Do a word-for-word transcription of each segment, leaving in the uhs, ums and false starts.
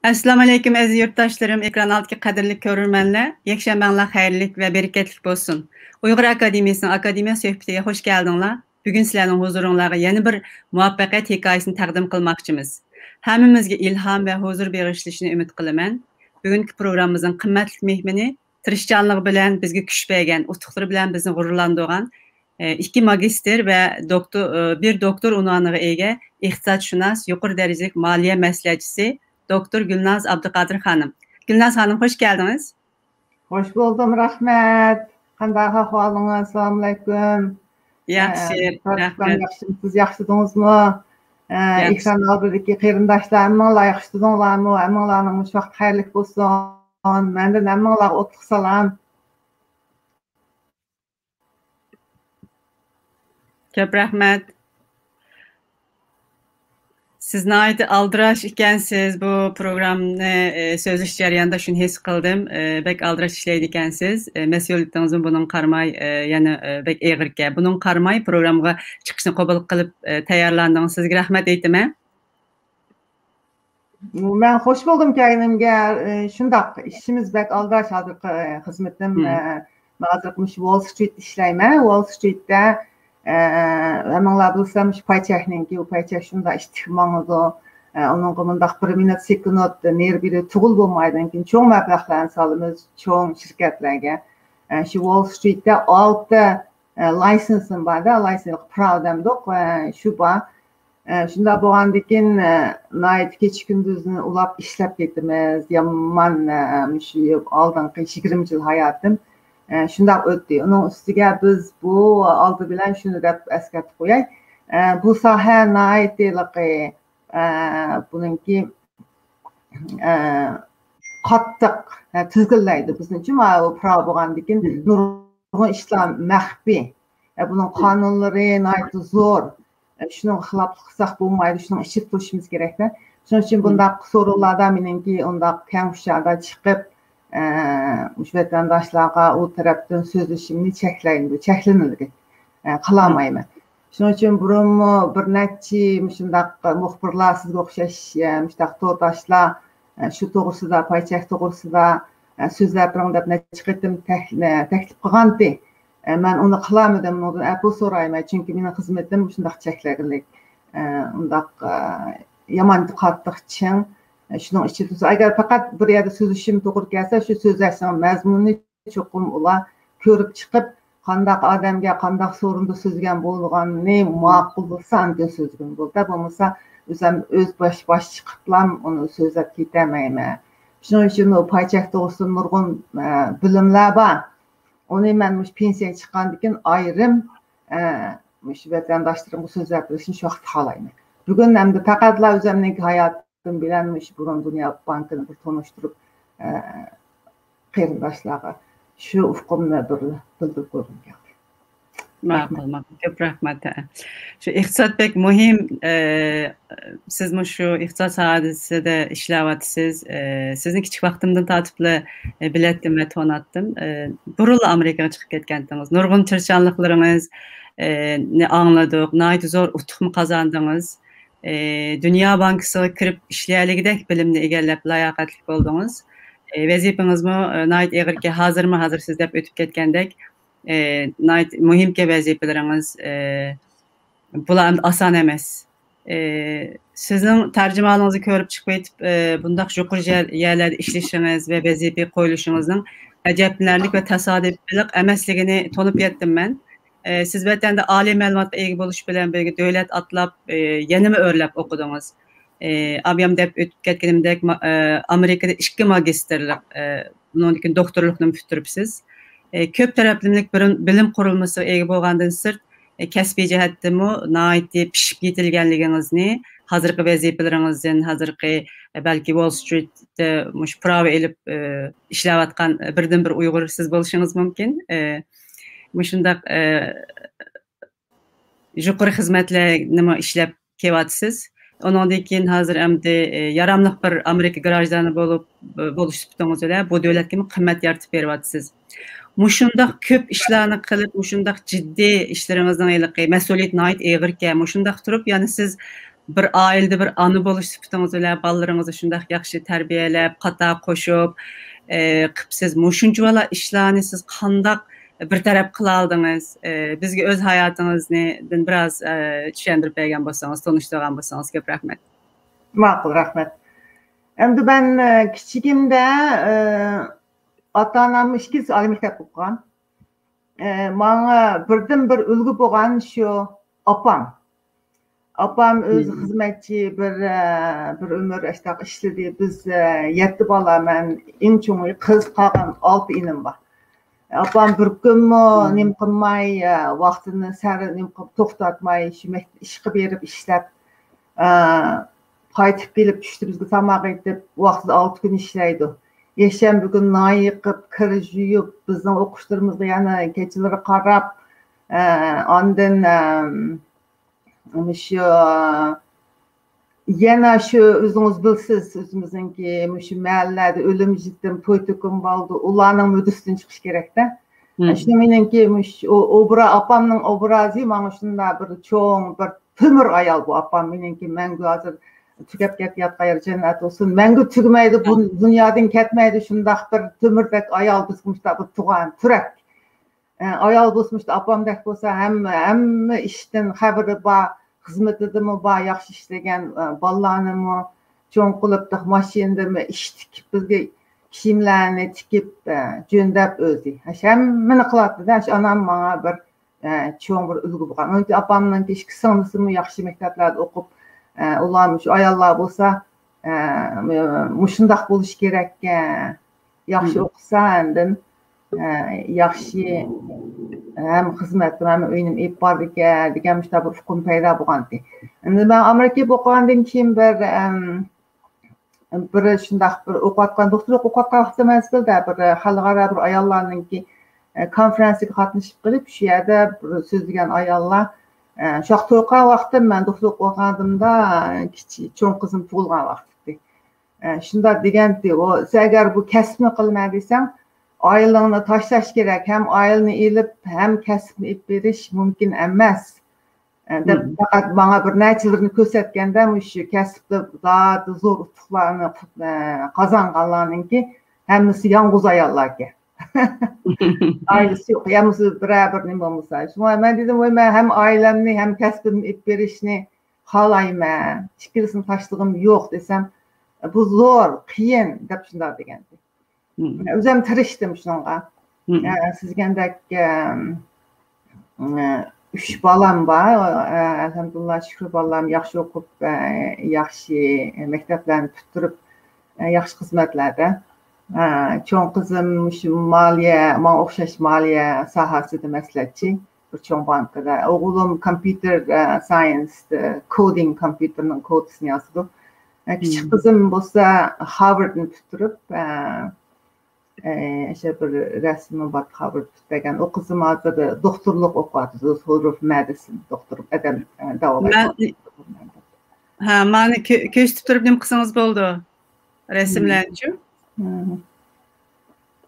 ئەسسالامۇئەلەيكۇم، ئەزىز يۇرتداشلىرىم، ئېكران ئالدىدىكى قەدىرلىك كۆرۈرمەنلەر! يەكشەنبەڭلار خەيرلىك ۋە بەرىكەتلىك بولسۇن! ئۇيغۇر ئاكادېمىيەسىنىڭ ئاكادېمىيە سۆھبىتىگە خوش كەلدىڭلار! بۈگۈن سىلەرنىڭ ھۇزۇرۇڭلارغا يەنە بىر مۇۋەپپەقىيەت ھېكايىسىنى تەقدىم قىلماقچىمىز. ھەممىمىزگە ئىلھام ۋە ھۇزۇر بېغىشلىشىنى ئۈمىد قىلىمەن. بۈگۈنكى پروگراممىمىزنىڭ قىممەتلىك مېھمىنى، تىرىشچانلىقى بىلەن بىزگە كۈچ بەرگەن، ئۇتۇقلىرى بىلەن بىزنى غۇرۇرلاندۇرغان، ئىككى ماگىستىر ۋە دوكتور، بىر دوكتور ئۇنۋانىغا ئىگە ئىقتىسادشۇناس، يۇقىرى دەرىجىلىك مالىيە مەسلىھەتچىسى دوكتور گۈلناز ئابدۇقادىر خانىم. گۈلناز خانىم، خوش كەلدىڭىز. خوش بولدۇم، رەھمەت. قانداق ئەھۋالىڭىز؟ ئەسسالامۇئەلەيكۇم. ياخشى، ئە، رەھمەت. ياخشىمۇ؟ سىز ياخشىدىڭىزمۇ؟ ئە، ياخشى. ئېكران ئالدىدىكى قېرىنداشلار، ھەممىڭلار ياخشىدىڭلارمۇ؟ ھەممىڭلارنىڭ مۇشۇ ۋاقىت خەيرلىك بولسۇن. مەندىن ھەممىڭلارغا ئوتلۇق سالام. كۆپ رەھمەت. سىز ناھايىتى ئالدىراش ئىكەنسىز. بۇ پروگراممىنى، ئى، سۆزلىشىش جەريانىدا شۇنى ھېس قىلدىم. ئى، بەك ئالدىراش ئىشلەيدىكەنسىز. ئى، مەسئۇلىيىتىڭىزمۇ بۇنىڭغا قارىماي، ئى، يەنە، ئى، بەك ئېغىركەن. بۇنىڭغا قارىماي پروگراممىغا چىقىشنى قوبۇل قىلىپ، ئى، تەييارلاندىڭىز. سىزگە رەھمەت ئېيتىمەن. مەن خوش بولدۇم كەلگىنىمگە. ئى، شۇنداق، ئىشىمىز بەك ئالدىراش ھازىرقى، ئى، خىزمىتىم، مم. ئى، مەن ھازىر مۇشۇ ۋول سترىت ئىشلەيمەن. ۋول سترىتتە، ئى، ھەممىڭلار بىلسە، مۇشۇ پاي چەكنىڭكى، ئۇ پاي چەك شۇنداق ئىتتىك ماڭىدۇ. ئى، ئۇنىڭغا مۇنداق بىر مىنۇت، سېكۇنت نېرى بېرى تۇغۇل بولمايدىكەن. چوڭ مەبلەغلەرنى سالىمىز، چوڭ شىركەتلەرگە. ئى، شۇ ۋول سترىتتە ئالتە ئە، لايسېنسىم بار-دە، لايسېنس پراۋا دەمدۇق. ئە، شۇ بار. ئە، شۇنداق بولغاندىكىن، ئە، ناھايىتى كېچە-كۈندۈزنى ئۇلاپ ئىشلەپ كېتىمىز. يامان، ئە، مۇشۇ ئالدىنقى يىگىرمە يىل ھاياتىم، ئە، شۇنداق ئۆتتى. ئۇنىڭ ئۈستىگە بىز بۇ ئالدى بىلەن شۇنى دەپ ئەسكەرتىپ قوياي. ئە، بۇ ساھە ناھايىتى ھېلىقى، ئە، بۇنىڭكى، ئە، قاتتىق، ئە، تىزگىنلەيدۇ بىزنى. چۈنكى ماۋۇ پراۋا بولغاندىكىن مم. نۇرغۇن ئىشلار مەخپىي. ئە، بۇنىڭ قانۇنلىرى ناھايىتى زور. ئە، شۇنىڭغا خىلاپلىق قىلساق بولمايدۇ، شۇنىڭ ئىچىدە تۇرۇشىمىز كېرەكتە. شۇنىڭ ئۈچۈن مم. بۇنداق سورۇنلاردا مېنىڭكى ئۇنداق كەڭ ئۇچاردا چىقىپ، ئە، مۇشۇ ۋەتەنداشلارغا ئۇ تەرەپتىن سۆزلىشىمنى چەكلەيمەن، چەكلىنىدۇ. ئە، قىلالمايمەن. شۇنىڭ ئۈچۈن بۇرۇنمۇ بىر نەچچە مۇشۇنداق مۇخبىرلار، سىزگە ئوخشاش، ئە، مۇشۇنداق تورداشلار، ئە، شۇ توغرىسىدا، پاي چەك توغرىسىدا، ئە، سۆزلەپ بېرىڭ دەپ نەچچە قېتىم تەك-، ئە، تەكلىپ قىلغانتى. ئە، مەن ئۇنى قىلالمىدىم، ئۇنىڭدىن ئەپۇ سورايمەن، چۈنكى مېنىڭ خىزمىتىم مۇشۇنداق چەكلىكلىك. ئە، ئۇنداق، ئە، يامان قاتتىق چىڭ. ئە، شۇنىڭ ئىچىدە تۇرسا، ئەگەر پەقەت بىر يەردە سۆزلىشىم توغرا كەلسە، شۇ سۆزلەشنىڭ مەزمۇنىنى چوقۇم ئۇلار كۆرۈپ چىقىپ، قانداق ئادەمگە قانداق سورۇندا سۆزلىگەن بولىدىغاننى ماقۇل بولسا، ئاندىن سۆزلىگىن بولىدۇ. بولمىسا، ئۆزەم، ئۆز باش، باش چىقىپلام ئۇنى سۆزلەپ كېتەلمەيمەن. شۇنىڭ ئۈچۈن ئۇ پاي چەك توغرىسىدا نۇرغۇن، ئە، بىلىملەر بار. ئۇنى مەن مۇشۇ پېنسىيەگە چىققاندىن كېيىن ئايرىم، ئە، مۇشۇ ۋەتەنداشلىرىمغا سۆزلەپ بېرىشنى شۇ ۋاقىتتا خالايمەن. بۈگۈن ئەمدى پەقەتلا ئۆزەمنىڭكى ھايات بىلەن مۇشۇ بۇرۇن دۇنيا بانكىنى بىر تونۇشتۇرۇپ، ئە، قېرىنداشلارغا شۇ ئۇقۇمنى بىر بىلدۈرۈپ قويغۇم كەلدى. ماقۇل، رەھمەت. ماقۇل. كۆپ رەھمەت. ھە. شۇ ئىقتىساد بەك مۇھىم. ئە، سىزمۇ شۇ ئىقتىساد ساھەسىدە ئىشلەۋاتىسىز. ئە، سىزنى كىچىك ۋاقتىمدىن تارتىپلا، ئە، بىلەتتىم ۋە تونۇتتۇم. ئە، بۇرۇنلا ئامېرىكىغا چىقىپ كەتكەنتىڭىز. نۇرغۇن تىرىشچانلىقلىرىڭىز، ئە، نى ئاڭلىدۇق. ناھايىتى زور ئۇتۇقمۇ قازاندىڭىز. ئى، دۇنيا بانكىسىغا كىرىپ ئىشلىيەلىگۈدەك بىلىمنى ئىگىلەپ لاياقەتلىك بولدىڭىز. ئى، ۋەزىپىڭىزمۇ، ئى، ناھايىتى ئېغىركەن، ھازىرمۇ ھازىر سىز دەپ ئۆتۈپ كەتكەندەك، ئى، ناھايىتى مۇھىمكەن ۋەزىپىلىرىڭىز، ئى، بۇلار ئەمدى ئاسان ئەمەس. ئى، سىزنىڭ تەرجىمىھالىڭىزنى كۆرۈپ چىقىۋېتىپ، ئى، بۇنداق يۇقىرى جە-، يەرلەردە ئىشلىشىڭىز ۋە ۋەزىپىگە قويۇلۇشىڭىزنىڭ ئەجەبلىنەرلىك ۋە تاسادىپىيلىق ئەمەسلىكىنى تونۇپ يەتتىم مەن. ئى، سىز ۋەتەندە ئالىي مەلۇماتقا ئىگە بولۇش بىلەن بىرگە دۆلەت ئاتلاپ، ئى، يەنىمۇ ئۆرلەپ ئوقۇدىڭىز. ئى، ئابىيام دەپ ئۆتۈپ كەتكىنىمدەك، ما-، ئى، ئامېرىكىدا ئىككى ماگىستىرلىق، ئى، بۇنىڭدىن كېيىن دوكتورلۇقنىمۇ پۈتتۈرۈپسىز. ئى، كۆپ تەرەپلىمىلىك بىر-، بىلىم قۇرۇلمىسىغا ئىگە بولغاندىن سىرت، ئى، كەسپىي جەھەتتىمۇ ناھايىتى پىشىپ يېتىلگەنلىكىڭىزنى، ھازىرقى ۋەزىپىلىرىڭىزدىن، ھازىرقى، ئى، بەلكى ۋول سترىتتە مۇشۇ پراۋا ئېلىپ، ئى، ئىشلەۋاتقان بىردىنبىر ئۇيغۇر سىز بولۇشىڭىز مۇمكىن. ئى، مۇشۇنداق، ئى، يۇقىرى خىزمەتلەرنىمۇ ئىشلەپ كېلىۋاتىسىز. ئۇنىڭدىن كېيىن ھازىر ئەمدى، ئى، ياراملىق بىر ئامېرىكا گراژدانى بولۇپ، بولۇش سۈپىتىڭىز بىلەن بۇ دۆلەتكىمۇ قىممەت يارىتىپ بېرىۋاتىسىز. مۇشۇنداق كۆپ ئىشلارنى قىلىپ، مۇشۇنداق جىددىي ئىشلىرىڭىزنىڭ ھېلىقى مەسئۇلىيىتى ناھايىتى ئېغىركەن. مۇشۇنداق تۇرۇپ، يەنە سىز بىر ئائىلىدە بىر ئانا بولۇش سۈپىتىڭىز بىلەن بالىلىرىڭىزنى شۇنداق ياخشى تەربىيەلەپ، قاتار قوشۇپ، ئە، قىپسىز مۇشۇنچىۋالا ئىشلارنى سىز قانداق بىر تەرەپ قىلالدىڭىز؟ ئە، بىزگە ئۆز ھاياتىڭىزنى بىراز، ئە، چۈشەندۈرۈپ بەرگەن بولسىڭىز، تونۇشتۇرغان بولسىڭىز، كۆپ رەھمەت. ماقۇل، رەھمەت. ئەمدى مەن، ئە، كىچىكىمدە، ئە، ئاتا-ئانام ئىككىسى ئالىي مەكتەپتە ئوقۇغان. ئە، ماڭا بىردىنبىر ئۈلگە بولغان شۇ ئاپام. ئاپام ئۆزى خىزمەتچى، بىر، ئە، بىر ئۆمۈر ئاشتاق ئىشلىدى. بىز، ئە، يەتتە بالا، مەن ئەڭ چوڭى قىز، قالغان ئالتە ئىنىم بار. ئاپام بىر كۈنمۇ نېمە قىلماي، ئە، ۋاقتىنى سەل نېمە قىلىپ توختاتماي، شۇ مەك-، ئىشقا بېرىپ ئىشلەپ، ئە، قايتىپ كېلىپ چۈشتە بىزگە تاماق ئېتىپ، ۋاقتىدا ئالتە كۈن ئىشلەيدۇ. يەكشەنبە كۈنى نان يېقىپ، كىر يۇيۇپ، بىزنىڭ ئوقۇشلىرىمىزغا يەنە كېچىلىرى قاراپ، ئە، ئاندىن، ئە، مۇشۇ، يەنە شۇ ئۆزىڭىز بىلىسىز، ئۆزىمىزنىڭكى مۇشۇ مەھەللىلەردە ئۆلۈم يېتىم، توي تۆكۈن بولىدۇ، ئۇلارنىڭ مۈددىسىدىن چىقىش كېرەكتە. شۇ مېنىڭكى مۇشۇ ئوبرا-، ئاپامنىڭ ئوبرازى ماڭا شۇنداق بىر چوڭ، بىر تۆمۈر ئايال بۇ ئاپام مېنىڭكى، مەڭگۈ ھازىر تۈگەپ كېتىۋاتقان يېرى جەننەت بولسۇن. مەڭگۈ تۈگىمەيدۇ، بۇ دۇنيادىن كەتمەيدۇ، شۇنداق بىر تۆمۈردەك ئايال بىزگە مۇشۇنداق بىر تۇغان تۈرەك. ئە، ئايال بولسا مۇشۇ ئاپامدەك بولسا، ھەممە، ھەممە ئىشتىن خەۋىرى بار، خىزمىتىدىمۇ بار، ياخشى ئىشلىگەن، ئە، بالىلارنىمۇ چوڭ قىلىپ، ماشىنىدىمۇ ئىش تىكىپ، بىزگە كىيىملەرنى تىكىپ، ئە، جۆندەپ ئۆزى. ھەممىنى قىلاتتى-دە، شۇ ئانام ماڭا بىر، ئە، چوڭ بىر ئۈلگە بولغان. ئۇنىڭ ئۈچۈن ئاپامنىڭكى ئىككى سىڭلىسىمۇ ياخشى مەكتەپلەردە ئوقۇپ، ئە، ئۇلارمۇ شۇ ئاياللار بولسا، ئە، مۇشۇنداق بولۇش كېرەككەن. ياخشى ئوقۇسا، ئاندىن، ئە، ياخشى ھەم خىزمەتنى، ھەم ئۆينى ئېلىپ بارىدىكەن دېگەن مۇشۇنداق بىر ئۇقۇم پەيدا بولغانىدى. ئەمدى مەن ئامېرىكىدا ئوقۇغاندىن كېيىن بىر، ئەم، بىر شۇنداق بىر ئوقۇۋاتقان، دوختۇرلۇق ئوقۇۋاتقان ۋاقتىم مەزگىلدە بىر خەلقئارا بىر ئاياللارنىڭكى، ئە، كونفېرېنسىگە قاتنىشىپ قېلىپ، شۇ يەردە بىر سۆزلىگەن ئاياللار، ئە، شۇ ۋاقىت ئوقۇغان ۋاقتىم، مەن دوختۇرلۇق ئوقۇغاندىمدا، كىچىك، چوڭ قىزىم تۇغۇلغان ۋاقىت ئىدى. ئە، شۇنداق دېگەنتى، ئۇ، سەن ئەگەر بۇ كەسىپنى قىلىمەن دېسەڭ، ئائىلىڭنى تاشلاش كېرەك، ھەم ئائىلىنى ئېلىپ، ھەم كەسىپنى ئېلىپ بېرىش مۇمكىن ئەمەس. ئە، دەپ پەقەت ماڭا بىر نەچچىلىرىنى كۆرسەتكەندە، مۇشۇ كەسىپتە زادى زور ئۇتۇقلارنى، ئە، قازانغانلارنىڭكى ھەممىسى يالغۇز ئاياللاركەن. ئائىلىسى يوق، يا بولمىسا بىرەر بىر نېمە بولمىسا. شۇڭا مەن دېدىم، ۋاي، مەن ھەم ئائىلەمنى، ھەم كەسپىمنى ئېلىپ بېرىشنى خالايمەن، ئىككىلىسىنى تاشلىغۇم يوق دېسەم، بۇ زور، قىيىن دەپ شۇنداق دېگەنتى. ئۆزۈم تىرىشتىم شۇنىڭغا. ئە، سىز دېگەندەك، ئە، ئە، ئۈچ بالام بار. ئە، ئەلھەمدۇلىللا، شۈكۈر، بالام ياخشى ئوقۇپ، ئە، ياخشى مەكتەپلەرنى پۈتتۈرۈپ، ئە، ياخشى خىزمەتلەردە. ئە، چوڭ قىزىم مۇشۇ مالىيە، ماڭا ئوخشاش مالىيە ساھەسىدە مەسلىھەتچى، بىر چوڭ بانكىدا. ئوغلۇم كومپيۇتېر، ئە، ساينس، ئە، كودىنگ، كومپيۇتېرنىڭ كودىسىنى ياسىدۇ. ئە، كىچىك قىزىم بولسا ھارۋاردنى پۈتتۈرۈپ، ئە، ئە، ئاشۇ بىر رەسىمى بار، قابىل پۈتتۈرگەن. ئۇ قىزىم ھازىر دوختۇرلۇق ئوقۇۋاتىدۇ، سولر ئوف مېدىسىن، دوختۇر ئادەم، ئە، داۋالاش. مەن، ھە، مانا كۆ-، كۆرسىتىپ تۇرۇپ نېمە قىلسىڭىز بولىدۇ. رەسىملەرنىچۇ؟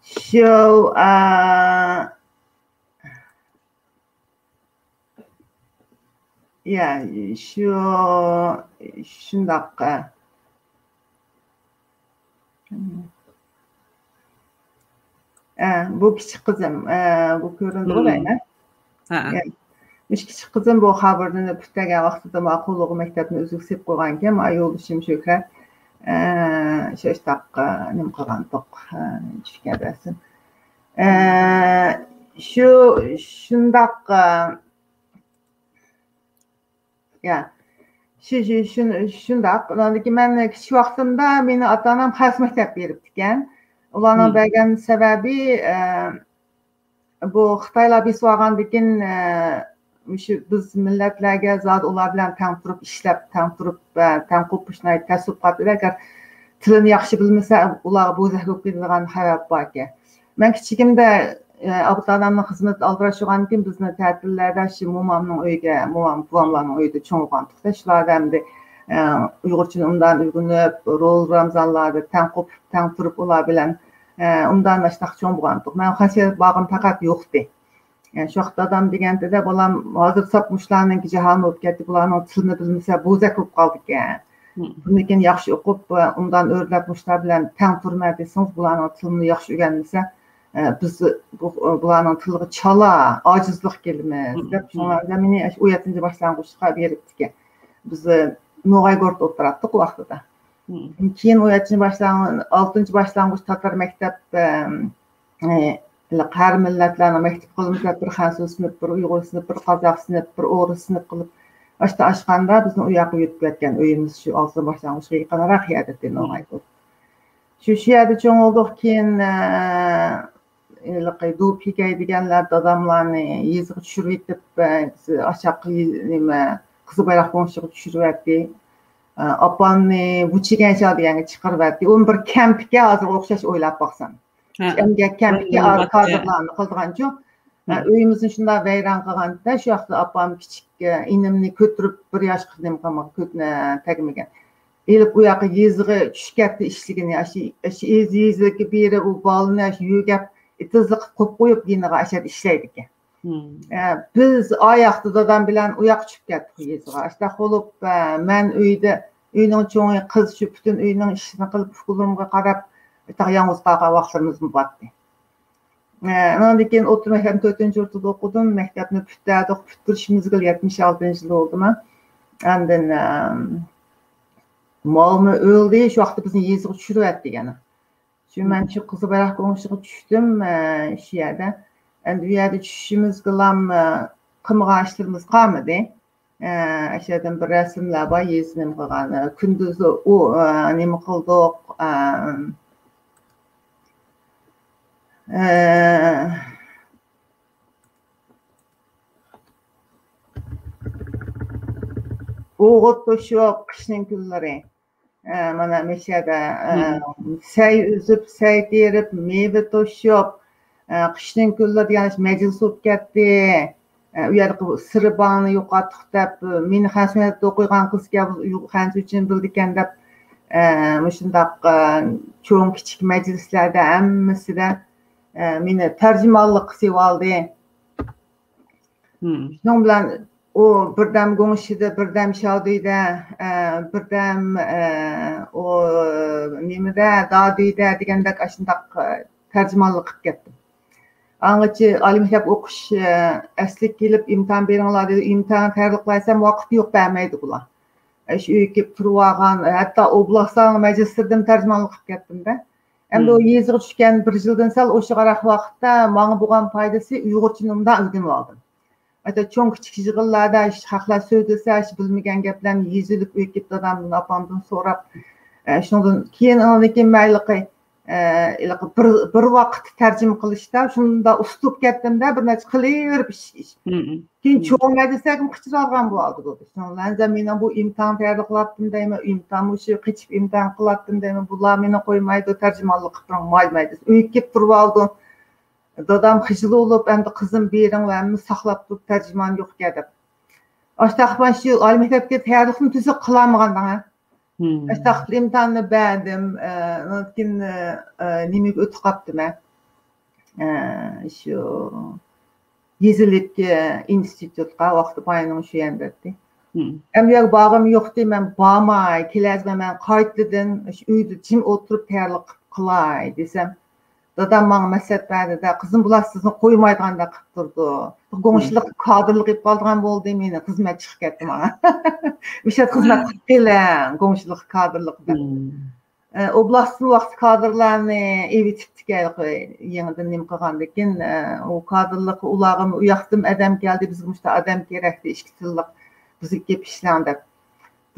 شۇ، ئە، يا، شۇ، شۇنداق. ئە، بۇ كىچىك قىزىم، ئە، بۇ كۆرۈندىغۇ دەيمەن. يا. مۇشۇ كىچىك قىزىم بۇ خەۋىرىنى پۈتتۈرگەن ۋاقتىدا ماقۇل ئوغۇل مەكتەپنى ئۆزىگە سېلىپ قويغانىكەن، ما يولدىشىم شۆھرەت. ئە، شۇ ئىشتاق، ئە، نېمە قىلغانتۇق، ئە، چۈشكەن رەسىم. ئە، شۇ، شۇنداق، ئە، يا. شۇ، شۇ، شۇ، شۇنداق. ئۇنىڭدىن كېيىن مەن كىچىك ۋاقتىمدا مېنى ئاتا-ئانام خەلق مەكتەپكە بېرىپتىكەن. ئۇلارنىڭ بەرگەن سەۋەبى، ئە، بۇ خىتايلار بېسىۋالغاندىن كېيىن، ئە، مۇشۇ بىز مىللەتلەرگە زادى ئۇلار بىلەن تەڭ تۇرۇپ ئىشلەپ، تەڭ تۇرۇپ، ئە، تەڭ قوپۇش ناھايىتى تەس بولۇپ قاپتۇ. ئەگەر تىلىنى ياخشى بىلمىسە، ئۇلارغا بوزەك بولۇپ كېتىدىغان خەۋپ باركەن. مەن كىچىكىمدە، ئە، ئابىتانامنىڭ خىزمىتىدە ئالدىراش بولغاندىكىن، بىزنى تەتىللەردە شۇ مومامنىڭ ئۆيىگە، مومام، بوۋاملارنىڭ ئۆيىدە چوڭ بولغانتۇق-دە، شۇلاردا ئەمدى، ئە، ئۇيغۇرچىنى ئوبدان ئۆگىنىپ، روزا، رامزانلاردا تەڭ قوپۇپ، تەڭ تۇرۇپ، ئۇلار بىلەن، ئە، ئوبدان ئاشتاق چوڭ بولغانتۇق. مەن خاسىيەت باغىم پەقەت يوقتى. يەنى شۇ ۋاقىتتا دادام دېگەنتىدە، بالام، ھازىر ساپ مۇشۇلارنىڭكى جاھان بولۇپ كەتتى، بۇلارنىڭ تىلىنى بىلمىسە بوزەك بولۇپ قالىدىكەن. بۇندىن كېيىن ياخشى ئوقۇپ، ئۇندان ئۆرلەپ مۇشۇلار بىلەن تەڭ تۇرىمەن دېسىڭىز، بۇلارنىڭ تىلىنى ياخشى ئۆگەنمىسە، بىز بۇ، بۇلارنىڭ تىلىغا چالا، ئاجىزلىق كېلىمىز دەپ، شۇڭا مېنى ئۇ يەتتىنچى باشلانغۇچقا بېرىپتىكەن. بىز نوغايگورتتا ئولتۇراتتۇق ئۇ ۋاقتىدا. كېيىن ئۇ يەتتىنچى باشلانغۇچ، ئالتىنچى باشلانغۇچ تاتار مەكتەپ، ئە، ھەر مىللەتلەرنىڭ مەكتىپى قىلىمىز دەپ، بىر خەنزۇ سىنىپ، بىر ئۇيغۇر سىنىپ، بىر قازاق سىنىپ، بىر ئورۇس سىنىپ قىلىپ، ئاشتا ئاچقاندا بىزنى ئۇ ياققا يۆتكەپ كەتكەن. ئۆيىمىز شۇ ئالتىنچى باشلانغۇچقا يېقىنراق يەردە، نوغايگورت. شۇ، شۇ يەردە چوڭ بولدۇق. كېيىن، ئە، ھېلىقى دۇ پىگەي دېگەنلەر داداملارنى يېزىغا چۈشۈرۈۋېتىپ، ئە، ئاچاق، نېمە، قىزىل بايراق گۇڭشىغا چۈشۈرۈۋەتتى. ئە، ئاپامنى ۋۇچىگەنشياۋ دېگەنگە چىقىرىۋەتتى. ئۇمۇ بىر كەمپكە ھازىرغا ئوخشاش ئويلاپ باقسام. ئەمگەك كەمپكە كادىرلارنى قىلىدىغانچۇ. ئە، ئۆيىمىزنى شۇنداق ۋەيران قىلغاندا، شۇ ۋاقىتتا ئاپام كىچىك، ئە، ئىنىمنى كۆتۈرۈپ، بىر ياشقا نېمە قىلمىغان، كۆت-، ئە، تەگمىگەن. ئېلىپ ئۇ ياققا يېزىغا چۈشۈپ كەتتى ئىشلىگىنى. ئاشۇ، ئاشۇ يېزا، يېزىلىككە بېرىپ، ئۇ بالىنى ئاشۇ يۆگەپ، ئېتىزلىققا قويۇپ قويۇپ، يېنىغا ئاشۇ يەردە ئىشلەيدىكەن. ئە، بىز ئاياقتا دادام بىلەن ئۇ ياققا چۈشۈپ كەتتۇق يېزىغا. ئاشۇنداق بولۇپ، ئە، مەن ئۆيدە، ئۆينىڭ چوڭى قىز، شۇ پۈتۈن ئۆينىڭ ئىشىنى قىلىپ، ئۇكىلىرىمغا قاراپ، يالغۇز قالغان ۋاقىتلىرىمىزمۇ بارتى. ئە، ئانىڭدىن كېيىن ئوتتۇرا مەكتەپنى تۆتىنچى ئوتتۇرىدا ئوقۇدۇم. مەكتەپنى پۈتتۈردۇق. پۈتتۈرۈش مەزگىلى يەتمىش ئالتىنچى يىلى بولدىما. ئاندىن، ئە، ماۋۇمۇ ئۆلدى. شۇ ۋاقىتتا بىزنى يېزىغا چۈشۈرۈۋەتتى يەنە. شۇ مەن شۇ قىزىل بايراق گۇڭشىغا چۈشتۈم، ئە، شۇ يەردە. ئەمدى ئۇ يەردە چۈشۈشىمىزگىلا، ئە، قىلمىغان ئىشلىرىمىز قالمىدى. ئە، ئاشۇ يەردىن بىر رەسىملەر بار، يېزا نېمە قىلغان، ئە، كۈندۈز ئۇ، ئە، نېمە قىلدۇق، ئە، ئە، ئوغۇت توشۇپ، قىشنىڭ كۈنلىرى. ئە، مانا مەشەدە، ئە، سەي ئۈزۈپ، سەي تېرىپ، مېۋە توشۇپ، ئە، قىشنىڭ كۈنلىرىدە يەنە مەجلىس بولۇپ كەتتى. ئە، ئۇ يەردە سىرباڭنى يوقاتتۇق دەپ، مېنى خەنزۇ مەكتەپتە ئوقۇيدىغان قىزكەن، خەنزۇچىنى بىلىدىكەن دەپ، ئە، مۇشۇنداق، ئە، چوڭ كىچىك مەجلىسلەردە ھەممىسىدە، ئە، مېنى تەرجىمانلىققا سېلىۋالدى. شۇنىڭ بىلەن ئۇ بىردەم گۇڭشىدە، بىردەم شياۋدۈيدە، ئە، بىردەم، ئە، ئۇ نېمىدە، دادۈيدە دېگەندەك ئاشۇنداق، ئە، تەرجىمانلىق قىلىپ كەتتىم. ئاڭغىچە ئالىي مەكتەپ ئوقۇش، ئە، ئەسلىگە كېلىپ ئىمتىھان بېرىڭلار دېدى. ئىمتىھانغا تەييارلىق قىلايسام ۋاقىت يوق، بەرمەيدۇ بۇلار. ئە، شۇ ئۆيگە كېلىپ تۇرۇۋالغان، ھەتتا ئوبلاستنىڭ مەجلىسلىرىدىمۇ تەرجىمانلىق قىلىپ كەتتىم-دە. ئەمدى ئۇ يېزىغا چۈشكەن بىر يىلدىن سەل ئوشۇقراق ۋاقىتتا ماڭا بولغان پايدىسى ئۇيغۇرچىنى ئوبدان ئۆگىنىۋالدىم. ھەتتا چوڭ كىچىك يىغىنلاردا ئىش، خەقلەر سۆزلىسە، ئىش بىلمىگەن گەپلەرنى يېزىلىپ ئۆيگە كېلىپ دادامدىن، ئاپامدىن سوراپ، ئە، شۇنىڭدىن كېيىن ئاندىن كېيىن مەيلىقى، ئە، ھېلىقى بىر، بىر ۋاقىتتا تەرجىمە قىلىشتا شۇنداق ئۇستىپ كەتتىم-دە، بىر نەچچە قىلىۋېرىپ ئىش، ئىش. كېيىن چوڭ مەجلىسلەرگىمۇ قىچىرالغان بولدى. شۇنىڭ بىلەن مېنىڭ بۇ ئىمتىھان تەييارلىق قىلاتتىم دەيمەن، ئىمتىھان مۇشۇ قېچىپ ئىمتىھان قىلاتتىم دەيمەن، بۇلار مېنى قويمايدۇ، تەرجىمانلىق قىلىپ تۇرۇڭ، ماي ماي دېسە، ئۆيگە كېلىپ تۇرۇۋالدى. دادام خىجىل بولۇپ، ئەمدى قىزىم بېرىڭ ۋە ھەممە ساقلاپ تۇرۇپ تەرجىمان يوقكەن دەپ. ئاشتاق مانا شۇ ئالىي مەكتەپكە تەييارلىقنى تۈزۈك قىلالمىغان دەڭە. ئاشتاق ئىمتىھاننى بەردىم. ئە، ئۇنىڭدىن كېيىن، ئە، نېمىگە ئۆتۈپ قاپتىمەن. ئە، شۇ يېزىلىك، ئە، ئىنستىتۇتقا ۋاقتى بايىنىڭ شۇ يەردە ئۆتتى. ئەمدى يەرگە بارغۇم يوقتى، مەن بارماي، كېلەزمەن، مەن قايتىدىن شۇ ئۆيدە جىم ئولتۇرۇپ تەييارلىق قىلاي دېسەم، دادام ماڭا مەسلىھەت بەردى-دە، قىزىم، بۇلار سىزنى قويمايدىغاندەك قىلىپ تۇرىدۇ. گۇڭشىلىق كادىرلىق ئېلىپ قالىدىغان بولدى، مېنى خىزمەت چىقىپ كەتتى ماڭا. مۇشۇ يەردە خىزمەت قىلىپ قېلىڭ، گۇڭشىلىق كادىرلىق دەپ. ئە، ئوبلاستمۇ ۋاقتى كادىرلارنى ئېۋىتىپتىكەن، يېڭىدىن نېمە قىلغاندىكىن، ئە، ئۇ كادىرلىق ئۇلارغىمۇ ئۇ ياقتىن ئادەم كەلدى، بىزگە مۇشۇنداق ئادەم كېرەكتى، ئىككى تىللىق، بىزگە گەپ ئىشلەڭ دەپ.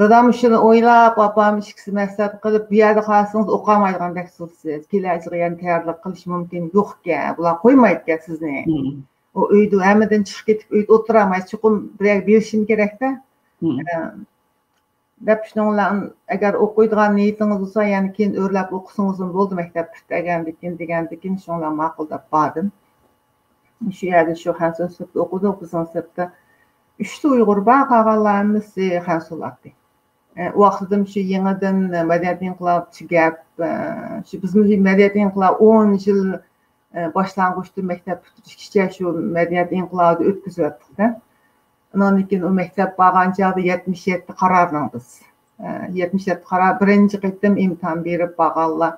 دادام شۇنى ئويلاپ، ئاپام ئىككىسى مەسلىھەت قىلىپ، بۇ يەردە قالسىڭىز ئوقۇيالمايدىغاندەك تۇرىسىز، كېلەچىكىگە يەنە تەييارلىق قىلىش مۇمكىن يوقكەن، بۇلار قويمايدىكەن سىزنى. ئۇ ئۆيدە ھەممىدىن چىقىپ كېتىپ، ئۆيدە ئولتۇرالمايسىز، چوقۇم بىر يەرگە بېرىشىم كېرەكتە. ئە، دەپ شۇنىڭ بىلەن، ئەگەر ئوقۇيدىغان نىيىتىڭىز بولسا، يەنە كېيىن ئۆرلەپ ئوقۇسىڭىزمۇ بولىدۇ، مەكتەپ پۈتتۈرگەندىن كېيىن دېگەندىكىن، شۇنىڭ بىلەن ماقۇل دەپ باردىم. شۇ يەردە شۇ خەنزۇ سىنىپتا ئوقۇدۇق، بىزنىڭ سىنىپتا ئۈچلا ئۇيغۇر بار، قالغانلار ھەممىسى خەنزۇلارتى. ئە، ئۇ ۋاقتىدىمۇ شۇ يېڭىدىن مەدەنىيەت ئىنقىلابى تۈگەپ، ئە، شۇ بىزمۇ مەدەنىيەت ئىنقىلابى ئون يىل ئە، باشلانغۇچتىن مەكتەپ پۈتتۈرۈشكىچە شۇ مەدەنىيەت ئىنقىلابىدا ئۆتكۈزۈۋەتتۇق-دە. ئۇنىڭدىن كېيىن ئۇ مەكتەپ بارغان چاغدا يەتمىش يەتتە قارارنىڭ بىز، ئە، يەتمىش يەتتە قارار بىرىنچى قېتىم ئىمتىھان بېرىپ بارغانلار،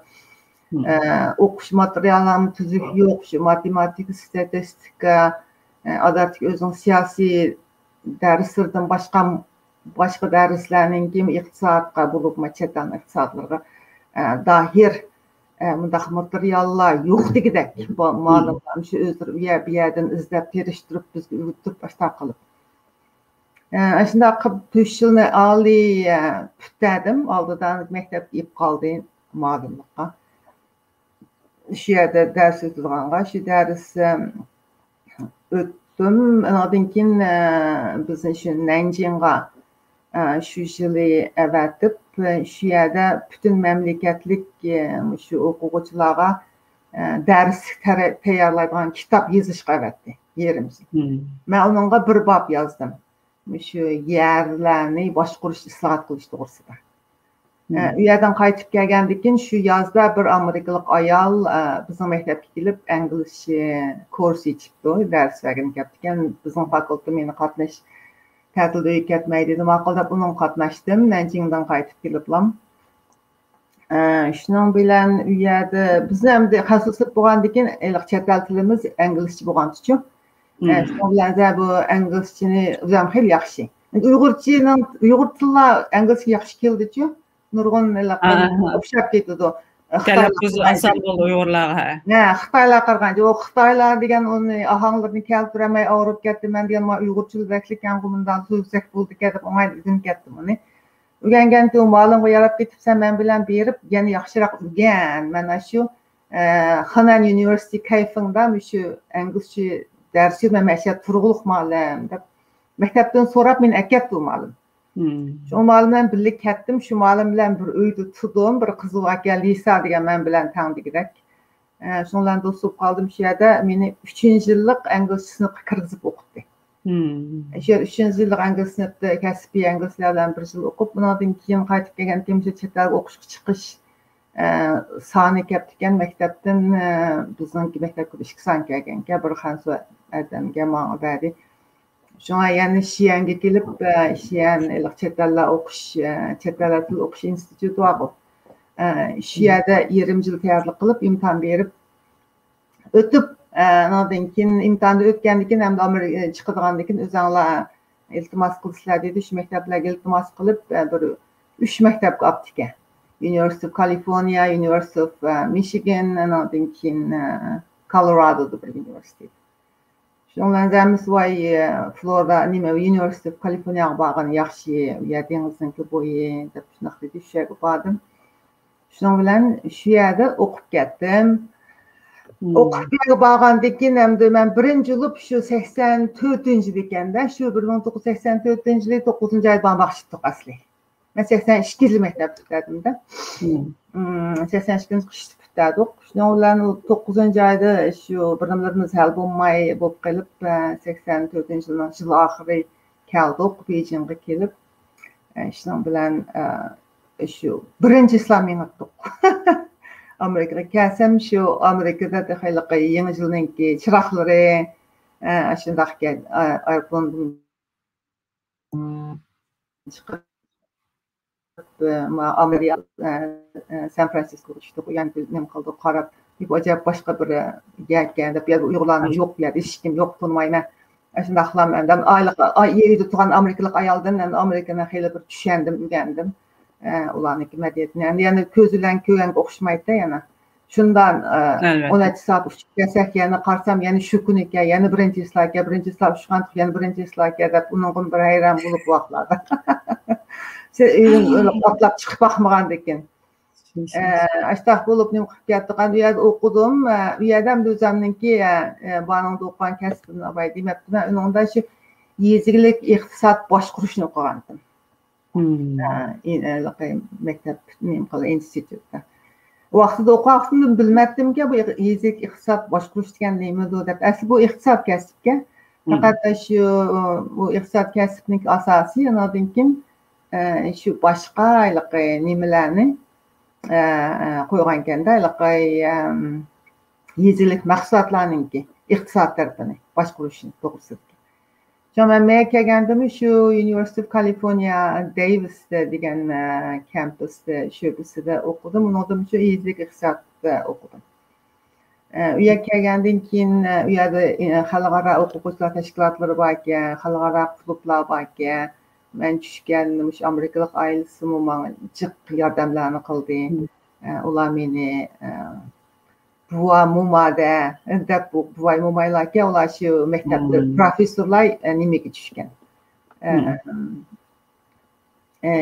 ئە، ئوقۇش ماتېرىيالىمۇ تۈزۈك يوق، شۇ ماتېماتىكا، ستاتىستىكا، ئە، ئادەتتىكى ئۆزىنىڭ سىياسىي دەرسلىرىدىن باشقا، باشقا دەرسلەرنىڭكى ئىقتىسادقا بولۇپمۇ چەت ئەلنىڭ ئىقتىسادلىرىغا، ئە، دائىر، ئە، مۇنداق ماتېرىياللار يوق دېگۈدەك. بۇ مۇئەللىملەر شۇ ئۆزلىرى ئۇ يەر، بۇ يەردىن ئىزدەپ تىرىشتۇرۇپ بىزگە ئۆگىتىپ ئاشۇنداق قىلىپ. ئە، ئاشۇنداق قىلىپ تۆت يىلنى ئالىي، ئە، پۈتتۈردۈم. ئالدىدا مەكتەپكە ئېلىپ قالدى مۇئەللىملىققا. شۇ يەردە دەرس ئۆتىدىغانغا، شۇ دەرس، ئە، ئۆتتۈم. ئاندىن كېيىن، ئە، بىزنى شۇ نەنجىڭغا، ئە، شۇ يىلى ئەۋەتىپ، شۇ يەردە پۈتۈن مەملىكەتلىك، ئە، شۇ ئوقۇغۇچىلارغا، ئە، دەرس تەرە-، تەييارلايدىغان كىتاب يېزىشقا ئەۋەتتى، يېرىم يىل. مەن ئۇنىڭغا بىر باب يازدىم. مۇشۇ يەرلەرنى باشقۇرۇش، ئىسلاھات قىلىش توغرىسىدا. ئە، ئۇ يەردىن قايتىپ كەلگەندىن كېيىن شۇ يازدا بىر ئامېرىكىلىق ئايال، ئە، بىزنىڭ مەكتەپكە كېلىپ ئەنگلىزچە كۇرس ئېچىپتۇ، دەرس بەرگىلى كەپتىكەن. بىزنىڭ فاكۇلتېت مېنى قاتناش، تەتىلدە ئۆيگە كەتمەي دېدى. ماقۇل دەپ ئۇنىڭغا قاتناشتىم، نەنجىڭدىن قايتىپ كېلىپلا. ئە، شۇنىڭ بىلەن ئۇ يەردە بىزنى ئەمدى خەسۇسلۇق بولغاندىن كېيىن ھېلىقى چەت ئەل تىلىمىز ئەنگلىزچە بولغانچۇ. ئە، شۇنىڭ بىلەن بۇ ئەنگلىزچىنى ئۆزۈم خېلى ياخشى. ئۇيغۇرچىنىڭ، ئۇيغۇر تىللا ئەنگلىزچە ياخشى كېلىدىچۇ. نۇرغۇن ھېلىقى ئوخشاپ كېتىدۇ. تەلەپپۇز ئاسان بولىدۇ ئۇيغۇرلارغا. ھە، خىتايلارغا قارىغانچە، ئۇ خىتايلار دېگەن ئۇنى ئاھاڭلىرىنى كەلتۈرەلمەي ئاغرىپ كەتتى. مەن دېگەن، ما ئۇيغۇرچىلا بەكلىكەنغۇ، مۇنداق سۆزلىسەك بولىدىكەن دەپ ئوڭايلا ئۆگىنىپ كەتتىم ئۇنى. ئۆگەنگەنتى ئۇ مۇئەللىمغا ياراپ كېتىپسەن، مەن بىلەن بېرىپ يەنە ياخشىراق ئۆگەن. مانا شۇ، ئە، خېنەن يۇنىۋېرسىتېتى كەيفىڭدا مۇشۇ ئەنگلىزچە دەرس يۈرمە، مەشەدە تۇرغۇلۇق مۇئەللىم دەپ مەكتەپتىن سوراپ مېنى ئەكەتتى ئۇ مۇئەللىم. شۇ مۇئەللىم بىلەن بىللە كەتتىم، شۇ مۇئەللىم بىلەن بىر ئۆيدە تۇردۇم، بىر قىز بار ئىكەن، لىسا دېگەن، مەن بىلەن تەڭ دېگۈدەك. ئە، شۇنىڭ بىلەن دوست بولۇپ قالدىم. شۇ يەردە مېنى ئۈچىنچى يىللىق ئەنگلىزچە سىنىپقا كىرگۈزۈپ ئوقۇتتى. شۇ يەردە ئۈچىنچى يىللىق ئەنگلىز سىنىپتا كەسپىي ئەنگلىزلەر بىلەن بىر يىل ئوقۇپ، ئۇنىڭدىن كېيىن قايتىپ كەلگەندىن كېيىن مۇشۇ چەت ئەلگە ئوقۇشقا چىقىش، ئە، سانى كەپتىكەن مەكتەپتىن، ئە، بىزنىڭكى مەكتەپكە ئىككى سان كەلگەنكەن، بىر خەنزۇ ئادەمگە ماڭا بەردى. شۇڭا يەنە شيەنگە كېلىپ، ئە، شيەن ھېلىقى چەت ئەللەر ئوقۇش، ئە، چەت ئەللەر تىل ئوقۇش ئىنستىتۇتى بارغۇ. ئە، شۇ يەردە يېرىم يىل تەييارلىق قىلىپ، ئىمتىھان بېرىپ، ئۆتۈپ، ئە، ئانىڭدىن كېيىن، ئىمتىھاندا ئۆتكەندىن كېيىن، ھەمدە ئامېرىكا چىقىدىغاندىن كېيىن ئۆزەڭلار ئىلتىماس قىلىسىلەر دېدى. شۇ مەكتەپلەرگە ئىلتىماس قىلىپ، ئە، بىر ئۈچ مەكتەپكە ئاپتىكەن. University of California، University of، ئە، Michigan، ئانىڭدىن كېيىن، ئە، كولورادودا بىر ئۇنىۋېرسىتېت. شۇنىڭ بىلەن زەمىس ۋاي، ئە، فلورىدا، نېمە، University of Californiaغا بارغىنى ياخشى، يا دېڭىزنىڭكى بويى، دەپ شۇنداق دېدى، شۇ يەرگە باردىم. شۇنىڭ بىلەن شۇ يەردە ئوقۇپ كەتتىم. ئوقۇپ يەرگە بارغاندىن كېيىن، ئەمدى مەن بىرىنچى بولۇپ شۇ سەكسەن تۆتىنچى يىل ئىكەندە، شۇ بىر مىڭ توققۇز يۈز سەكسەن تۆتىنچى يىلى توققۇزىنچى ئايدا بارماقچى ئىدۇق ئەسلى. مەن سەكسەن ئىككىنچى يىلى مەكتەپتە پۈتتۈردۈم-دە. مم، سەكسەن ئىككىنچى قىشتا پۈتتۈردۇق. شۇنىڭ بىلەن ئۇ توققۇزىنچى ئايدا شۇ بىر نېمىلىرىمىز ھەل بولماي بولۇپ قېلىپ، ئە، سەكسەن تۆتىنچى يىلنىڭ يىل ئاخىرى كەلدۇق، بېيجىڭغا كېلىپ، ئە، شۇنىڭ بىلەن، ئە، شۇ بىرىنچى ئىسلام مېڭىپتۇق. ئامېرىكىغا كەلسەم، شۇ ئامېرىكىدا تېخى ھېلىقى يېڭى يىلنىڭكى چىراغلىرى، ئە، ئاشۇنداق ئىكەن، ئە، ئايروپىلاندىن چىقىپ، ئە، ما-، ئامېرىكا، ئە، ئە، سان فرانسىسكوغا چۈشتۇق. ئۇ يەنە نېمە قىلدۇق، قاراپ، بىر ئاجايىپ باشقا بىر، ئە، يەركەن دەپ، يەردە ئۇيغۇرلارمۇ يوق، بۇ يەردە ھېچكىم يوق، تونۇمايمەن. ئاشۇنداقلام ئەمدى ئايلىق، ئاي، ئۆيدە تۇرغان ئامېرىكىلىق ئايالدىن ئەمدى ئامېرىكىنى خېلى بىر چۈشەندىم، ئۆگەندىم. ئە، ئۇلارنىڭكى مەدەنىيىتىنى. ئەمدى يەنە كۆزۈلەن كۆرگەنگە ئوخشىمايدۇ يەنە. شۇنداق، ئە، ئون نەچچە سائەت ئۇچۇپ كەلسەك، يەنە قارىسام، يەنە شۇ كۈنىكەن، يەنە بىرىنچى ئىسلاكەن، بىرىنچى ئىسلا ئۇچقانتۇق، يەنە بىرىنچى ئىسلاكەن دەپ، ئۇنىڭغىمۇ بىر ھەيران بولۇپ ۋاقىتلاردا. سەن ئۆيدىن ئاتلاپ چىقىپ باقمىغاندىكىن. ئە، ئاشتاق بولۇپ نېمە قىلىپ كەتتۇق. ئەمدى ئۇ يەردە ئوقۇدۇم. ئە، ئۇ يەردە ئەمدى ئۆزۈمنىڭكى، ئە، ئە، بارىڭدا ئوقۇغان كەسپىمنى ئاۋاي دېمەپتىمەن. ئۇنىڭدا شۇ يېزا ئىگىلىك ئىقتىساد باشقۇرۇشنى ئوقۇغانتىم. ئە، ئى-، ھېلىقى مەكتەپ، نېمە قىلدى، ئىنستىتۇتتا. ۋاقتىدا ئوقۇغان ۋاقتىمدا بىلمەپتىمكەن، بۇ يېزا ئىقتىساد باشقۇرۇش دېگەن نېمىدۇ دەپ. ئەسلى بۇ ئىقتىساد كەسىپكەن. پەقەت شۇ، بۇ ئىقتىساد كەسىپنىڭكى ئاساسى، ئانىڭدىن كېيىن، ئە، شۇ باشقا ھېلىقى نېمىلەرنى، ئە، ئە، قويغانكەن-دە، ھېلىقى، ئەم، يېزىلىك مەھسۇلاتلارنىڭكى ئىقتىساد تەرىپىنى باشقۇرۇش توغرىسىدىكى. شۇڭا مەن مەيەگە كەلگەندىمۇ شۇ University of California Davis دېگەن، ئە، كامپۇس، ئە، شۆبىسىدە ئوقۇدۇم. ئۇنىڭدىن شۇ يېزىلىك ئىقتىسادتا ئوقۇدۇم. ئە، ئۇ يەرگە كەلگەندىن كېيىن، ئە، ئۇ يەردە، ئە، خەلقئارا ئوقۇغۇچىلار تەشكىلاتلىرى باركەن، خەلقئارا كۇلۇبلار باركەن. مەن چۈشكەن مۇشۇ ئامېرىكىلىق ئائىلىسىمۇ ماڭا جىق ياردەملەرنى قىلدى. مم. ئە، ئۇلار مېنى، ئە، بوۋا، موما دە-، دەپ، بۇ بوۋاي، مومايلاركەن، ئۇلار شۇ مەكتەپتە مم. پروفېسسورلار، ئە، نېمىگە چۈشكەن. ئە، مم. ئە،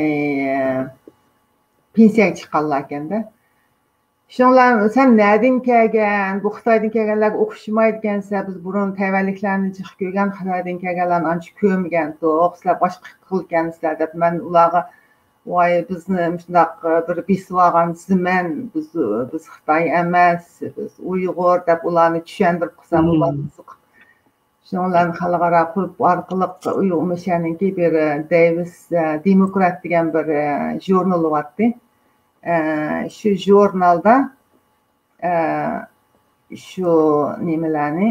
پېنسىيەگە چىققانلاركەن-دە. شۇڭلار، «سەن نەدىن كەلگەن؟ بۇ خىتايدىن كەلگەنلەرگە ئوخشىمايدىكەنسەن. بىز بۇرۇن تەيۋەنلىكلەرنى جىق كۆرگەن، خىتايدىن كەلگەنلەرنى ئانچە كۆرمىگەنتۇق. سىلەر باشقا خىلكەنسىلەر» دەپ، مەن ئۇلارغا، «ۋاي، بىزنى مۇشۇنداق بىر بېسىۋالغان زېمىن، بىز، بىز خىتاي ئەمەس، بىز ئۇيغۇر» دەپ ئۇلارنى چۈشەندۈرۈپ قىلسام، ئۇلار مم. قىزىق. شۇنىڭ بىلەن خەلقئارا كۇلۇب ئارقىلىق ئۇيغۇر مىشەنىڭكى بىر، ئە، دېۋىس، ئە، دېموكرات دېگەن بىر، ئە، ژۇرنىلى بارتتى. ئە، شۇ ژۇرنالدا، ئە، شۇ نېمىلەرنى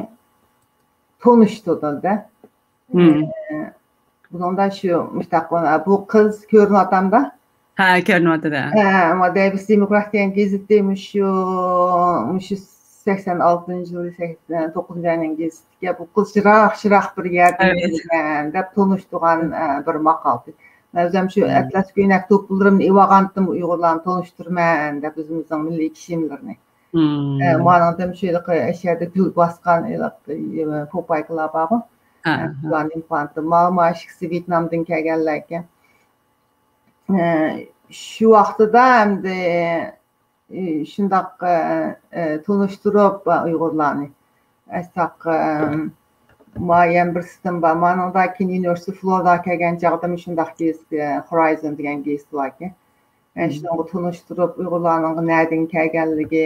تونۇشتۇردۇم-دە. مم. ئە، بۇنىڭدا شۇ مۇشتاق، بۇ قىز كۆرۈنۈۋاتامدا؟ ھە، كۆرۈنۈۋاتىدۇ. ھە، ئەمما دېۋىس دېموكرات دېگەن گېزىتى مۇشۇ، مۇشۇ سەكسەن ئالتىنچى يىلى، سەكسەن توققۇزىنچى ئاينىڭ گېزىتىگە، «بۇ قىز يىراق، يىراق بىر يەردىن ئەۋەت. كەلگەن» دەپ تونۇشتۇرغان، ئە، بىر ماقالىدى. مەن ئۆزۈم شۇ مم. ئەتلەس كۆينەك دوپپىلىرىمنى ئېۋالغانتىم، ئۇيغۇرلارنى تونۇشتۇرىمەن دەپ، ئۆزىمىزنىڭ مىللىي كىيىملىرىنى. مم. ئە، مانىڭدىن شۇ ھېلىقى ئەشيادا گۈل باسقان ھېلىقى، ئە، پوپايكىلار بارغۇ. ھە، ئە، ھە. شۇلارنى ئېلىپ باراتتىم. ما-، مانا ئىككىسى ۋيېتنامدىن كەلگەنلەركەن. ئە، شۇ ۋاقتىدا ئەمدى، ئە، شۇنداق، ئە، ئە، تونۇشتۇرۇپ، ئە، ئۇيغۇرلارنى. ئەستاق، ئە، ما يەنە بىرسىدىن بار. مانىڭدا كېيىن يۇنىۋېرسىتېت فلورداغا كەلگەن چاغدىمۇ شۇنداق گېزىت، ئە، خورايزون دېگەن گېزىت باركەن. ئە، مم. شۇنىڭغا تونۇشتۇرۇپ، ئۇيغۇرلارنىڭ نەدىن كەلگەنلىكى،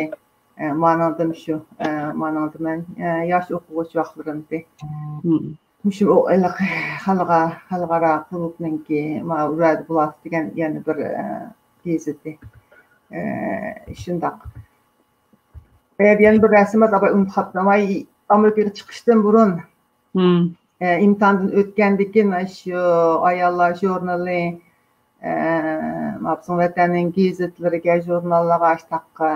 ئە، مانىڭدىن شۇ، ئە، مانىڭدا مەن، ئە، ياش ئوقۇغۇچى ۋاقىتلىرىمدى. مم. مۇشۇ ئو-، ھېلىقى خەلقئا-، خەلقئارا كۇلۇبنىڭكى، ما، رەد بۇلات دېگەن يەنە بىر، ئە، گېزىتى. ئە، شۇنداق. ئە، يەنە بىر رەسىم بار، ئۇنتۇپ قاپتىمەن. ئامېرىكىغا چىقىشتىن بۇرۇن، مم. ئە، ئىمتىھاندىن ئۆتكەندىن كېيىن، شۇ ئاياللار ژۇرنىلى، ئە، ما بىزنىڭ ۋەتەننىڭ گېزىتلىرىگە، ژۇرناللارغا ئاشتاق، ئە،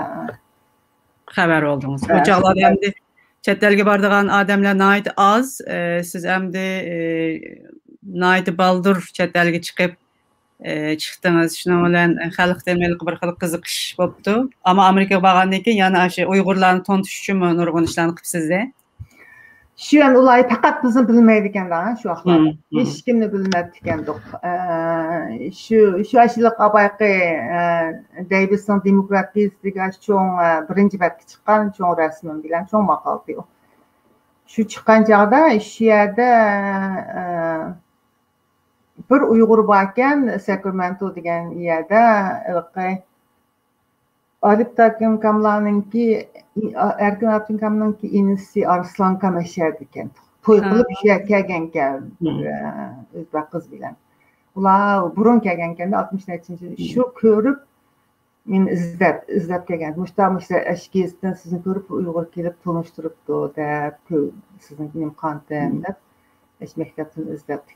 خەۋەر بولدىڭىز. ئۇ ھە، چاغلاردا خەۋەر. ئەمدى چەت ئەلگە بارىدىغان ئادەملەر ناھايىتى ئاز. ئە، سىز ئەمدى، ئە، ناھايىتى بالدۇر چەت ئەلگە چىقىپ، ئە، چىقتىڭىز. شۇنىڭ بىلەن خەلقتە ھېلىقى بىر خىل قىزىقىش بوپتۇ. ئەمما ئامېرىكىغا بارغاندىن كېيىن يەنە ئاشۇ ئۇيغۇرلارنى تونۇتۇش ئۈچۈنمۇ نۇرغۇن ئىشلارنى قىپسىز-دە؟ شۇ يەنى ئۇلار پەقەت بىزنى بىلمەيدىكەندە، شۇ ۋاقىتلاردا. مم، مم. ھېچكىمنى بىلمەپتىكەندۇق. ئە، شۇ، شۇ ئاشۇلۇق ئاۋايقى، ئە، دېۋىسنىڭ دېموكرات گېزىتىگە چوڭ، ئە، بىرىنچى بەتكە چىققان چوڭ رەسىمىم بىلەن چوڭ ماقالىدى ئۇ. شۇ چىققان چاغدا شۇ يەردە، ئە، بىر ئۇيغۇر باركەن، ساكرامېنتو دېگەن يەردە، ھېلىقى ئارىپ ئاكاملارنىڭكى، ئەركىن ئاكامنىڭكى ئىنىسى ئارسلانكام ئەشەدىكەن. توي ھا. قىلىپ شۇ يەرگە كەلگەنكەن، مم. ئە، ئۆزبەك قىز بىلەن. ئۇلار بۇرۇن كەلگەنكەندە، ئاتمىش نەچچىنچى يىل. مم. شۇ كۆرۈپ، مېنى ئىزدەپ، ئىزدەپ كەلگەن. مۇشتا، مۇشتا ئەش گېزىتتىن سىزنى كۆرۈپ، ئۇيغۇر كېلىپ تونۇشتۇرۇپتۇ دەپ، كۆ-، سىزنىڭكى نېمە قانتىم مم. دەپ، ئەش مەكتەپتىن ئىزدەپ.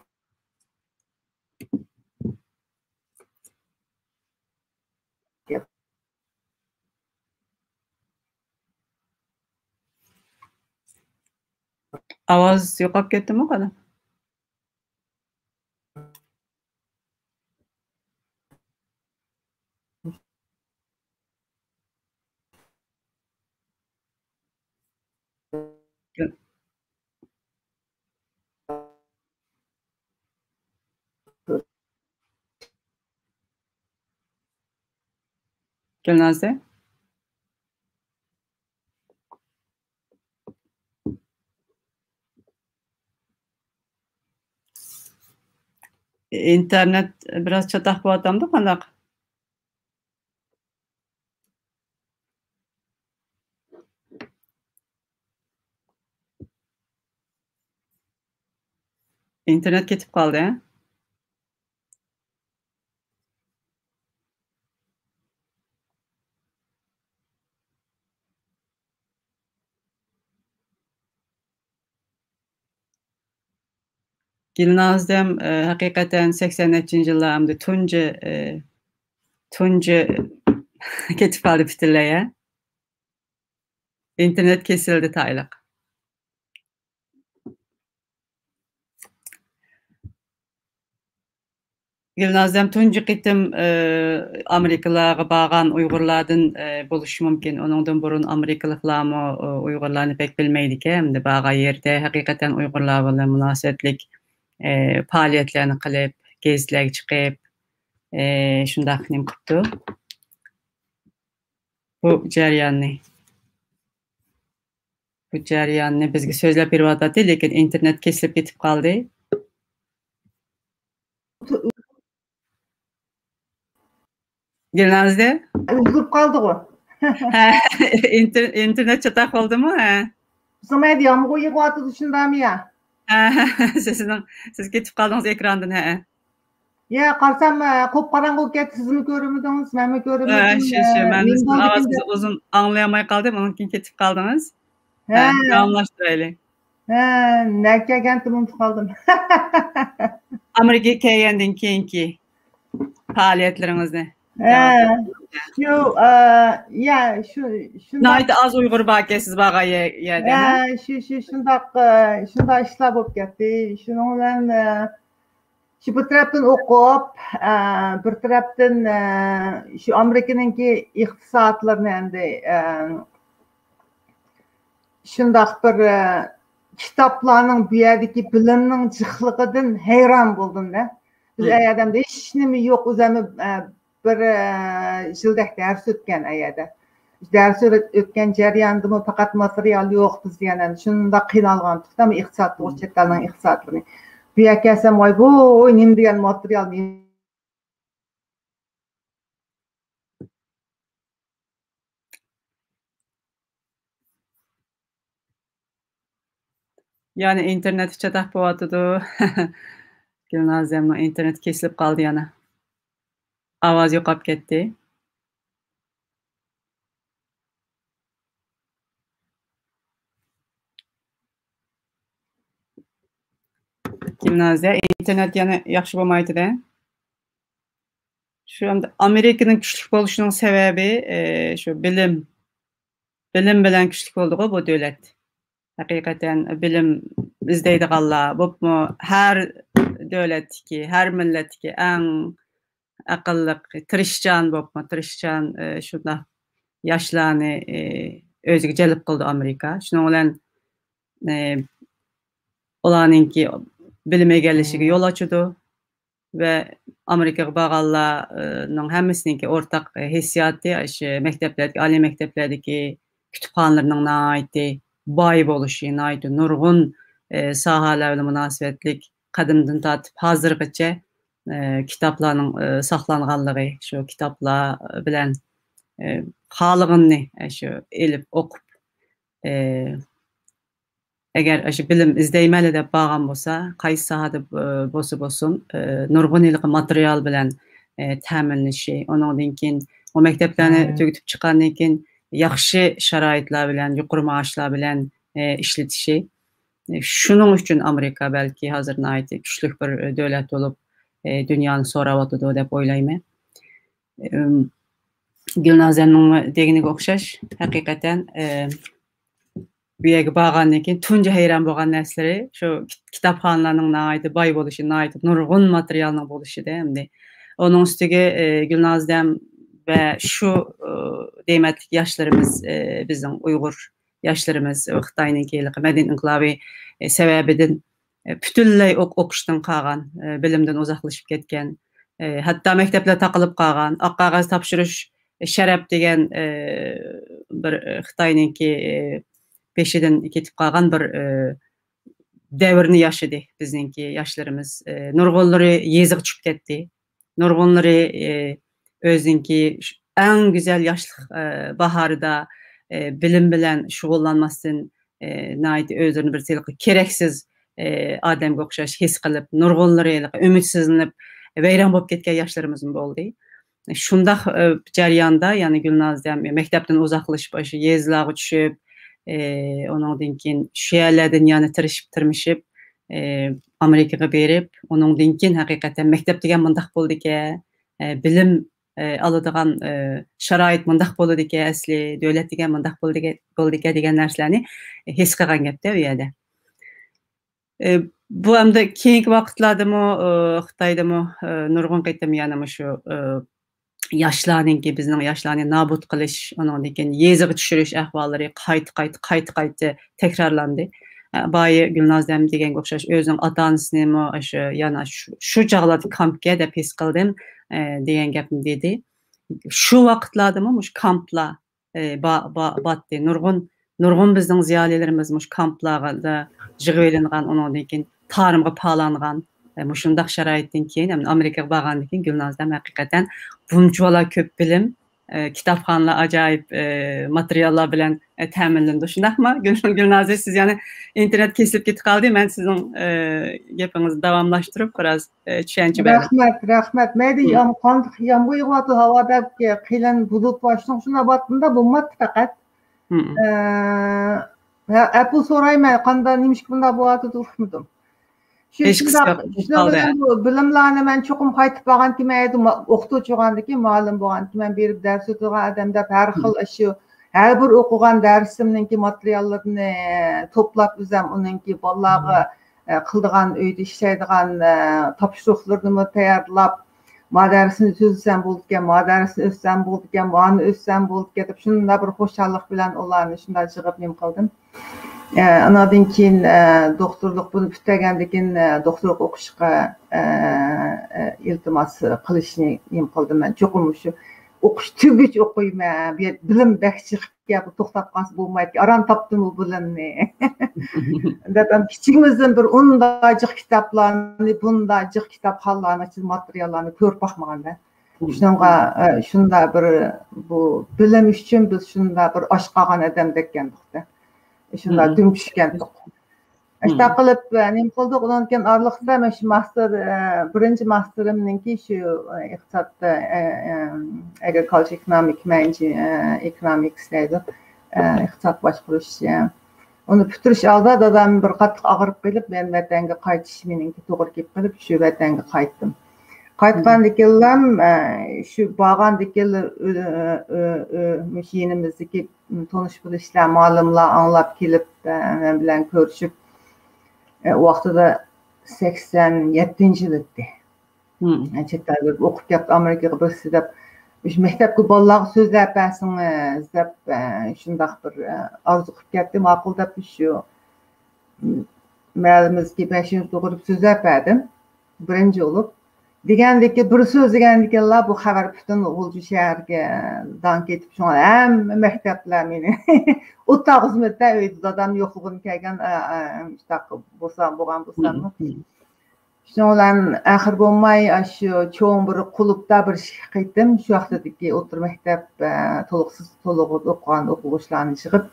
ئاۋاز يوقاپ كەتتىمۇ قانداق؟ گۈلنازە؟ ئىنتېرنېت بىراز چاتاق بولۇۋاتامدۇ قانداق؟ ئىنتېرنېت كېتىپ قالدى، ھە؟ گۈلنازەم، ئە، ھەقىقەتەن سەكسەن نەچچىنچى يىللار ئەمدى تۇنجى، ئە، تۇنجى كېتىپ قالدى پۈتۈنلەي، ھە؟ ئىنتېرنېت كېسىلدى تايلىق. گۈلنازەم تۇنجى قېتىم، ئە، ئامېرىكىلارغا بارغان ئۇيغۇرلاردىن، ئە، بولۇشى مۇمكىن. ئۇنىڭدىن بۇرۇن ئامېرىكىلىقلارمۇ، ئە، ئۇيغۇرلارنى بەك بىلمەيدىكەن. ئەمدى بارغان يېرىدە ھەقىقەتەن ئۇيغۇرلار بىلەن مۇناسىۋەتلىك، ئە، پائالىيەتلەرنى قىلىپ، گېزىتلەرگە چىقىپ، ئە، شۇنداق نېمە قىپتۇ. بۇ جەرياننى، بۇ جەرياننى بىزگە سۆزلەپ بېرىۋاتاتتى، لېكىن ئىنتېرنېت كېسىلىپ كېتىپ قالدى. گۈلنازە؟ ئۈزۈلۈپ قالدىغۇ. ھە، ئىنتېر-، ئىنتېرنېت چاتاق بولدىمۇ؟ ھە. بىزنىڭ يامغۇر يېغىۋاتىدۇ، شۇنداقمۇ يا؟ ھە، سىزنىڭ، سىز كېتىپ قالدىڭىز ئېكراندىن، ھە. يا، قارىسام، ئە، قۇپقاراڭغۇ كەتتى، سىزمۇ كۆرمىدىڭىز، مەنمۇ كۆرمىدىم. ھە، شۇ، شۇ، مەن سىزنىڭ ئاۋازىڭىزنى ئۇزۇن ئاڭلىيالماي قالدىم، ئۇنىڭدىن كېيىن كېتىپ قالدىڭىز. ھە. ھە، داۋاملاشتۇرايلى. ھە، نەگە كەلگەنتىم، ئۇنتۇپ قالدىم. ئامېرىكىغا كەلگەندىن كېيىنكى پائالىيەتلىرىڭىزنى. ھە، شۇ، ئە، يا، شۇ، شۇنداق. ناھايىتى ئاز ئۇيغۇر باركەن سىز بارغان يە-، يەردە، ھە، ھە؟ شۇ، شۇ، شۇنداق، ئە، شۇنداق ئىشلار بولۇپ كەتتى. شۇنىڭ بىلەن، ئە، شۇ بىر تەرەپتىن ئوقۇپ، ئە، بىر تەرەپتىن، ئە، شۇ ئامېرىكىنىڭكى ئىقتىسادلىرىنى ئەمدى، ئە، شۇنداق بىر، ئە، كىتابلارنىڭ بۇ يەردىكى بىلىمنىڭ جىقلىقىدىن ھەيران بولدۇم-دە. بىز ئۇ يەردە ئەمدى ھېچنېمە يوق، ئۆزەممۇ، ئە، بىر، ئە، يىلدەك دەرس ئۆتكەن ئەيەردە. دەرس ئۆت-، ئۆتكەن جەرياندىمۇ پەقەت ماتېرىيال يوق بىز دېگەن، شۇنداق قىينالغانتۇق، ئىقتىسادلىق، چەت ئەلنىڭ ئىقتىسادلىرىنى. بۇ يەرگە كەلسەم، ۋاي، بۇ نېمە دېگەن ماتېرىيال، نېمە يەنە ئىنتېرنېتى چاتاق بولۇۋاتىدۇ. گۈلنازەمنىڭ ئىنتېرنېتى كېسىلىپ قالدى يەنە. ئاۋازى يوقاپ كەتتى. گۈلنازە، ئىنتېرنېت يەنە ياخشى بولمايتىدە. شۇ ئەمدى ئامېرىكىنىڭ كۈچلۈك بولۇشىنىڭ سەۋەبى، ئى، شۇ بىلىم. بىلىم بىلەن كۈچلۈك بولدىغۇ بۇ دۆلەت. ھەقىقەتەن بىلىم ئىزدەيدىغانلار، بولۇپمۇ ھەر دۆلەتتىكى، ھەر مىللەتتىكى ئەڭ ئەقىللىق، تىرىشچان بولۇپمۇ، تىرىشچان، ئى، شۇنداق ياشلارنى، ئى، ئۆزىگە جەلپ قىلىدۇ ئامېرىكا. شۇنىڭ بىلەن، ئى، ئۇلارنىڭكى بىلىم ئىگىلىشىگە يول ئاچىدۇ. ۋە ئامېرىكىغا بارغانلارنىڭ ھەممىسىنىڭكى ئورتاق ھېسسىياتى، ئاشۇ مەكتەپلەردىكى، ئالىي مەكتەپلەردىكى كۇتۇپخانىلىرىنىڭ ناھايىتى باي بولۇشى، ناھايىتى نۇرغۇن، ئى، ساھەلەر بىلەن مۇناسىۋەتلىك قەدىمدىن تارتىپ ھازىرغىچە، ئى، كىتابلارنىڭ، ئى، ساقلانغانلىقى، شۇ كىتابلار بىلەن، ئى، خالىغىنىنى، ئى، شۇ ئېلىپ ئوقۇپ، ئى، ئەگەر ئاشۇ بىلىم ئىزدەيمەنلا دەپ بارغان بولسا، قايسى ساھەدە، ئى، بولسا بولسۇن، ئى، نۇرغۇن ھېلىقى ماتېرىيال بىلەن، ئى، تەمىنلىشى، ئۇنىڭدىن كېيىن ئۇ مەكتەپلەرنى تۈگىتىپ چىققاندىن كېيىن ياخشى شارائىتلار بىلەن، يۇقىرى مائاشلار بىلەن، ئى، ئىشلىتىشى. ئى، شۇنىڭ ئۈچۈن ئامېرىكا بەلكى ھازىر ناھايىتى كۈچلۈك بىر، ئى، دۆلەت بولۇپ، ئى، دۇنيانى سوراۋاتىدۇ دەپ ئويلايمەن. ئىم، گۈلنازەمنىڭ دېگىنىگە ئوخشاش، ھەقىقەتەن، ئى، بۇ يەرگە بارغاندىن كېيىن تۇنجى ھەيران بولغان نەرسىلىرى شۇ كىت-، كىتابخانىلارنىڭ ناھايىتى باي بولۇشى، ناھايىتى نۇرغۇن ماتېرىيالنىڭ بولۇشىدە ئەمدى. ئۇنىڭ ئۈستىگە، ئى، گۈلنازەم ۋە شۇ، ئى، دېمەتلىك ياشلىرىمىز، ئى، بىزنىڭ ئۇيغۇر ياشلىرىمىز خىتاينىڭكى ھېلىقى مەدەنىيەت ئىنقىلابى، ئى، سەۋەبىدىن، ئى، پۈتۈنلەي ئوق-، ئوقۇشتىن قالغان، ئى، بىلىمدىن ئۇزاقلىشىپ كەتكەن، ئى، ھەتتا مەكتەپلەر تاقىلىپ قالغان، ئاق قەغەز تاپشۇرۇش شەرەپ دېگەن، ئى، بىر، ئى، خىتاينىڭكى، ئى، پېشىدىن كېتىپ قالغان بىر، ئى، دەۋرنى ياشىدى بىزنىڭكى ياشلىرىمىز. ئى، نۇرغۇنلىرى يېزىغا چۈشۈپ كەتتى. نۇرغۇنلىرى، ئى، ئۆزىنىڭكى ش-، ئەڭ گۈزەل ياشلىق، ئى، باھارىدا، ئى، بىلىم بىلەن شۇغۇللانماستىن، ئى، ناھايىتى ئۆزلىرىنى بىر ھېلىقى كېرەكسىز، ئى، ئادەمگە ئوخشاش ھېس قىلىپ، نۇرغۇنلىرى ھېلىقى ئۈمىدسىزلىنىپ، ۋەيران بولۇپ كەتكەن ياشلىرىمىزمۇ بولدى. شۇنداق، ئى، جەرياندا، يەنى گۈلنازەم مەكتەپتىن ئۇزاقلىشىپ، ئاشۇ يېزىلارغا چۈشۈپ، ئى، ئۇنىڭدىن كېيىن شۇ يەرلەردىن يەنە تىرىشىپ، تىرمىشىپ، ئامېرىكىغا بېرىپ، ئۇنىڭدىن كېيىن ھەقىقەتەن مەكتەپ دېگەن مۇنداق بولىدىكەن، بىلىم ئالىدىغان شارائىت مۇنداق بولىدىكەن، ئەسلى دۆلەت دېگەن مۇنداق بولىدىكەن دېگەن نەرسىلەرنى ھېس قىلغان گەپتە ئۇ يەردە. بۇ ئەمدى كېيىنكى ۋاقىتلاردىمۇ خىتايدىمۇ نۇرغۇن قېتىم يەنە مۇشۇ ياشلارنىڭكى، بىزنىڭ ياشلارنى نابۇت قىلىش، ئۇنىڭدىن كېيىن يېزىغا چۈشۈرۈش ئەھۋاللىرى قايتا، قايتا، قايتا، قايتا تەكرارلاندى. بايا گۈلنازەم دېگەنگە ئوخشاش ئۆزىنىڭ ئاتا-ئانىسىنىمۇ ئاشۇ، يەنە شۇ، شۇ چاغلاردا كامپكە دەپ ھېس قىلدىم، دېگەن گەپنى دېدى. شۇ ۋاقىتلاردىمۇ مۇشۇ كامپلار، با-، با-، باتتى. نۇرغۇن، نۇرغۇن بىزنىڭ زىيالىيلىرىمىز مۇشۇ كامپلاردا يىغىۋېلىنغان، ئۇنىڭدىن كېيىن تارىمغا پالانغان، مۇشۇنداق شارائىتتىن كېيىن، ئەمدى ئامېرىكىغا بارغاندىن كېيىن گۈلنازەم ھەقىقەتەن بۇنچىۋالا كۆپ بىلىم، كىتابخانىلار ئاجايىپ ماتېرىياللار بىلەن تەمىنلىنىدۇ. شۇنداقمۇ؟ گۈل-، گۈلنازە، سىز يەنە ئىنتېرنېت كېسىلىپ كېتىپ قالدى. مەن سىزنىڭ گېپىڭىزنى داۋاملاشتۇرۇپ بىراز چۈشەنچە بەردىم. رەھمەت، رەھمەت. مەيدە يام-، قانداق يامغۇر يېغىۋاتىدۇ، ھاۋا بەك قېلىن بۇلۇت بار، شۇنىڭ ئۈچۈن ئاۋاتمىدا بولماپتۇ پەقەت. ئە، ئەپۇ سورايمەن، قانداق، نېمىشقا بۇنداق بولۇۋاتىدۇ، ئۇقمىدىم. شۇ، شۇنداق، شۇنىڭ بىلەن بۇ بىلىملارنى مەن چوقۇم قايتىپ بارغانتىمەن، ئوقۇتقۇچى بولغاندىكىن، مۇئەللىم بولغانتىمەن، بېرىپ دەرس ئۆتىدىغان ئادەمدە ھەر خىل شۇ، ھەر بىر ئوقۇغان دەرسىمنىڭكى ماتېرىياللىرىنى توپلاپ ئۆزەم ئۇنىڭكى بالىلارغا ئە، قىلىدىغان، ئۆيدە ئىشلەيدىغان، ئە، تاپشۇرۇقلىرىنىمۇ تەييارلاپ، ما دەرسنى تۈزسەم بولىدىكەن، ما دەرسنى ئۆتسەم بولىدىكەن، مانى ئۆتسەم بولىدىكەن دەپ، شۇنداق بىر خۇشاللىق بىلەن ئۇلارنى شۇنداق يىغىپ نېمە قىلدىم. ئە، ئاناندىن كېيىن، ئە، دوختۇرلۇق، بۇنى پۈتتۈرگەندىن كېيىن، ئە، دوختۇرلۇق ئوقۇشقا، ئە، ئە، ئىلتىماس قىلىشنى نېمە قىلدىم مەن. چوقۇم شۇ ئوقۇش تۈگىگىچە ئوقۇيمەن، بۇ يەردە بىلىم بەك جىق. گەپ توختاپ قالسا بولمايدىكەن، ئاران تاپتىم بۇ بىلىمنى. دەپ، ھەم كىچىكىمىزدىن بىر ئۇنداق جىق كىتابلارنى، بۇنداق جىق كىتابخانلارنىڭ ئىچىدە ماتېرىياللارنى كۆرۈپ باقمىغاندا. شۇنىڭغا، ئە، شۇنداق بىر، بۇ بىلىم ئۈچۈن بىز شۇنداق بىر ئاچ قالغان ئادەمدەك ئىكەندۇق-دە. شۇنداق دۈم چۈشكەندۇق. شۇنداق قىلىپ، ئە، نېمە قىلدۇق؟ ئۇنىڭدىن كېيىن ئارىلىقتا مەن شۇ ماستېر، ئە، بىرىنچى ماستېرىمنىڭكى شۇ، ئە، ئىقتىساد، ئە، ئە، ئە، ئەگرىكالچىر ئېكونومىك، مەنجى-، ئە، ئېكونومىكس دەيدۇ. ئە، ئىقتىساد باشقۇرۇش، ئە. ئۇنى پۈتتۈرۈش ئالدىدا دادام بىر قاتتىق ئاغرىپ قېلىپ، مەن ۋەتەنگە قايتىش مېنىڭكى توغرا كېلىپ قېلىپ، شۇ ۋەتەنگە قايتتىم. قايتقاندىكىنلام، ئە، شۇ بارغاندىكىنلا، ئۆ-، ئۆ-، ئۆ-، ئۆ-، مۇشۇ يېنىمىزدىكى تونۇش بىلىشلەر، مالىملار ئاڭلاپ كېلىپ، ئە، مەن بىلەن كۆرۈشۈپ، ئە، ئۇ ۋاقتىدا سەكسەن يەتتىنچى يىل ئىدى. چەت ئەلگە ئوقۇپ كەپتۇ، ئامېرىكىغا بىرسى دەپ، مۇشۇ مەكتەپكە بالىلارغا سۆزلەپ بەرسىڭىز دەپ، ئە، شۇنداق بىر، ئە، ئارزۇ قىلىپ كەتتى. ماقۇل دەپ، شۇ مەھەللىمىزدىكى بەشىنچى توغرىلىپ سۆزلەپ بەردىم. بىرىنچى بولۇپ. دېگەندىكى، بىر سۆزلىگەندىكىنلا بۇ خەۋەر پۈتۈن غۇلجا شەھەرگە داڭ كېتىپ، شۇڭا ھەممە مەكتەپلەر مېنى ئوتتۇرا خىزمەتتە ئۆيدە دادام يوقلىغىنى كەلگەن، ئە، ئە، مۇشۇنداق بولسا، بولغان بولساممۇ. شۇنىڭ بىلەن ئاخىر بولماي، ئاشۇ چوڭ بىر كۇلۇبتا بىر ئىككى قېتىم شۇ ۋاقتىدىكى ئوتتۇرا مەكتەپ، ئە، تولۇقسىز، تولۇقسىز ئوقۇغان ئوقۇغۇچىلارنى يىغىپ،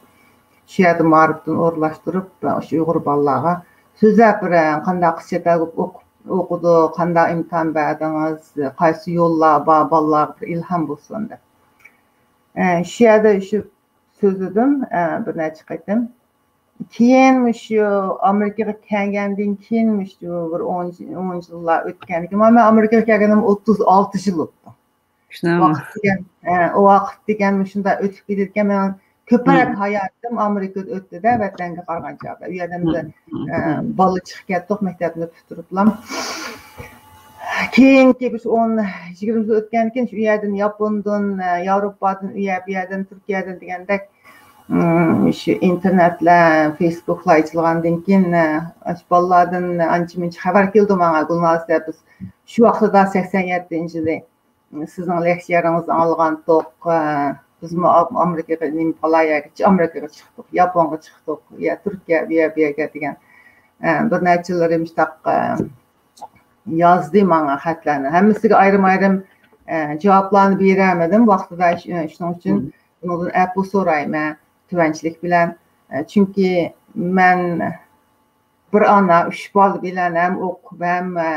شۇ يەردە مائارىپتىن ئورۇنلاشتۇرۇپ، ئاشۇ ئۇيغۇر بالىلارغا سۆزلەپ بېرىڭ، قانداق قىلسا چەت ئەلگە ئوقۇپ، ئوقۇدۇق، قانداق ئىمتىھان بەردىڭىز، قايسى يوللار بار، بالىلارغا بىر ئىلھام بولسۇن دەپ. ئە، شۇ يەردە شۇ سۆزلىدىم، ئە، بىر نەچچە قېتىم. كېيىن مۇشۇ ئامېرىكىغا كەلگەندىن كېيىن، مۇشۇ بىر ئون، ئون يىللار ئۆتكەندىن كېيىن، مانا مەن ئامېرىكىغا كەلگىنىمگە ئوتتۇز ئالتە يىل بوپتۇ. ۋاقىت دېگەن، ئە، ئۇ ۋاقىت دېگەن مۇشۇنداق ئۆتۈپ كېتىدىكەن. مەن كۆپرەك ھاياتىم ئامېرىكىدا ئۆتتى-دە، ۋەتەنگە قارىغاندا. ئۇ يەردە بىز، ئە، بالىلار چىقىپ كەتتۇق، مەكتەپنى پۈتتۈرۈپلا. كېيىنكى بىر ئون، يىگىرمە يىل ئۆتكەندىن كېيىن، شۇ يەردىن ياپوندىن، ئە، ياۋروپادىن، ئۇ يەر، بۇ يەردىن، تۈركىيەدىن دېگەندەك، ئىم، شۇ ئىنتېرنېتلەر، فېيسبۇكلار ئېچىلغاندىن كېيىن، ئە، ئاشۇ بالىلاردىن ئانچە-مۇنچە خەۋەر كېلىدۇ ماڭا، گۈلنازە، بىز شۇ ۋاقتىدا سەكسەن يەتتىنچى يىلى سىزنىڭ لېكسىيەلىرىڭىزنى ئاڭلىغانتۇق. بىزمۇ ئام-، ئامېرىكىغا، نېمە، پالايەگىچە ئامېرىكىغا چىقتۇق، ياپونغا چىقتۇق، يا تۈركىيە، بۇ يەر، بۇ يەرگە دېگەن، بىر نەچچىلىرى مۇشۇنداق يازدى ماڭا خەتلەرنى. ھەممىسىگە ئايرىم-ئايرىم جاۋابلارنى بېرەلمىدىم ۋاقتىدا. شۇنىڭ ئۈچۈن بۇنىڭدىن ئەپۇ سورايمەن، تۆۋەنچىلىك بىلەن. چۈنكى مەن بىر ئانا، ئۈچ بالا بىلەن ھەم ئوقۇپ، ھەم، ئە،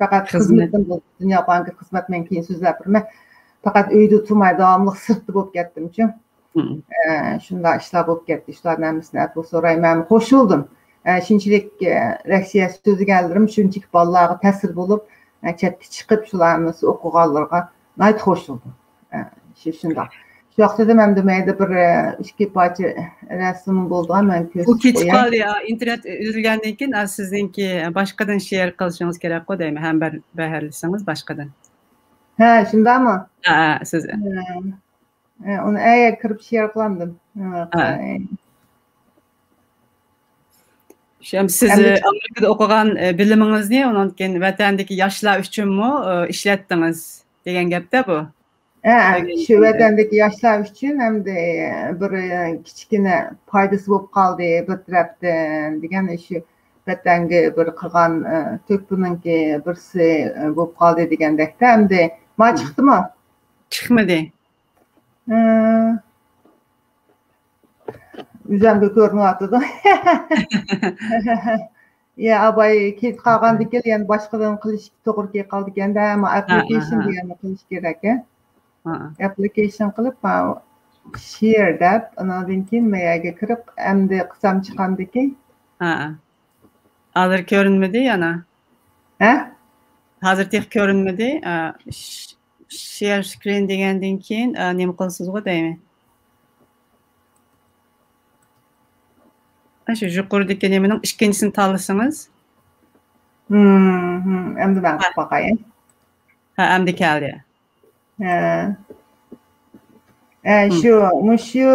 پەقەت خىزمەت. خىزمىتىم بولدى. دۇنيا بانكىغا خىزمەت مەن كېيىن سۆزلەپ بېرىمەن. پەقەت ئۆيدە تۇرماي، داۋاملىق سىرتتا بولۇپ كەتتىمچۇ. ئە، شۇنداق ئىشلار بولۇپ كەتتى. شۇلارنىڭ ھەممىسىنى ئەپۇ سورايمەن. قوشۇلدۇم. ئە، شۇنچىلىك، ئە، رەشىيە سۆزلىگەنلىرىم شۇنچىلىك بالىلارغا تەسىر بولۇپ، ئە، چەتكە چىقىپ، شۇلار ھەممىسى ئوقۇغانلىرىغا ناھايىتى خوش بولدۇم. ئە، شۇ، شۇنداق. شۇ ۋاقىتتا مەندە مەيدە بىر، ئە، ئىككى پارچە رەسىم بولىدىغان، مەن بۇ كۆرسىتىپ كېتىپ قوياي. قالدى، يا، ئىنتېرنېت ئۈزۈلگەندىن كېيىن، ئا، سىزنىڭكى باشقىدىن شېئر قىلىشىڭىز كېرەكقۇ دەيمەن، ھەم بەر-، بەھرىلىسىڭىز باشقىدىن. ھە، شۇنداقمۇ؟ ھە، ھە، سىز. ھە. ھە، ئۇنى ئەگەر كىرىپ شېئر قىلامدىم. ھە، ھە. قىلاي. شۇ، سىز ئەمدى ئامېرىكىدا ئوقۇغان، ئە، بىلىمىڭىزنى ئۇنىڭدىن كېيىن ۋەتەندىكى ياشلار ئۈچۈنمۇ، ئە، ئىشلەتتىڭىز دېگەن گەپتە بۇ؟ ھە، ھە، شۇ ۋەتەندىكى ياشلار ئۈچۈن ھەمدە بىر، ئە، كىچىككىنە پايدىسى بولۇپ قالدى بىر تەرەپتىن دېگەن، شۇ ۋەتەنگە بىر قىلغان، ئە، تۆھپىنىڭكى بىرسى، ئە، بولۇپ قالدى دېگەندەكتە، ئەمدى ما چىقتىمۇ؟ چىقمىدى. ئە، ئۆزۈمگە كۆرۈنۈۋاتىدۇ. يا، ئاباي كېتىپ قالغاندىكىن يەنە باشقىدىن قىلىش توغرا كېلىپ قالىدىكەن-دە، ئەمما ھە، ھە، ئەپلىكېيشن ھە. دېگەننى قىلىش كېرەك، ھە؟ ھە، ھە. ئەپلىكېيشن قىلىپ، ھە، شېئر دەپ، ئانىڭدىن كېيىن مەيەگە كىرىپ، ئەمدى قىلسام چىقامدىكىن؟ ھە، ھە. ھازىر كۆرۈنمىدى يەنە؟ ھە؟ ھازىر تېخى كۆرۈنمىدى. ئە، ش-، شېئر سكرىن دېگەندىن كېيىن، ئە، نېمە قىلىسىزغۇ دەيمەن. ئاشۇ يۇقىرىدىكى نېمىنىڭ ئىككىنچىسىنى تاللىسىڭىز. ھىم، ھىم. ئەمدى مەن ھە. قىلىپ باقاي. ھە، ئەمدى كەلدى. ھە. ھە، ھىم. شۇ، مۇشۇ،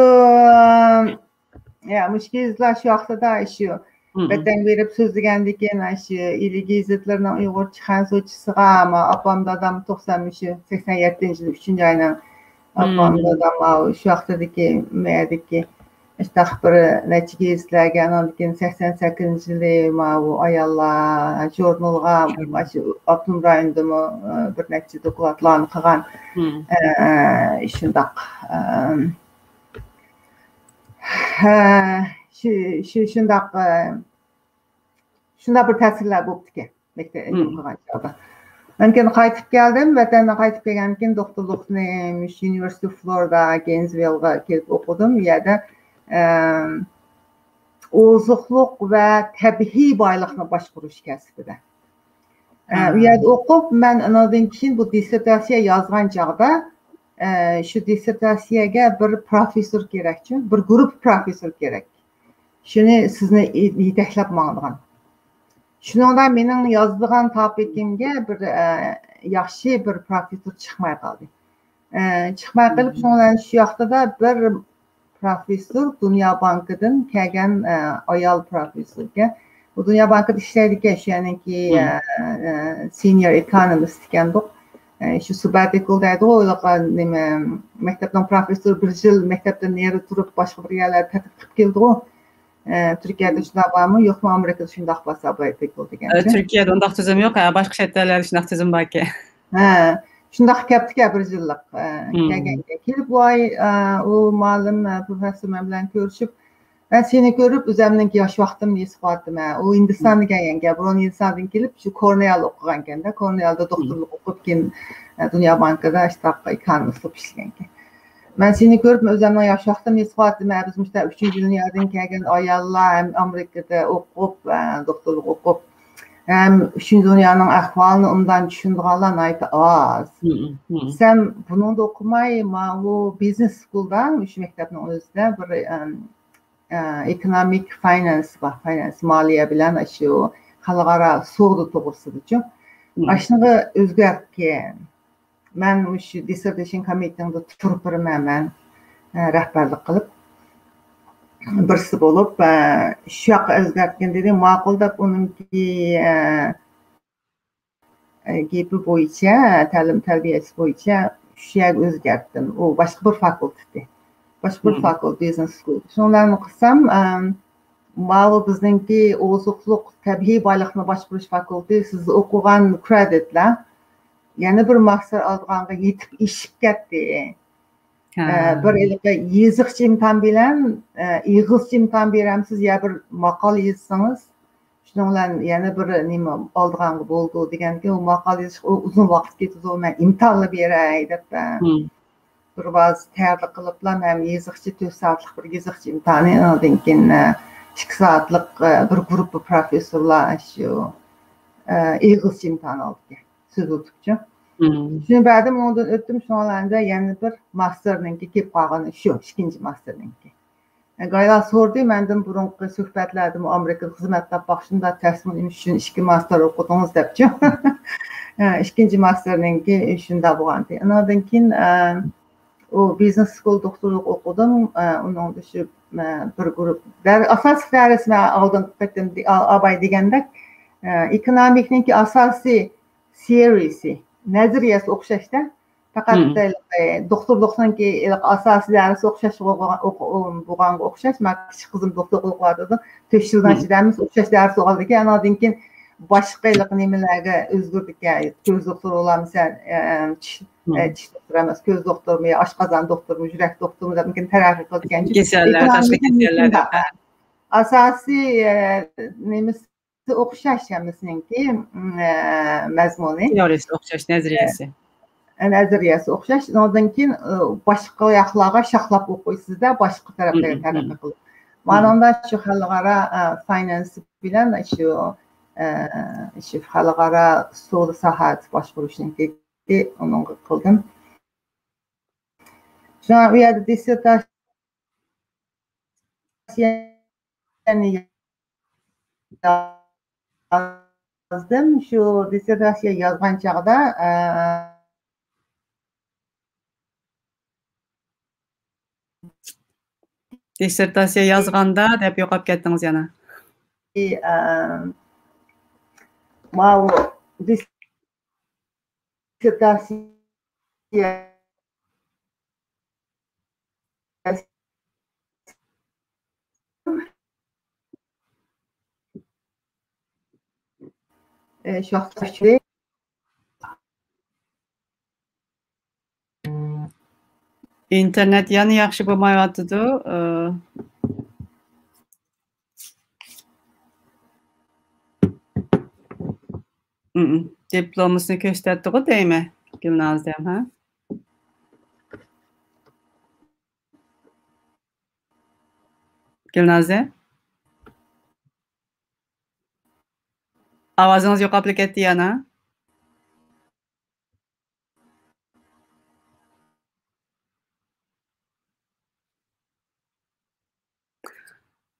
يا، مۇشۇ گېزىتلەر شۇ ۋاقتىدا شۇ ھىم. ۋەتەنگە بېرىپ سۆزلىگەندىكىن، شۇ ئىلى گېزىتلىرىنىڭ ئۇيغۇرچە خەنزۇچىسىغا، ئاپام، دادام توقسان، مۇشۇ سەكسەن يەتتىنچى يىل ئۈچىنچى ئاينىڭ ئاپام، ھىم. دادام، ئاۋۇ شۇ ۋاقتىدىكى، مەدىكى ئىشتاق بىر نەچچە گېزىتلەرگە، ئانىڭدىن كېيىن سەكسەن سەككىزىنچى يىلى ماۋۇ ئاياللار ژۇرنىلىغا، ماشۇ ئاپتونوم رايوندىمۇ، ئە، بىر نەچچە دوكلاتلارنى قىلغان، ھىم. ئە، شۇنداق، ئە، ھە، شۇ، شۇ، شۇنداق، ئە، شۇنداق بىر تەسىرلەر بوپتىكەن. مەكتەپ مم. قىلغان چاغدا. مەن كېيىن قايتىپ كەلدىم. ۋەتەندىن قايتىپ كەلگەندىن كېيىن دوختۇرلۇقنى مۇشۇ يۇنىۋېرسىتېت فلورىدا، گەينزۋىلغا كېلىپ ئوقۇدۇم. ئۇ يەردە، ئەم، ئوزۇقلۇق ۋە تەبىئىي بايلىقنى باشقۇرۇش كەسپىدە. ئە، ئۇ يەردە ئوقۇپ، مەن ئۇنىڭدىن كېيىن بۇ دىسسېرتاتسىيە يازغان چاغدا، ئە، شۇ دىسسېرتاتسىيەگە بىر پروفېسسور كېرەكچۇ، بىر گۇرۇپپا پروفېسسور كېرەك. شۇنى سىزنى يېتەكلەپ ماڭىدىغان. شۇنىڭدا مېنىڭ يازىدىغان تاپىكىمگە بىر، ئە، ياخشى بىر پروفېسسور چىقماي قالدى. ئە، چىقماي قېلىپ، شۇنىڭ بىلەن شۇ ۋاقتىدا بىر پروفېسسور دۇنيا بانكىدىن كەلگەن، ئە، ئايال پروفېسسوركەن. ئۇ دۇنيا بانكىدا ئىشلەيدىكەن، شۇ يەرنىڭكى، ئە، ئە، سېنىيور ئېكونومىست ئىكەندۇق. ئە، شۇ سباتىكل دەيدىغۇ، ھېلىقى نېمە، مەكتەپنىڭ پروفېسسورى بىر يىل مەكتەپتىن نېرى تۇرۇپ، باشقا بىر يەرلەردە تەتقىق قىلىپ كېلىدىغۇ. ئە، تۈركىيەدە شۇنداق بارمۇ؟ يوقمۇ؟ ئامېرىكىدا شۇنداق بار سابايتىكل دېگەن. ئە، تۈركىيەدە ئۇنداق تۈزۈم يوق، ھە، باشقا چەت ئەللەردە شۇنداق تۈزۈم باركەن. ھە، شۇنداق كەپتىكەن بىر يىللىق، ئە، كەلگەنكەن. كېلىپ، ۋاي، ئە، ئۇ مۇئەللىم، ئە، پروفېسسور مەن بىلەن كۆرۈشۈپ، مەن سېنى كۆرۈپ، ئۆزەمنىڭكى ياش ۋاقتىمنى ئېسىگە ئالدىم، ھە. ئۇ ھىندىستاندىن كەلگەنكەن، بۇرۇن ھىندىستاندىن كېلىپ، شۇ كورنېلدا ئوقۇغانكەن-دە، كورنېلدا دوختۇرلۇق ئوقۇپ، كېيىن، ئە، دۇنيا بانكىدا ئىشتاق ئېكونومىست بولۇپ ئىشلىگەنكەن. مەن سېنى كۆرۈپ، ئۆزۈمنىڭ ياش ۋاقتىمنى ھېس قىلىۋاتىمەن. بىز مۇشۇنداق ئۈچىنچى دۇنيادىن كەلگەن ئاياللار ھەم ئامېرىكىدا ئوقۇپ، ئە، دوختۇرلۇق ئوقۇپ، ھەم ئۈچىنچى دۇنيانىڭ ئەھۋالىنى ئوبدان چۈشىنىدىغانلار ناھايىتى ئاز. سەن بۇنىڭدا ئوقۇماي، ماۋۇ بىزنېس سكۇلدا، مۇشۇ مەكتەپنىڭ ئۆزىدە بىر، ئەم، ئە، ئېكونومىك فاينانس بار، فاينانس، مالىيە بىلەن شۇ خەلقئارا سودا توغرىسىدىچۇ. ئاشۇنىڭغا ئۆزگەرتكەن. مەن مۇشۇ دىسسېرتېيشن كومىتېتىڭدا تۇرۇپ بېرىمەن مەن، ئە، رەھبەرلىك قىلىپ، بىرسى بولۇپ، ئە، شۇ ياققا ئۆزگەرتكىن دېدى. ماقۇل دەپ ئۇنىڭكى، ئە، ئە، گېپى بويىچە، تەلىم تەربىيەسى بويىچە شۇ يەرگە ئۆزگەرتتىم. ئۇ باشقا بىر فاكۇلتېتى. باشقا بىر فاكۇلتېت، بىزنېس سكۇل. شۇنىڭ بىلەن قىلسام، ئە، ماۋۇ بىزنىڭكى ئوزۇقلۇق، تەبىئىي بايلىقنى باشقۇرۇش فاكۇلتېتى، سىز ئوقۇغان كرېدىتلار يەنە بىر ماستېر ئالىدىغانغا يېتىپ ئېشىپ كەتتى. ئە، بىر ھېلىقى يېزىقچە ئىمتىھان بىلەن، ئە، ئېغىزچە ئىمتىھان بېرەمسىز، يا بىر ماقالە يازسىڭىز، شۇنىڭ بىلەن يەنە بىر نېمە ئالىدىغانغا بولىدۇ دېگەنكى، ئۇ ماقالە يېزىشقا ئۇ ئۇزۇن ۋاقىت كېتىدۇ، مەن ئىمتىھانلا بېرەي دەپ، ئە، بىر ئاز تەييارلىق قىلىپلا، مەن يېزىقچە تۆت سائەتلىك بىر يېزىقچە ئىمتىھانى، ئاندىن كېيىن، ئە، ئىككى سائەتلىك، ئە، بىر گۇرۇپپا پروفېسسورلار شۇ، ئە، ئېغىزچە ئىمتىھان ئالدىكەن، سۆزلىتىپچۇ. شۇنى بەردىم، ئۇنىڭدىن ئۆتتۈم، شۇنىڭ بىلەن يەنە بىر ماستېرنىڭكى كېلىپ قالغىنى شۇ، ئىككىنچى ماستېرنىڭكى. ئە، گايلا سورىدى مەندىن بۇرۇنقى سۆھبەتلەردىمۇ ئامېرىكىدا خىزمەت تاپماقچىدىم، تەسمۇ نېمە ئۈچۈن ئىككى ماستېر ئوقۇدىڭىز دەپچۇ. ئە، ئىككىنچى ماستېرنىڭكى شۇنداق بولغانىدى. ئۇنىڭدىن كېيىن، ئە، ئۇ بىزنېس سكۇل دوختۇرلۇق ئوقۇدۇم. ئە، ئۇنىڭدا شۇ، ئە، بىر گۇرۇپ دەر-، ئاساسلىق دەرس مەن ئالدىنقى قېتىم دې-، ئا-، ئاباي دېگەندەك، ئە، ئېكونومىكنىڭكى ئاساسىي سېرىيىسى، نەزەرىيەسى ئوخشاشتا. پەقەت، مم. ئە، دوختۇرلۇقنىڭكى ئاساسىي دەرسى ئوخشاش بولغان-، ئوق-، ئو-، بولغانغا ئوخشاش. مەن كىچىك قىزىم دوختۇرلۇق ئوقۇۋاتىدۇ. تۆت يىلدىن، مم. ئىچىدە ھەممىسى ئوخشاش دەرس ئوقۇغاندىكىن، ئانىڭدىن كېيىن باشقا ھېلىقى نېمىلەرگە ئۆزگىرىدىكەن، كۆز دوختۇرى بولامسەن، ئە، چىش، مم. ئە، چىش دوختۇرى ئەمەس، كۆز دوختۇرىمۇ، يا ئاشقازان دوختۇرىمۇ، يۈرەك دوختۇرىمۇ دەپ كېيىن تەرەققىي قىلىدىكەن. كېسەللەر، تاشقى كېسەللەر. ئاساسىي، ئە، نېمىسى ئوخشاش ھەممىسىنىڭكى، ئە، مەزمۇنى. تېئورىيەسى ئوخشاش، نەزەرىيەسى. ئە، نەزەرىيەسى ئوخشاش. ئۇنىڭدىن كېيىن، ئە، باشقا ياقلارغا شاخلاپ ئوقۇيسىز-دە، باشقا تەرەپلەرگە تەرەققىي قىلىپ. مانىڭدا شۇ خەلقئارا، ئە، فاينانس بىلەن شۇ، ئە، شۇ خەلقئارا سودا ساھەسى باشقۇرۇشنىڭكى ئۇنىڭغا قىلدىم. شۇڭا ئۇ يەردە دىسسېرتاتسىيە يازدىم. شۇ دىسسېرتاتسىيە يازغان چاغدا، ئە، دىسسېرتاتسىيە يازغاندا دەپ يوقاپ كەتتىڭىز يەنە. ئە، ماۋۇ دىسسېرتاتسىيە ئە، شۇ ۋاقىتتا ئىنتېرنېت يەنە ياخشى بولمايۋاتىدۇ. ئە، دىپلومىسىنى كۆرسىتەتتىغۇ دەيمەن، گۈلنازەم، ھە؟ گۈلنازە؟ ئاۋازىڭىز يوقاپلا كەتتى يەنە.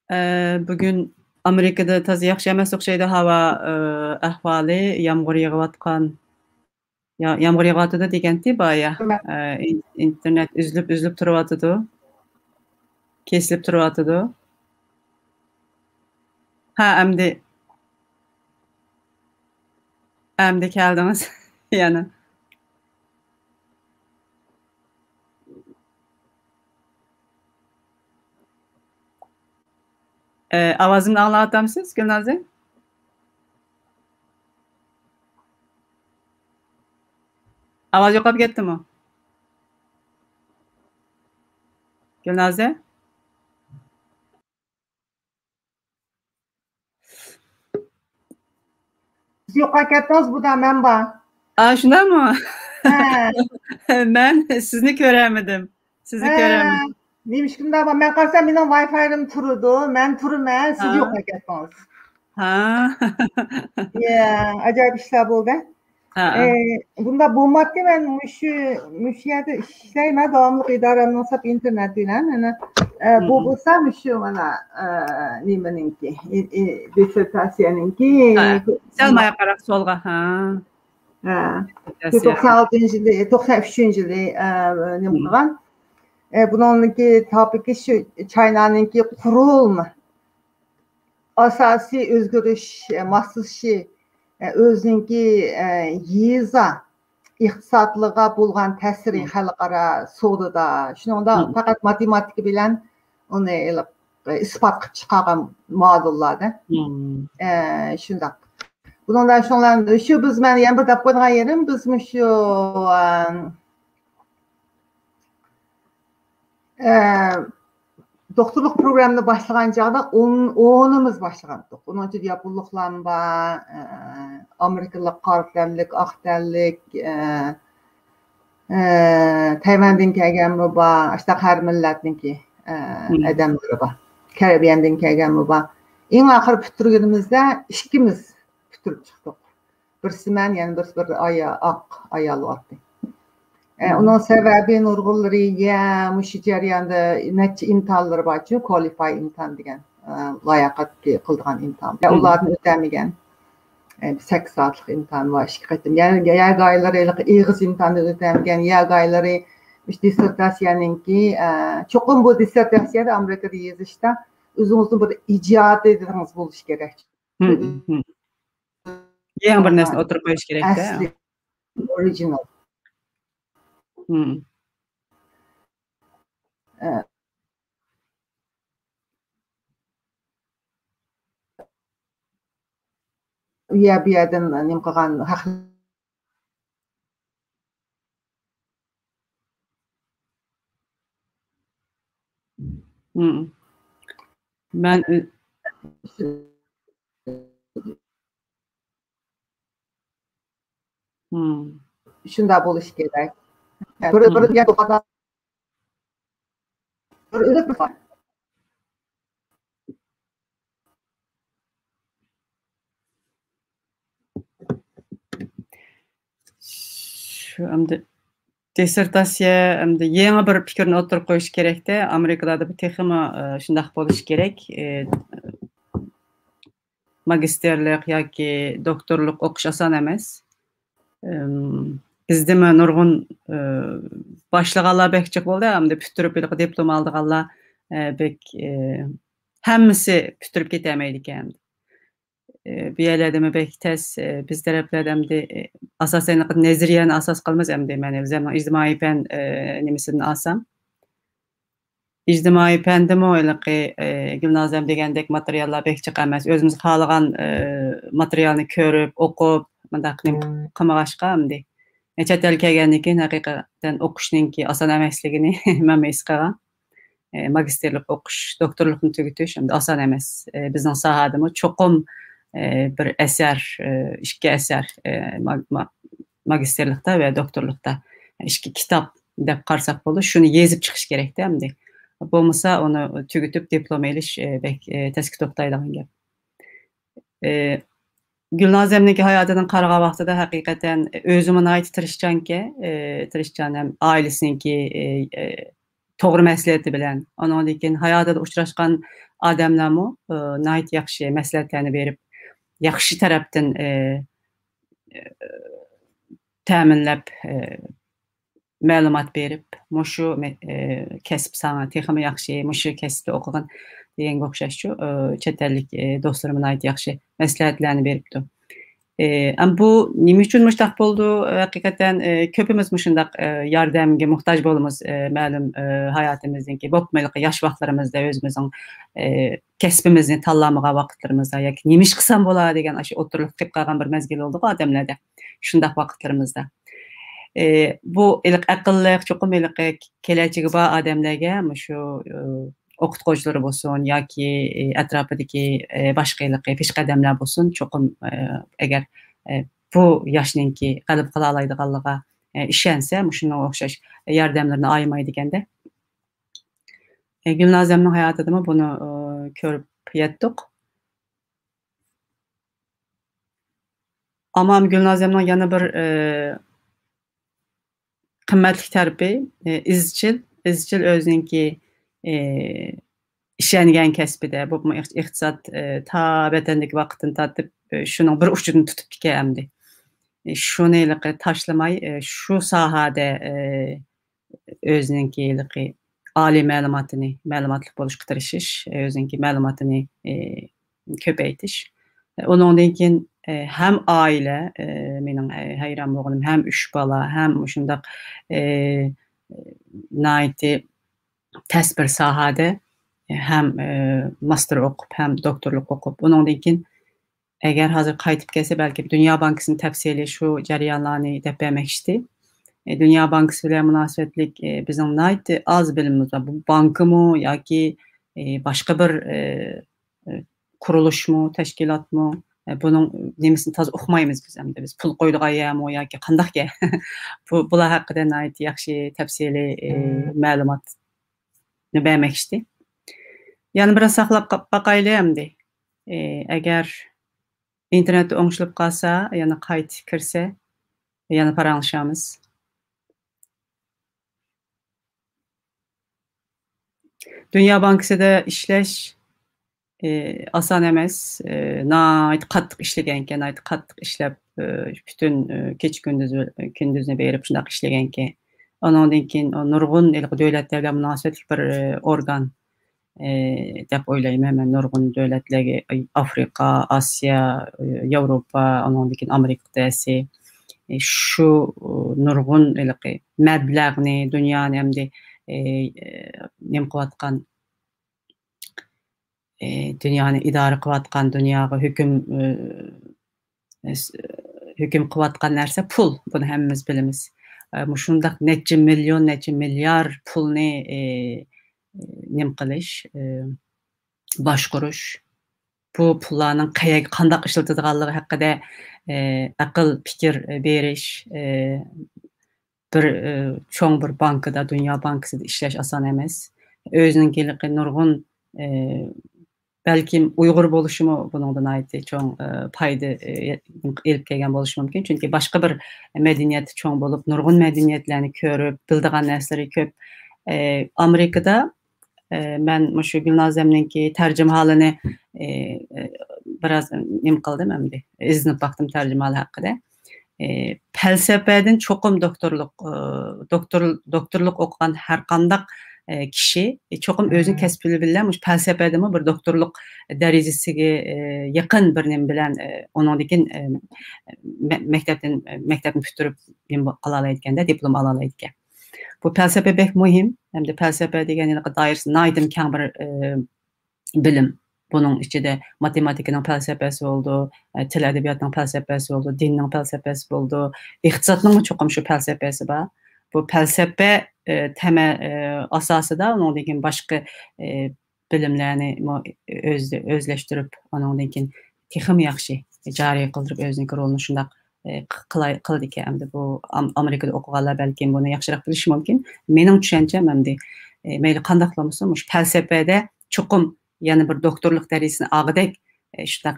ئە، بۈگۈن ئامېرىكىدا تازا ياخشى ئەمەس ئوخشايدۇ ھاۋا، ئە، ئەھۋالى. يامغۇر يېغىۋاتقان. يا-، يامغۇر يېغىۋاتىدۇ دېگەنتى بايا. ئە، ئىن-، ئىنتېرنېت ئۈزۈلۈپ، ئۈزۈلۈپ تۇرۇۋاتىدۇ. كېسىلىپ تۇرۇۋاتىدۇ. ھە، ئەمدى. ئەمدى كەلدىڭىز يەنە. ئە، ئاۋازىمنى ئاڭلاۋاتامسىز، گۈلنازە؟ ئاۋاز يوقاپ كەتتىمۇ؟ گۈلنازە؟ سىز يوقاپ كەتتىڭىز، بۇدا مەن بار. ئا، شۇنداقمۇ؟ ھە. مەن سىزنى كۆرەلمىدىم. سىزنى ھە. كۆرەلمىدىم. نېمىشقا مۇنداق بار؟ مەن قارىسام، مېنىڭ ۋاي فايلىرىم تۇرىدۇ. مەن تۇرىمەن، سىز ھا. يوقاپ كەتتىڭىز. ھا. يا، ئاجايىپ ئىشلار بولدى. ھە، ھە. ئە، بۇنداق بولماپتۇ، مەن مۇشۇ، مۇشۇ يەردە ئىشلەيمەن، داۋاملىق ئىدارەمنىڭ ساپ ئىنتېرنېتى بىلەن. ئەنە، ئە، بۇ مم. بولسا مۇشۇ مانا، ئە، نېمىنىڭكى، ئى، ئى، دىسسېرتاتسىيەنىڭكى. ھە، سەل ماياقراق سولغا، ھە. ھە. دىسسېرتاتسىيە. توقسان ئالتىنچى يىلى، توقسان ئۈچىنچى يىلى، ئە، نېمە مم. قىلغان. ئە، بۇنىڭكى تاپىكى شۇ، چاينانىڭكى قۇرۇلما. ئاساسىي ئۆزگىرىش، ئە، ماسلىشىشى، ئە، ئۆزىنىڭكى، ئە، يېزا ئىقتىسادلىقىغا بولغان تەسىرى مم. خەلقئارا سودىدا. شۇنىڭدا مم. پەقەت ماتېماتىكا بىلەن ئۇنى ئېلىپ، ئە، ئىسپات قىلىپ چىقارغان مودېللاردا. مم. ئە، شۇنداق. بۇنىڭدا شۇڭلار، شۇ بىز، مەن يەنە بىر دەپ قويىدىغان يېرىم، بىز مۇشۇ، ئە، ئە، دوختۇرلۇق پروگراممىنى باشلىغان چاغدا ئون، ئونىمىز باشلىغانتۇق. ئۇنىڭ ئىچىدە ياپونلۇقلارمۇ بار، ئە، ئامېرىكىلىق قارا تەنلىك، ئاق تەنلىك، ئە، ئە، تەيۋەندىن كەلگەنمۇ بار، ئاشۇنداق ھەر مىللەتنىڭكى، ئە، مم. ئادەملىرى بار. كەربىيەندىن كەلگەنمۇ بار. ئەڭ ئاخىر پۈتتۈرگىنىمىزدە ئىككىمىز پۈتتۈرۈپ چىقتۇق. بىرسى مەن، يەنە بىرسى بىر ئايا-، ئاق ئايال بارتى. ئە، ئۇنىڭ سەۋەبى نۇرغۇنلىرى يە مۇشۇ جەرياندا نەچچە ئىمتىھانلىرى بارچۇ، كۋالىفاي ئىمتىھان دېگەن، ئە، لاياقەت قىلىدىغان ئىمتىھان. يە ئۇلارنى ئۆتەلمىگەن. ئە، سەككىز سائەتلىك ئىمتىھان بار، ئىككى قېتىم. يەنى يەگايلىرى ھېلىقى ئېغىز ئىمتىھانى ئۆتەلمىگەن، يەگايلىرى مۇشۇ دىسسېرتاتسىيەنىڭكى، ئە، چوقۇم بۇ دىسسېرتاتسىيەدە ئامېرىكىدا يېزىشتا ئۆزىڭىزنىڭ بىر ئىجادىيىتىڭىز بولۇشى كېرەك. يېڭى بىر نەرسىنى ئوتتۇرىغا قويۇش كېرەك-دە. ئەسلى، ئورىجىنال. ئە، ئۇ يەر بۇ يەردىن نېمە قىلغان ھەق. مەن ئۆ-، شۇنداق بولۇشى كېرەك. بىر، بىر، بىر، شۇ ئەمدى دىسسېرتاتسىيە، ئەمدى يېڭى بىر پىكىرنى ئوتتۇرىغا قويۇش كېرەكتە. ئامېرىكىلاردا بۇ تېخىمۇ، ئە، شۇنداق بولۇشى كېرەك. ئە، ماگىستىرلىق ياكى دوكتورلۇق ئوقۇش ئاسان ئەمەس. ئىم، بىزدىمۇ نۇرغۇن، ئە، باشلىغانلار بەك جىق بولدى، ئەمدى پۈتتۈرۈپ ھېلىقى دىپلوم ئالىدىغانلار، ئە، بەك، ئە، ھەممىسى پۈتتۈرۈپ كېتەلمەيدىكەن. ئە، بۇ يەرلەردىمۇ بەك تەس، ئە، بىز تەرەپلەردە ئەمدى، ئە، ئاساسەن نەزەرىيەنى ئاساس قىلىمىز ئەمدى مەن ئۆزۈمنىڭ ئىجتىمائىي پەن، ئە، نېمىسىدىن ئالسام. ئىجتىمائىي پەندىمۇ ھېلىقى، ئى، گۈلنازەم دېگەندەك ماتېرىياللار بەك جىق ئەمەس. ئۆزىمىز خالىغان، ئى، ماتېرىيالنى كۆرۈپ، ئوقۇپ، مۇنداق نېمە قىلمىغاچقا ئەمدى. چەت ئەلگە كەلگەندىن كېيىن ھەقىقەتەن ئوقۇشنىڭكى ئاسان ئەمەسلىكىنى مەنمۇ ھېس قىلغان. ئى، ماگىستىرلىق ئوقۇش، دوكتورلۇقنى تۈگىتىش ئەمدى ئاسان ئەمەس. ئى، بىزنىڭ ساھەدىمۇ چوقۇم، ئى، بىر ئەسەر، ئى، ئىككى ئەسەر، ئى، ما-، ما-، ماگىستىرلىقتا ۋە دوكتورلۇقتا ئىككى كىتاب دەپ قارىساق بولىدۇ. شۇنى يېزىپ چىقىش كېرەكتە ئەمدى. بولمىسا ئۇنى تۈگىتىپ دىپلوم ئېلىش، ئە، بەك، ئە، تەسكە توختايدىغان گەپ. ئە، گۈلنازەمنىڭكى ھاياتىدىن قارىغان ۋاقتىدا ھەقىقەتەن ئۆزىمۇ ناھايىتى تىرىشچانكەن، ئە، تىرىشچان ھەم ئائىلىسىنىڭكى، ئە، ئە، توغرا مەسلىھەتى بىلەن، ئۇنىڭدىن كېيىن ھاياتىدا ئۇچراشقان ئادەملەرمۇ، ئە، ناھايىتى ياخشى مەسلىھەتلەرنى بېرىپ، ياخشى تەرەپتىن، ئە، ئە، تەمىنلەپ، ئە، مەلۇمات بېرىپ، مۇشۇ مە-، ئى، كەسىپ ساڭا تېخىمۇ ياخشى، مۇشۇ كەسىپتە ئوقۇغىن دېگەنگە ئوخشاشچۇ، ئى، چەت ئەللىك، ئى، دوستلىرىمغا ناھايىتى ياخشى مەسلىھەتلەرنى بېرىپتۇ. ئى، ئەم، بۇ نېمە ئۈچۈن مۇشۇنداق بولدى؟ ھەقىقەتەن، ئى، كۆپىمىز مۇشۇنداق، ئى، ياردەمگە موھتاج بولىمىز، ئى، مەلۇم، ئى، ھاياتىمىزدىكى، بولۇپمۇ ھېلىقى ياش ۋاقىتلىرىمىزدا ئۆزىمىزنىڭ، ئى، كەسپىمىزنى تاللىمىغان ۋاقىتلىرىمىزدا ياكى نېمە ئىش قىلسام بولا دېگەن ئاشۇ ئوتتۇرىلىققا كېلىپ قالغان بىر مەزگىل بولدىغۇ ئادەملەردە. شۇنداق ۋاقىتلىرىمىزدا. ئى، بۇ ھېلىقى ئەقىللىق، چوقۇم ھېلىقى كېلەچىكى بار ئادەملەرگە مۇشۇ، ئى، ئوقۇتقۇچىلىرى بولسۇن ياكى، ئى، ئەتراپىدىكى، ئى، باشقا ھېلىقى پېشقەدەملەر بولسۇن، چوقۇم، ئى، ئەگەر، ئى، بۇ ياشنىڭكى غەلىبە قىلالايدىغانلىقىغا، ئى، ئىشەنسە، مۇشۇنىڭغا ئوخشاش ياردەملىرىنى ئايىمايدىكەندە. ئى، گۈلنازەمنىڭ ھاياتىدىمۇ بۇنى، ئى، كۆرۈپ يەتتۇق. ئەمما گۈلنازەمنىڭ يەنە بىر، ئى، قىممەتلىك تەرىپى، ئى، ئىزچىل، ئىزچىل ئۆزىنىڭكى، ئى، ئىشەنگەن كەسپىدە، بولۇپمۇ ئىق-، ئىقتىساد، ئى، تا ۋەتەندىكى ۋاقتىدىن تارتىپ، ئى، شۇنىڭ بىر ئۇچىدىن تۇتۇپتىكەن ئەمدى. ئى، شۇنى ھېلىقى تاشلىماي، ئى، شۇ ساھەدە، ئى، ئۆزىنىڭكى ھېلىقى ئالىي مەلۇماتىنى، مەلۇماتلىق بولۇشقا تىرىشىش، ئۆزىنىڭكى مەلۇماتىنى، ئى، كۆپەيتىش. ئۇنىڭدىن كېيىن، ئى، ھەم ئائىلە، ئى، مېنىڭ، ئى، ھەيران بولغىنىم، ھەم ئۈچ بالا، ھەم مۇشۇنداق، ئى، ناھايىتى تەس بىر ساھەدە، ھەم، ئى، ماستېر ئوقۇپ، ھەم دوكتورلۇق ئوقۇپ، ئۇنىڭدىن كېيىن ئەگەر ھازىر قايتىپ كەلسە، بەلكىم دۇنيا بانكىسىنى تەپسىلىي شۇ جەريانلارنى دەپ بەرمەكچىدى. ئى، دۇنيا بانكىسى بىلەن مۇناسىۋەتلىك، ئى، بىزنىڭ ناھايىتى ئاز بىلىمىمىز بار. بۇ بانكىمۇ ياكى، ئى، باشقا بىر، ئى، ئى، قۇرۇلۇشمۇ، تەشكىلاتمۇ؟ ئى، بۇنىڭ نېمىسىنى تازا ئۇقمايمىز بىز ئەمدى. بىز پۇل قويىدىغان يەرمۇ ياكى قانداق يەر؟ بۇ، بۇلار ھەققىدە ناھايىتى ياخشى تەپسىلىي، ئى، مەلۇماتنى بەرمەكچىدى. يەنە بىراز ساقلاپ ق-، باقايلى ئەمدى. ئى، ئەگەر ئىنتېرنېتتا ئوڭشىلىپ قالسا، يەنە قايتا كىرسە، يەنە پاراڭلىشارمىز. دۇنيا بانكىسىدا ئىشلەش، ئى، ئاسان ئەمەس. ئى، ناھايىتى قاتتىق ئىشلىگەنكەن، ناھايىتى قاتتىق ئىشلەپ، ئى، پۈتۈن، ئى، كېچە كۈندۈز، كۈندۈزنى بېرىپ شۇنداق ئىشلىگەنكەن. ئۇنىڭدىن كېيىن نۇرغۇن ھېلىقى دۆلەتلەر بىلەن مۇناسىۋەتلىك بىر، ئى، ئورگان، ئى، دەپ ئويلايمەن مەن. نۇرغۇن دۆلەتلەرگە، ئاي-، ئافرىقا، ئاسىيا، ئى، ياۋروپا، ئۇنىڭدىن كېيىن ئامېرىكا قىتئەسى، ئى، شۇ، ئى، نۇرغۇن ھېلىقى مەبلەغنى، دۇنيانى ئەمدى، ئى، ئى، نېمە قىلىۋاتقان، ئى، دۇنيانى ئىدارە قىلىۋاتقان، دۇنياغا ھۆكۈم، ئى، ھۆكۈم قىلىۋاتقان نەرسە پۇل. بۇنى ھەممىمىز بىلىمىز. ئە، مۇشۇنداق نەچچە مىليون، نەچچە مىليار پۇلنى، ئى، نېمە قىلىش، ئى، باشقۇرۇش، بۇ پۇللارنىڭ قەيەرگە، قانداق ئىشلىتىدىغانلىقى ھەققىدە، ئى، ئەقىل پىكىر بېرىش، ئى، بىر، ئى، چوڭ بىر بانكىدا، دۇنيا بانكىسىدا ئىشلەش ئاسان ئەمەس. ئۆزىنىڭكى ھېلىقى نۇرغۇن، ئى، بەلكىم ئۇيغۇر بولۇشىمۇ بۇنىڭدا ناھايىتى چوڭ، ئى، پايدا، ئى، ئېلىپ كەلگەن بولۇشى مۇمكىن. چۈنكى باشقا بىر مەدەنىيەتتە چوڭ بولۇپ، نۇرغۇن مەدەنىيەتلەرنى كۆرۈپ، بىلىدىغان نەرسىلىرى كۆپ. ئى، ئامېرىكىدا، ئى، مەن مۇشۇ گۈلنازەمنىڭكى تەرجىمىھالىنى، ئى، ئى، بىراز نېمە قىلدىم ئەمدى، ئىزدىنىپ باقتىم تەرجىمىھالى ھەققىدە. ئى، پەلسەپەدىن چوقۇم دوكتورلۇق، ئى، دوكتور-، دوكتورلۇق ئوقۇغان ھەر قانداق، ئى، كىشى، ئى، چوقۇم ئۆزىنىڭ كەسپى بىلەن مۇشۇ پەلسەپەدىمۇ بىر دوكتورلۇق دەرىجىسىگە، ئى، يېقىن بىر نېمە بىلەن، ئى، ئۇنىڭدىن كېيىن، ئى، مە-، مەكتەپتىن، مەكتەپنى پۈتتۈرۈپ نېمە قىلالايدىكەن-دە، دىپلوم ئالالايدىكەن. بۇ پەلسەپە بەك مۇھىم. ھەمدە پەلسەپە دېگەن ھېلىقى دائىرىسى ناھايىتى كەڭ بىر، ئى، بىلىم. بۇنىڭ ئىچىدە ماتېماتىكىنىڭ پەلسەپىسى بولىدۇ، ئە، تىل ئەدەبىياتنىڭ پەلسەپىسى بولىدۇ، دىننىڭ پەلسەپىسى بولىدۇ، ئىقتىسادنىڭمۇ چوقۇم شۇ پەلسەپىسى بار. بۇ پەلسەپە، ئە، تەمە-، ئە، ئاساسىدا ئۇنىڭدىن كېيىن باشقا، ئە، بىلىملەرنى مۇ-، ئۆز-، ئۆزلەشتۈرۈپ، ئۇنىڭدىن كېيىن تېخىمۇ ياخشى جارى قىلدۇرۇپ، ئۆزىنىڭكى رولىنى شۇنداق، ئە، ق-، قىلاي-، قىلىدىكەن. ئەمدى بۇ ئام-، ئامېرىكىدا ئوقۇغانلار بەلكىم بۇنى ياخشىراق بىلىشى مۇمكىن. مېنىڭ چۈشەنچەم ئەمدى، ئە، مەيلى قانداقلا بولسۇن، مۇشۇ پەلسەپىدە چوقۇم يەنە بىر دوكتورلۇق دەرىجىسىنى ئالغۇدەك، ئە، شۇنداق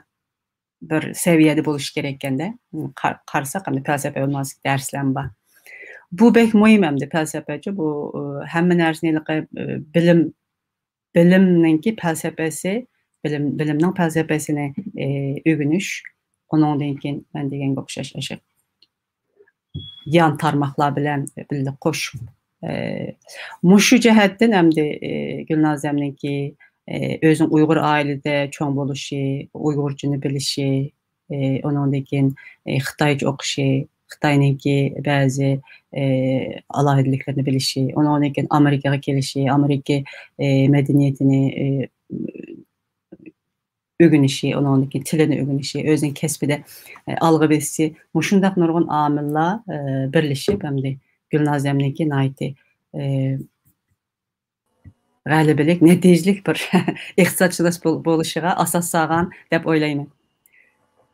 بىر سەۋىيەدە بولۇشى كېرەككەندە، قار-، قارىساق، ئەمدى پەلسەپە بىلەن مۇناسىۋەتلىك دەرسلەرمۇ بار. بۇ بەك مۇھىم ئەمدى پەلسەپەچۇ، بۇ، ئۇ، ھەممە نەرسىنى ھېلىقى، ئۇ، بىلىم، بىلىمنىڭكى پەلسەپىسى، بىلىم، بىلىمنىڭ پەلسەپىسىنى، ئى، ئۆگىنىش، ئۇنىڭدىن كېيىن مەن دېگەنگە ئوخشاش ئاشۇ يان تارماقلار بىلەن بىللە قوشۇپ، ئى، مۇشۇ جەھەتتىن ئەمدى، ئى، گۈلنازەمنىڭكى، ئى، ئۆزىنىڭ ئۇيغۇر ئائىلىدە چوڭ بولۇشى، ئۇيغۇرچىنى بىلىشى، ئى، ئۇنىڭدىن كېيىن، ئى، خىتايچە ئوقۇشى، خىتاينىڭكى بەزى، ئى، ئالاھىدىلىكلىرىنى بىلىشى، ئۇنىڭدىن كېيىن ئامېرىكىغا كېلىشى، ئامېرىكا، ئى، مەدەنىيىتىنى، ئى، ئۆگىنىشى، ئۇنىڭدىن كېيىن تىلىنى ئۆگىنىشى، ئۆزىنىڭ كەسپىدە، ئى، ئالغا بېسىشى، مۇشۇنداق نۇرغۇن ئامىللار، ئى، بىرلىشىپ، ئەمدى گۈلنازەمنىڭكى ناھايىتى، ئى، غەلىبىلىك، نەتىجىلىك بىر ئىقتىسادشۇناس بول-، بولۇشىغا ئاساس سالغان دەپ ئويلايمەن.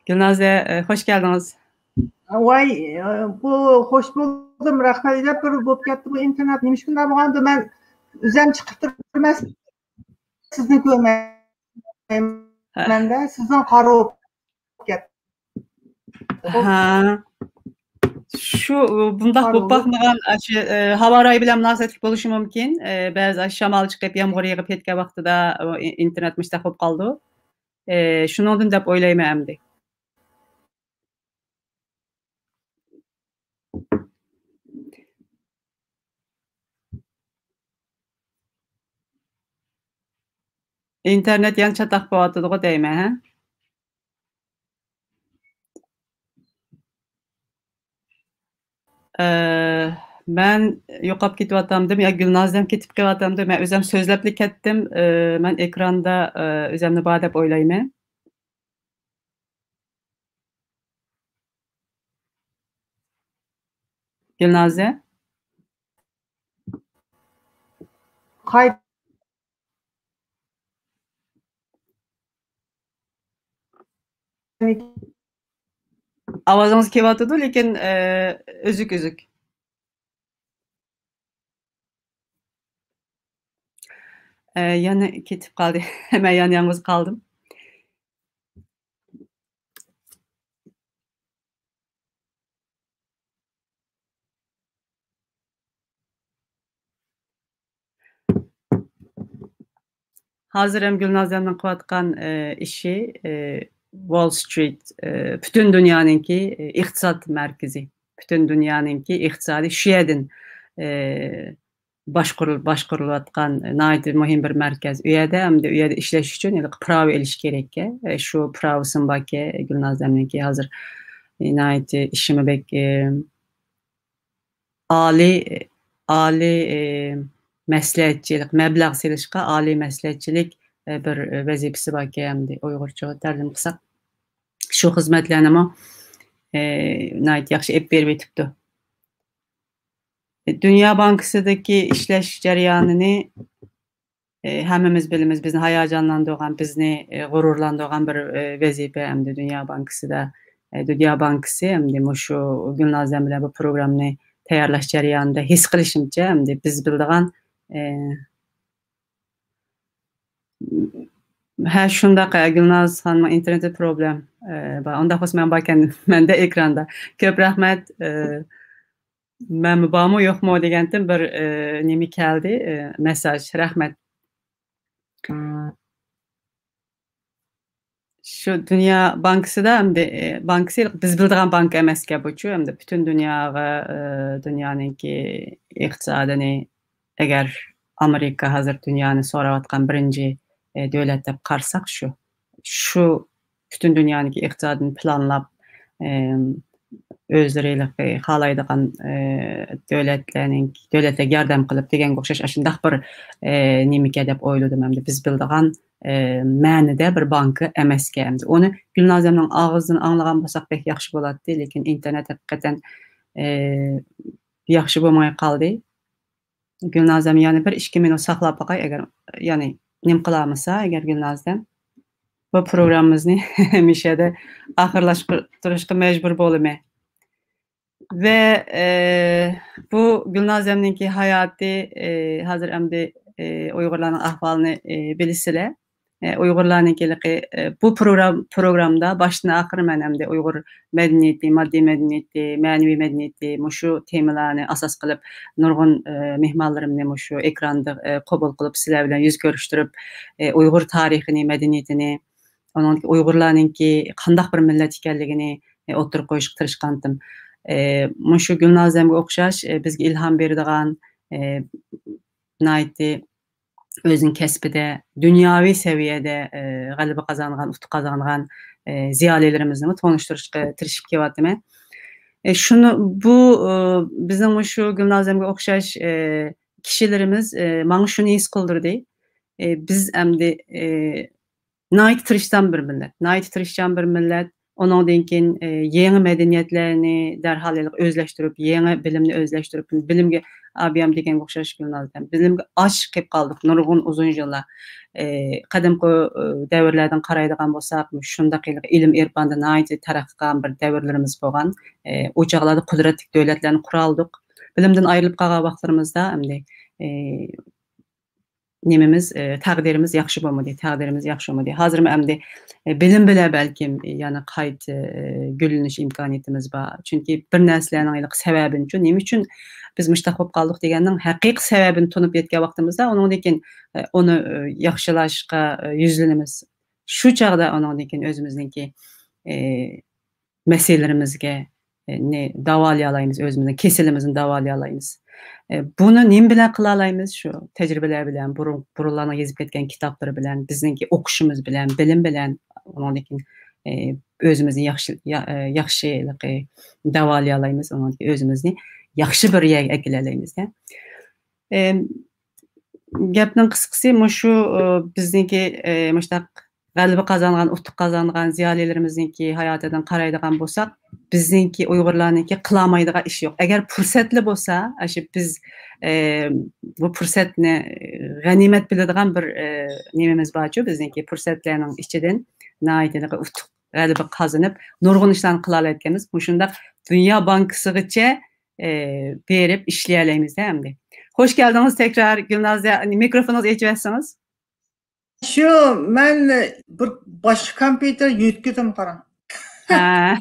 گۈلنازە، ئى، خوش كەلدىڭىز. ۋاي، ئى، بۇ خوش بولدۇم، رەھمەت. بىر بولۇپ كەتتى بۇ ئىنتېرنېت. نېمە ئىشقىنداق بولغاندۇ؟ مەن ئۆزۈم چىقىپ تۇرۇپ سىزنى كۆرمەيمەن-دە، سىزنىڭ قارا بولۇپ كەتتى. ھە. شۇ، بۇنداق بولۇپ باقمىغان، ئاشۇ، ئى، ھاۋا رايى بىلەن مۇناسىۋەتلىك بولۇشى مۇمكىن. ئى، بەزى ئاشۇ شامال چىقىپ، يامغۇر يېغىپ كەتكەن ۋاقتىدا، ئۇ، ئى، ئىنتېرنېت مۇشۇنداق بولۇپ قالىدۇ. ئى، شۇنىڭدىن دەپ ئويلايمەن ئەمدى. ئىنتېرنېت يەنە چاتاق بولۇۋاتىدىغۇ دەيمەن، ھە؟ ئى، مەن يوقاپ كېتىۋاتامدىم يا گۈلنازەم كېتىپ قېلىۋاتامدۇ؟ مەن ئۆزۈم سۆزلەپلا كەتتىم. ئى، مەن ئېكراندا، ئى، ئۆزۈمنى بار دەپ ئويلايمەن. گۈلنازە؟ قايت. ئاۋازىڭىز كېلىۋاتىدۇ، لېكىن، ئى، ئۈزۈك-ئۈزۈك. ئە، يەنە كېتىپ قالدى. مەن يان-، يالغۇز قالدىم. ھازىر ھەم گۈلنازەمنىڭ قىلىۋاتقان، ئە، ئىشى، ئە، ۋول سترىت، ئە، پۈتۈن دۇنيانىڭكى، ئە، ئىقتىساد مەركىزى. پۈتۈن دۇنيانىڭكى ئىقتىسادى شۇ يەردىن، ئە، باشقۇرۇل-، باشقۇرۇلۇۋاتقان ناھايىتى مۇھىم بىر مەركەز. ئۇ يەردە ئەمدى ئۇ يەردە ئىشلەش ئۈچۈن ھېلىقى پىراۋا ئېلىش كېرەككەن. ئە، شۇ پىراۋىسىمۇ باركەن، گۈلنازەمنىڭكى ھازىر ناھايىتى ئىشىمۇ بەك، ئە، ئالىي، ئالىي، ئى، مەسلىھەتچىلىك، مەبلەغ سېلىشقا ئالىي مەسلىھەتچىلىك، ئى، بىر، ئى، ۋەزىپىسى باركەن، ئەمدى ئۇيغۇرچىغا تەرجىمە قىلساق، شۇ خىزمەتلەرنىمۇ، ئى، ناھايىتى ياخشى ئېلىپ بېرىپ ئېتىپتۇ. دۇنيا بانكىسىدىكى ئىشلەش جەريانىنى ئى، ھەممىمىز بىلىمىز، بىزنى ھاياجانلاندۇرغان، بىزنى، ئى، غۇرۇرلاندۇرغان بىر، ئى، ۋەزىپە ئەمدى دۇنيا بانكىسىدا. ئى، دۇنيا بانكىسى ئەمدى مۇشۇ گۈلنازەم بىلەن بۇ پروگراممىنى تەييارلاش جەريانىدا ھېس قىلىشىمچە، ئەمدى بىز بىلىدىغان، ئى، ھە، شۇنداق، ئە، گۈلناز خانىمنىڭ ئىنتېرنېتى پروبلېم، ئى، بار. ئۇنداق بولسا مەن باركەن مەندە ئېكراندا. كۆپ رەھمەت، ئى، مەنمۇ بارمۇ يوقمۇ دېگەنتىم بىر، ئى، نېمە كەلدى، ئى، مېساژ. رەھمەت. شۇ دۇنيا بانكىسىدا ئەمدى، ئى، بانكىسى بىز بىلىدىغان بانكا ئەمەسكەن بۇچۇ، ئەمدى پۈتۈن دۇنياغا، ئى، دۇنيانىڭكى ئىقتىسادىنى، ئەگەر ئامېرىكا ھازىر دۇنيانى سوراۋاتقان بىرىنچى، ئى، دۆلەت دەپ قارىساق، شۇ، شۇ پۈتۈن دۇنيانىڭكى ئىقتىسادىنى پىلانلاپ، ئى، ئۆزلىرى خالايدىغان، ئى، دۆلەتلەرنىڭ، دۆلەتلەرگە ياردەم قىلىپ دېگەنگە ئوخشاش ئاشۇنداق بىر، ئى، نېمىكەن دەپ ئويلىدىم. ئەمدى بىز بىلىدىغان، ئى، مەنىدە بىر بانكا ئەمەسكەن. ئەمدى ئۇنى گۈلنازەمنىڭ ئاغزىدىن ئاڭلىغان بولساق بەك ياخشى بولاتتى، لېكىن ئىنتېرنېت ھەقىقەتەن، ئى، ياخشى بولماي قالدى. گۈلنازەم يەنە بىر ئىككى مىنۇت ساقلاپ باقاي، ئەگەر، يەنى نېمە قىلالمىسا، ئەگەر گۈلنازەم بۇ پروگراممىمىزنى مۇشۇ يەردە ئاخىرلاشتۇرۇشقا مەجبۇر بولىمەن. ۋە، ئى، بۇ گۈلنازەمنىڭكى ھاياتى، ئى، ھازىر ئەمدى، ئى، ئۇيغۇرلارنىڭ ئەھۋالىنى، ئى، بىلىسىلەر. ئى، ئۇيغۇرلارنىڭكى ھېلىقى، ئى، بۇ پروگرام-، پروگرامدا باشتىن ئاخىر مەن ئەمدى ئۇيغۇر مەدەنىيىتى، ماددىي مەدەنىيىتى، مەنىۋى مەدەنىيىتى، مۇشۇ تېمىلارنى ئاساس قىلىپ نۇرغۇن، ئى، مېھمانلىرىمنى مۇشۇ ئېكراندا، ئى، قوبۇل قىلىپ سىلەر بىلەن يۈز كۆرۈشتۈرۈپ، ئى، ئۇيغۇر تارىخىنى، مەدەنىيىتىنى، ئۇنىڭدىكى ئۇيغۇرلارنىڭكى قانداق بىر مىللەت ئىكەنلىكىنى، ئى، ئوتتۇرىغا قويۇشقا تىرىشقانتىم. ئى، مۇشۇ گۈلنازەمگە ئوخشاش، ئى، بىزگە ئىلھام بېرىدىغان، ئى، ناھايىتى ئۆزىنىڭ كەسپىدە دۇنياۋى سەۋىيەدە، ئى، غەلىبە قازانغان، ئۇتۇق قازانغان، ئى، زىيالىيلىرىمىزنىمۇ تونۇشتۇرۇشقا تىرىشىپ كېلىۋاتىمەن. ئى، شۇنى، بۇ، ئى، بىزنىڭ مۇشۇ گۈلنازەمگە ئوخشاش، ئى، كىشىلىرىمىز، ئى، ماڭا شۇنى ھېس قىلدۇردى. ئى، بىز ئەمدى، ئى، ناھايىتى تىرىشچان بىر مىللەت، ناھايىتى تىرىشچان بىر مىللەت. ئۇنىڭدىن كېيىن، ئى، يېڭى مەدەنىيەتلەرنى دەرھال ئۆزلەشتۈرۈپ، يېڭى بىلىمنى ئۆزلەشتۈرۈپ، بىلىمگە، ئابىيام دېگەنگە ئوخشاش گۈلناز، بىلىمگە ئاچ قېلىپ قالدۇق نۇرغۇن ئۇزۇن يىللار. ئى، قەدىمكى، ئى، دەۋرلەردىن قارايدىغان بولساق، شۇنداق ھېلىقى ئىلىم-ئېرپاندا ناھايىتى تەرەققىي قىلغان بىر دەۋرلىرىمىز بولغان. ئى، ئۇ چاغلاردا قۇدرەتلىك دۆلەتلەرنى قۇرالدۇق. بىلىمدىن ئايرىلىپ قالغان ۋاقىتلىرىمىزدا ئەمدى، ئى، نېمىمىز، ئى، تەقدىرىمىز ياخشى بولمىدى، تەقدىرىمىز ياخشى بولمىدى. ھازىرمۇ ئەمدى، ئى، بىلىم بىلەن بەلكىم، ئى، يەنە قايتا، ئى، گۈللىنىش ئىمكانىيىتىمىز بار. چۈنكى بىر نەرسىلەرنىڭ ھېلىقى سەۋەبىنى، چۈ-، نېمە ئۈچۈن بىز مۇشۇنداق بولۇپ قالدۇق دېگەننىڭ ھەقىقىي سەۋەبىنى تونۇپ يەتكەن ۋاقتىمىزدا، ئۇنىڭدىن كېيىن، ئى، ئۇنى، ئى، ياخشىلاشقا، ئى، يۈزلىنىمىز. شۇ چاغدا ئۇنىڭدىن كېيىن ئۆزىمىزنىڭكى، ئى، مەسىلىلىرىمىزگە، ئى، نى داۋالىيالايمىز، ئۆزىمىزنىڭ كېسىلىمىزنى داۋالىيالايمىز. ئى، بۇنى نېمە بىلەن قىلالايمىز؟ شۇ تەجرىبىلەر بىلەن، بۇرۇن، بۇرۇنلارنىڭ يېزىپ كەتكەن كىتابلىرى بىلەن، بىزنىڭكى ئوقۇشىمىز بىلەن، بىلىم بىلەن، ئۇنىڭدىن كېيىن، ئى، ئۆزىمىزنى ياخشى، يا-، ئى، ياخشى ھېلىقى داۋالىيالايمىز، ئۇنىڭدىن كېيىن ئۆزىمىزنى ياخشى بىر يەرگە ئەكېلەلەيمىز-دە. ئى، گەپنىڭ قىسقىسى مۇشۇ، ئى، بىزنىڭكى، ئى، مۇشۇنداق غەلىبە قازانغان، ئۇتۇق قازانغان زىيالىيلىرىمىزنىڭكى ھاياتىدىن قارايدىغان بولساق، بىزنىڭكى ئۇيغۇرلارنىڭكى قىلالمايدىغان ئىشى يوق. ئەگەر پۇرسەتلا بولسا، ئاشۇ بىز، ئى، بۇ پۇرسەتنى، ئى، غەنىيمەت بىلىدىغان بىر، ئى، نېمىمىز بارچۇ، بىزنىڭكى پۇرسەتلەرنىڭ ئىچىدىن ناھايىتى ئۇتۇق غەلىبە قازىنىپ، نۇرغۇن ئىشلارنى قىلالايدىكەنمىز. مۇشۇنداق دۇنيا بانكىسىغىچە، ئى، بېرىپ ئىشلىيەلەيمىز-دە ئەمدى. خوش كەلدىڭىز تەكرار، گۈلنازە، مىكروفونىڭىزنى ئېچىۋەتسىڭىز. شۇ، مەن بىر باشقا كومپيۇتېر يۆتكىدىم، قاراڭ. ھە.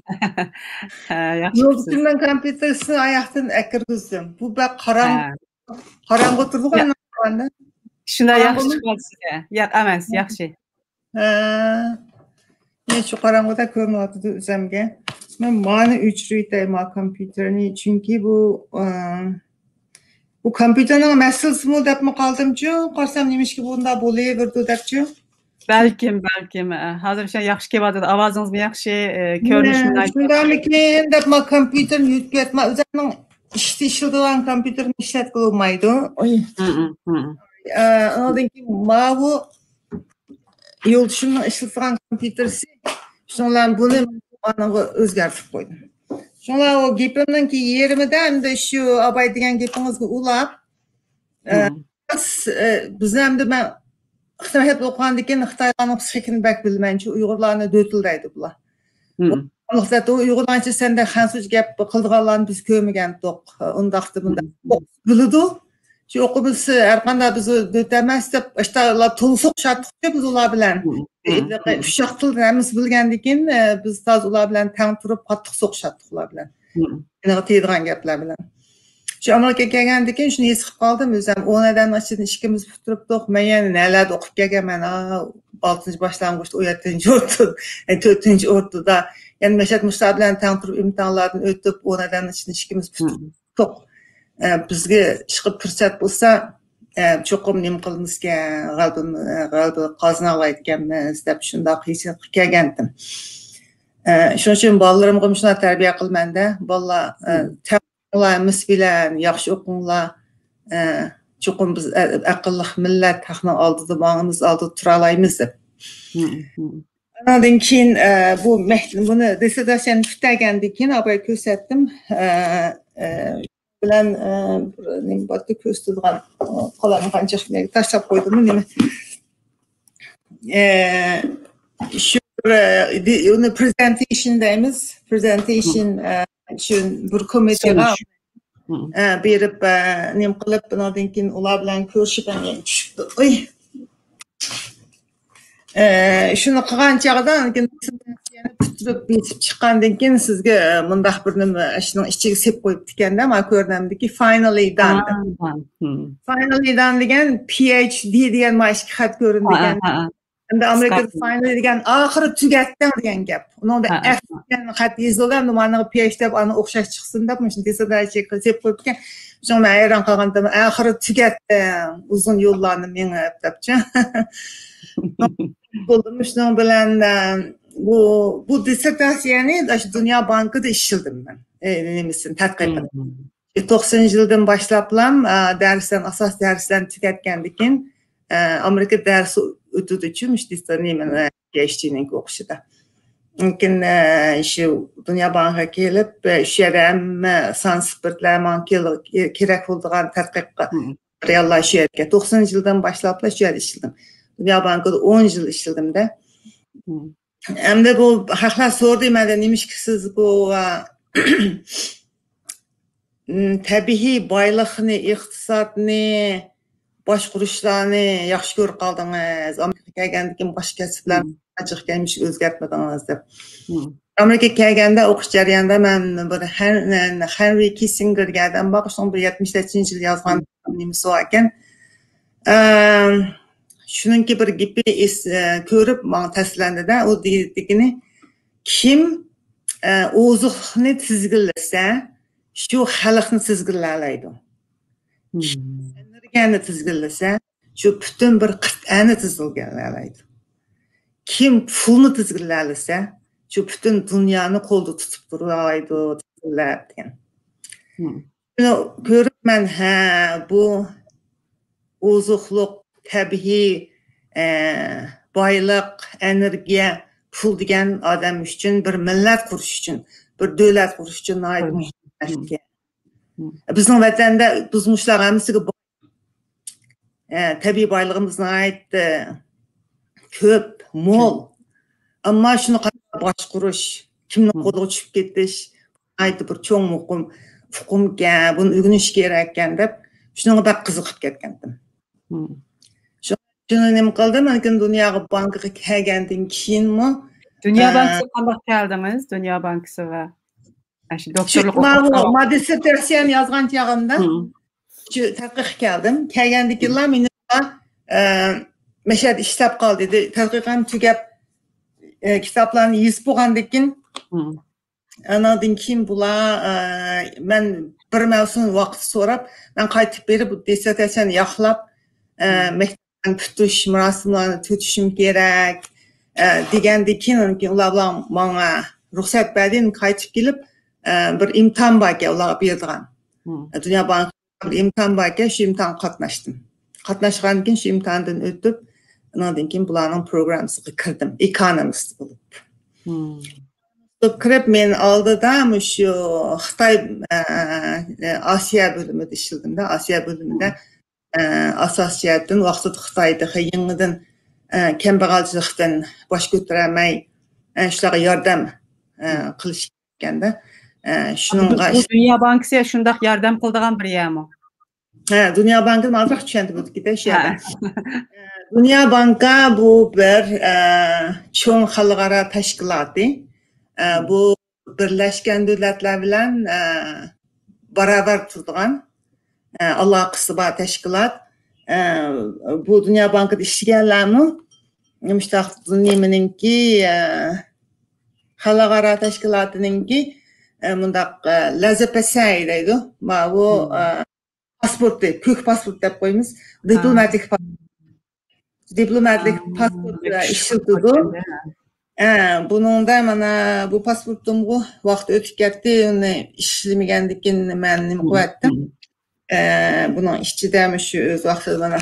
ھە، ياخشى قىپسىز. يولدىشىمنىڭ كومپيۇتېرىنى ئاياقتىن ئەكىرگۈزدۈم. بۇ بەك قاراڭ-، ھە. قاراڭغۇ تۇرىدىغۇ. يا-، ئايلاندۇرغاندا. شۇنداق ياخشى قاراڭغۇمۇ؟ چىقىۋاتىسىز-دە. ياق ئەمەس، ھە. ياخشى. ھە. مەن شۇ قاراڭغۇدا كۆرۈنۈۋاتىدۇ ئۆزەمگە. مەن مانى ئۆچۈرۈۋېتەي، ما كومپيۇتېرنى. چۈنكى بۇ، ئە، بۇ كومپيۇتېرنىڭ مەسىلىسىمۇ دەپمۇ قالدىمچۇ، قارىسام نېمىشقا بۇنداق بولۇۋېرىدۇ دەپچۇ. بەلكىم، بەلكىم، ئە، ھازىر شۇ ياخشى كېلىۋاتىدۇ، ئاۋازىڭىزمۇ ياخشى، ئە، كۆرۈنۈشمۇ ناھايىتى ياخشى. شۇنداقمىكىن دەپ، ما كومپيۇتېرنى يۆتكەپ، ما ئۆزۈمنىڭ ئىشتا ئىشلىتىدىغان كومپيۇتېرنى ئىشلەتكىلى بولمايدۇ. ئوي. ھە، ھە، ھە. ئە، ئاندىن كېيىن ماۋۇ يولدىشىمنىڭ ئىشلىتىدىغان كومپيۇتېرسى، شۇنىڭ بىلەن بۇنى ئانىڭغا ئۆزگەرتىپ قويدۇم. شۇڭا ئۇ گېپىمنىڭكى يېرىمىدە ئەمدى شۇ ئاباي دېگەن گېپىڭىزگە ئۇلاپ، ئە، ھە. بىز، ئە، بىزنى ئەمدى مەن خىتاي مەكتەپتە ئوقۇغاندىن كېيىن خىتايلارنىڭ پسىخىكىنى بەك بىلىمەنچۇ، ئۇيغۇرلارنى دۆتۈلدەيدۇ بۇلار. ھە. ئۇيغۇرلارچە سەندەك خەنزۇچە گەپ قىلىدىغانلارنى بىز كۆرمىگەنتۇق. ئۇنداقتا بۇنداق. ھە. بىلىدۇ. شۇ ئوقۇمىسى ھەر قانداق بىز دۆتەمەس دەپ، ئاشتاقلار تولۇسۇق شاتتۇق بىز ئۇلار بىلەن. ھە، ھە، ھە. ئۈچ ۋاق تىلنى ھەممىسى بىلگەندىكىن، ئە، بىز تازا ئۇلار بىلەن تەڭ تۇرۇپ، قاتتىق سوقۇشاتتۇق ئۇلار بىلەن. ھە. يەنە تېيىدىغان گەپلەر بىلەن. شۇ ئامېرىكىغا كەلگەندىن كېيىن شۇنى ھېس قىلىپ قالدىم ئۆزۈم. ئون ئادەمنىڭ ئىچىدىن ئىككىمىز پۇت تۇرۇپتۇق. مەن يەنە نەلەردە ئوقۇپ كەلگەنمەن، ھا، ئالتىنچى باشلانغۇچتا، ئون يەتتىنچى ئوتتۇرا، تۆتىنچى ئوتتۇرىدا. يەنە مەشەت مۇشۇلار بىلەن تەڭ تۇرۇپ ئىمتىھانلاردىن ئۆتۈپ، ئون ئادەمنىڭ ئىچىدىن ئىككىمىز پۇت تۇرۇپتۇق. ئە، بىزگە ئىشقىلىپ پۇرسەت بولسا، ئە، چوقۇم نېمە قىلىمىزكەن، غەلىبە، غەلىبە قازىنالايدىكەنمىز دەپ شۇنداق ھېسسىياتقا كەلگەنتىم. ئە، شۇنىڭ ئۈچۈن بالىلىرىمغا مۇشۇنداق تەربىيە قىلىمەن-دە، بالىلار، ئە، تەڭ بولۇڭلار، ھەممىسى بىلەن ياخشى ئوقۇڭلار. ئە، چوقۇم بىز ئە-، ئەقىللىق مىللەت، ھەقنىڭ ئالدىدا ماڭىمىز، ئالدىدا تۇرالايمىز دەپ. ئاناندىن كېيىن، ئە، بۇ مەك-، بۇنى دىسسېرتاتسىيەنى پۈتتۈرگەندىن كېيىن ئاباي كۆرسەتتىم. ئە، ئە، بىلەن، ئە، بىر نېمە بارتى كۆرسىتىدىغان، قەلەم قانچە تاشلاپ قويدۇممۇ نېمە؟ ئە، شۇ بىر، ئە، دى-، ئۇنى پرېزېنتېيشن دەيمىز. پرېزېنتېيشن، ئە، شۇ بىر كومىتېغا، ئە، بېرىپ، ئە، نېمە قىلىپ، ئۇنىڭدىن كېيىن ئۇلار بىلەن كۆرۈشۈپ، ئەمدى چۈشۈپتۇ. ئۇي. ئە، شۇنى قىلغان چاغدا، پۈتتۈرۈپ بېسىپ چىققاندىن كېيىن سىزگە، ئە، مۇنداق بىر نېمە، ئىشنىڭ ئىچىگە سېلىپ قويۇپتىكەن-دە، مانا كۆرۈنەمدىكى فايناللى دان دەپ. فايناللى دان دېگەن پى ئەيچ دى دېگەن مانا ئىككى خەت كۆرۈنىدىكەن. ئەمدى ئامېرىكىدا فايناللى دېگەن ئاخىرى تۈگەتتىڭ دېگەن گەپ. ئۇنىڭدا ئەف دېگەن خەت يېزىلدى، ئەمدى مانا پى ئەيچ دى دەپ ئانا ئوخشاش چىقسۇن دەپ مۇشۇنى دىسسېرتاتسىيە قىلىپ قويۇپتىكەن. شۇڭا مەن ھەيران قالغانتىم، ئاخىرى تۈگەتتىڭ ئۇزۇن يوللارنى مېڭىپ دەپچۇ. بولدىمۇ شۇنىڭ بىلەن، ئە، بۇ، بۇ دىسسېرتاتسىيەنى شۇ دۇنيا بانكىدا ئىشلىدىم مەن. ئە، نېمىسىنى، تەتقىقىنى. توقسىنىنچى يىلدىن باشلاپلا، ئە، دەرسلەرنى، ئاساسىي دەرسلەرنى تۈگەتكەندىن كېيىن، ئە، ئامېرىكا دەرس ئۆتىدۇچۇ، مۇشۇ نېمىنى، پى ئەيچ دىنىڭ ئوقۇشىدا. لېكىن، ئە، شۇ دۇنيا بانكىغا كېلىپ، ئە، شۇ يەردە ھەممە سان سىپىرتلار ماڭا كېرەك بولىدىغان تەتقىق ماتېرىياللار شۇ يەردە. توقسىنىنچى يىلدىن باشلاپلا شۇ يەردە ئىشلىدىم. دۇنيا بانكىدا ئون يىل ئىشلىدىم-دە. ئەمدى بۇ خەقلەر سورىدى مەندىن، نېمىشقا سىز بۇ، ئا، م، تەبىئىي بايلىقنى، ئىقتىسادنى، باشقۇرۇشلارنى ياخشى كۆرۈپ قالدىڭىز؟ ئامېرىكىغا كەلگەندىن كېيىن باشقا كەسىپلەرنى ئانچە كەم ئۆزگەرتمىدىڭىز دەپ. ئامېرىكىغا كەلگەندە ئوقۇش جەريانىدا مەن بىر ھەن-، ھەنرى كىسسىنگېر دېگەن ئادەم بار، شۇنىڭ بىر يەتمىش يەتتىنچى يىلى يازغان نېمىسى بار ئىكەن. ئەم، شۇنىڭكى بىر گېپى ئېس-، ئە، كۆرۈپ ماڭا تەسىرلەندى-دە، ئۇ دېگىنى، كىم، ئە، ئوزۇقلۇقنى تىزگىنلىسە، شۇ خەلقنى تىزگىنلەيدۇ. كىم ئېنېرگىيەنى تىزگىنلىسە، شۇ پۈتۈن بىر قىتئەنى تىزگىنلەيدۇ. كىم پۇلنى تىزگىنلەيلىسە، شۇ پۈتۈن دۇنيانى قولدا تۇتۇپ تۇرالايدۇ، تىزگىنلەپ دېگەن. شۇنى كۆرۈپ مەن، ھە، بۇ ئوزۇقلۇق، تەبىئىي، ئە، بايلىق، ئېنېرگىيە، پۇل دېگەن ئادەم ئۈچۈن، بىر مىللەت قۇرۇش ئۈچۈن، بىر دۆلەت قۇرۇش ئۈچۈن ناھايىتى مۇھىم نەرسە. بىزنىڭ ۋەتەندە بىز مۇشۇلار ھەممىسىگە ئە، تەبىئىي بايلىقىمىز ناھايىتى كۆپ، مول. ئەمما شۇنى قانداق باشقۇرۇش، كىمنىڭ قولىغا چۈشۈپ كېتىش، ناھايىتى بىر چوڭ مۇقىم ئۇقۇمكەن، بۇنى ئۆگىنىش كېرەككەن دەپ، شۇنىڭغا بەك قىزىقىپ كەتكەنتىم. شۇ شۇنى نېمە قىلدىم؟ لېكىن دۇنيا بانكىغا كەلگەندىن كېيىنمۇ، دۇنيا ئە، بانكىسىغا قانداق كەلدىڭىز؟ دۇنيا بانكىسىغا. ئاشۇ شۇ دوكتورلۇق ماۋۇ ئوقۇپ ما دىسسېرتاتسىيەمنى يازغان چېغىمدا مم. شۇ تەتقىققا كەلدىم. كەلگەندىن كېيىنلا مېنى، ئە، مەشەدە ئىشلەپ قال دېدى. تەتقىقىم تۈگەپ، ئە، كىتابلارنى يېزىپ بولغاندىن كېيىن، مم. ئاناندىن كېيىن بۇلار، ئە، مەن بىر مەۋسۇم ۋاقىت سوراپ، مەن قايتىپ بېرىپ بۇ دىسسېرتاتسىيەنى ياقلاپ، ئە، مم. مەكتەپنى پۈتتۈرۈش مۇراسىملارنى ئۆتۈشۈم كېرەك، ئە، دېگەندىن كېيىن، ئاندىن كېيىن ئۇلار بىلەن ماڭا رۇخسەت بەردى، قايتىپ كېلىپ، ئە، بىر ئىمتىھان باركەن ئۇلارغا بېرىدىغان. مم. ئە، دۇنيا بانكى بىر ئىمتىھان باركەن، شۇ ئىمتىھانغا قاتناشتىم. قاتناشقاندىن كېيىن شۇ ئىمتىھاندىن ئۆتۈپ، ئاناندىن كېيىن بۇلارنىڭ پروگراممىسىغا كىردىم، ئېكونومىست بولۇپ. مم. بولۇپ كىرىپ، مەن ئالدىدا مۇشۇ خىتاي، ئە، ئاسىيا بۆلۈمىدە ئىشلىدىم-دە، ئاسىيا بۆلۈمىدە، ئە، ئاساسىي جەھەتتىن ۋاقتىدا خىتاي تېخى يېڭىدىن، ئە، كەمبەغەلچىلىكتىن باش كۆتۈرەلمەي، ئە، شۇلارغا ياردەم، ئە، قىلىش كەندە. ئە، شۇنىڭغا بۇ دۇنيا بانكىسى شۇنداق ياردەم قىلىدىغان بىر يەرمۇ؟ ھە، دۇنيا بانكىنى ئازراق چۈشەندۈرۈپ كېتەي شۇ يەردە. ھە. دۇنيا بانكا بۇ بىر، ئە، چوڭ خەلقئارا تەشكىلاتى. ئە، بۇ بىرلەشكەن دۆلەتلەر بىلەن، ئە، باراۋەر تۇرىدىغان، ئە، ئالاقىسى بار تەشكىلات. ئە، بۇ دۇنيا بانكىدا ئىشلىگەنلەرمۇ مۇشۇنداق نېمىنىڭكى، ئە، خەلقئارا تەشكىلاتىنىڭكى، ئە، مۇنداق، ئە، لازېپەسەي دەيدۇ. ماۋۇ، ئە، پاسپورتى، كۆك پاسپورت دەپ قويىمىز. دىپلوماتىك پاسپورت. دىپلوماتىك پاسپورت ئىشلىتىدۇ. ئە، بۇنىڭدا مانا بۇ پاسپورتۇمغۇ ۋاقتى ئۆتۈپ كەتتى، ئۇنى ئىشلىمىگەندىكىن مەن نېمە قىلىۋەتتىم. ئە، بۇنىڭ ئىچىدە مۇشۇ ئۆز ۋاقتىدا مانا،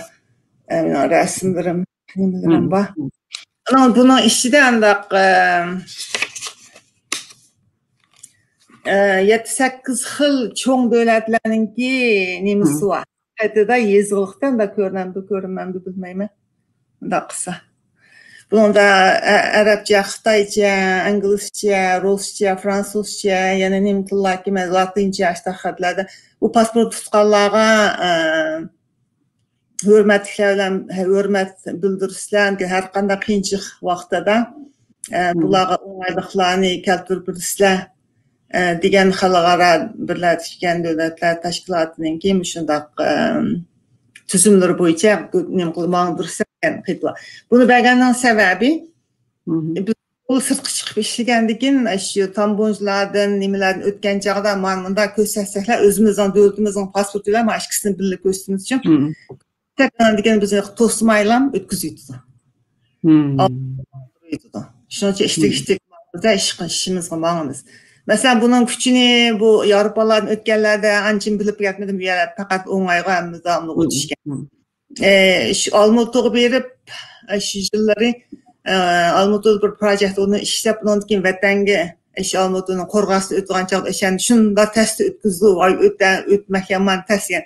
ئە، مېنىڭ رەسىملىرىم، نېمىلىرىم بار. ئانا بۇنىڭ ئىچىدە ئانداق، ئە، ئە، يەتتە سەككىز خىل چوڭ دۆلەتلەرنىڭكى نېمىسى بار. قايتىدا يېزىقلىقتا ئۇنداق كۆرۈنەمدۇ، كۆرۈنمەمدۇ بىلمەيمەن. ئۇنداق قىلسا. بۇنىڭدا ئە-، ئەرەبچە، خىتايچە، ئىنگلىزچە، رۇسچە، فرانسۇزچە، يەنە نېمە تىللاركى، لاتىنچە، ئاشۇنداق خەتلەردە بۇ پاسپورت تۇتقانلارغا، ئە، ھۆرمەتلىكلەر بىلەن، ھۆرمەت بىلدۈرسىلەر، ھەر قانداق قىيىنچىلىق ۋاقتىدا، ئە، بۇلارغا ئوڭايلىقلارنى كەلتۈرۈپ بېرىسىلەر، ئە، دېگەن خەلقئارا بىرلەشكەن دۆلەتلەر تەشكىلاتىنىڭكى مۇشۇنداق، ئە، تۈزۈملىرى بويىچە نېمە قىلىپ ماڭدۇرسا دېگەن خېتلار. بۇنى بەرگەننىڭ سەۋەبى، بىز بۇ سىرتقا چىقىپ ئىشلىگەندىن كېيىن، شۇ تامبونجلاردىن، نېمىلەردىن ئۆتكەن چاغدا مانا مۇنداق كۆرسەتسەكلەر، ئۆزىمىزنىڭ دۆلىتىمىزنىڭ پاسپورتى بىلەن مانا ئىككىسىنى بىللە كۆرسىتىمىز ئۈچۈن. تەكرار دېگەن بىزنى توسمايلا ئۆتكۈزۈۋېتىدۇ. شۇنىڭ ئۈچۈن ئىشتىك-ئىشتىك بىزە ئىش، ئىشىمىزغا ماڭىمىز. مەسىلەن، بۇنىڭ كۈچىنى بۇ ياۋروپالاردىن ئۆتكەنلەردە ئانچىنى بىلىپ يەتمىدىم. بۇ يەردە پەقەت ئوڭايغا ھەممە داۋاملىق ئۆتۈشكەن. ئە، شۇ ئالمۇتىغا بېرىپ، ئە، شۇ يىللىرى، ئە، ئالمۇتىدا بىر پروژېكت ئورنىدا ئىشلەپ، ئۇنىڭدىن كېيىن ۋەتەنگە، ئە، شۇ ئالمۇتىنىڭ قورغاسىدىن ئۆتىدىغان چاغدا ئىشەندى. شۇنداق تەستە ئۆتكۈزدى، ۋاي، ئۆتە-، ئۆتمەك يامان تەس دېگەن.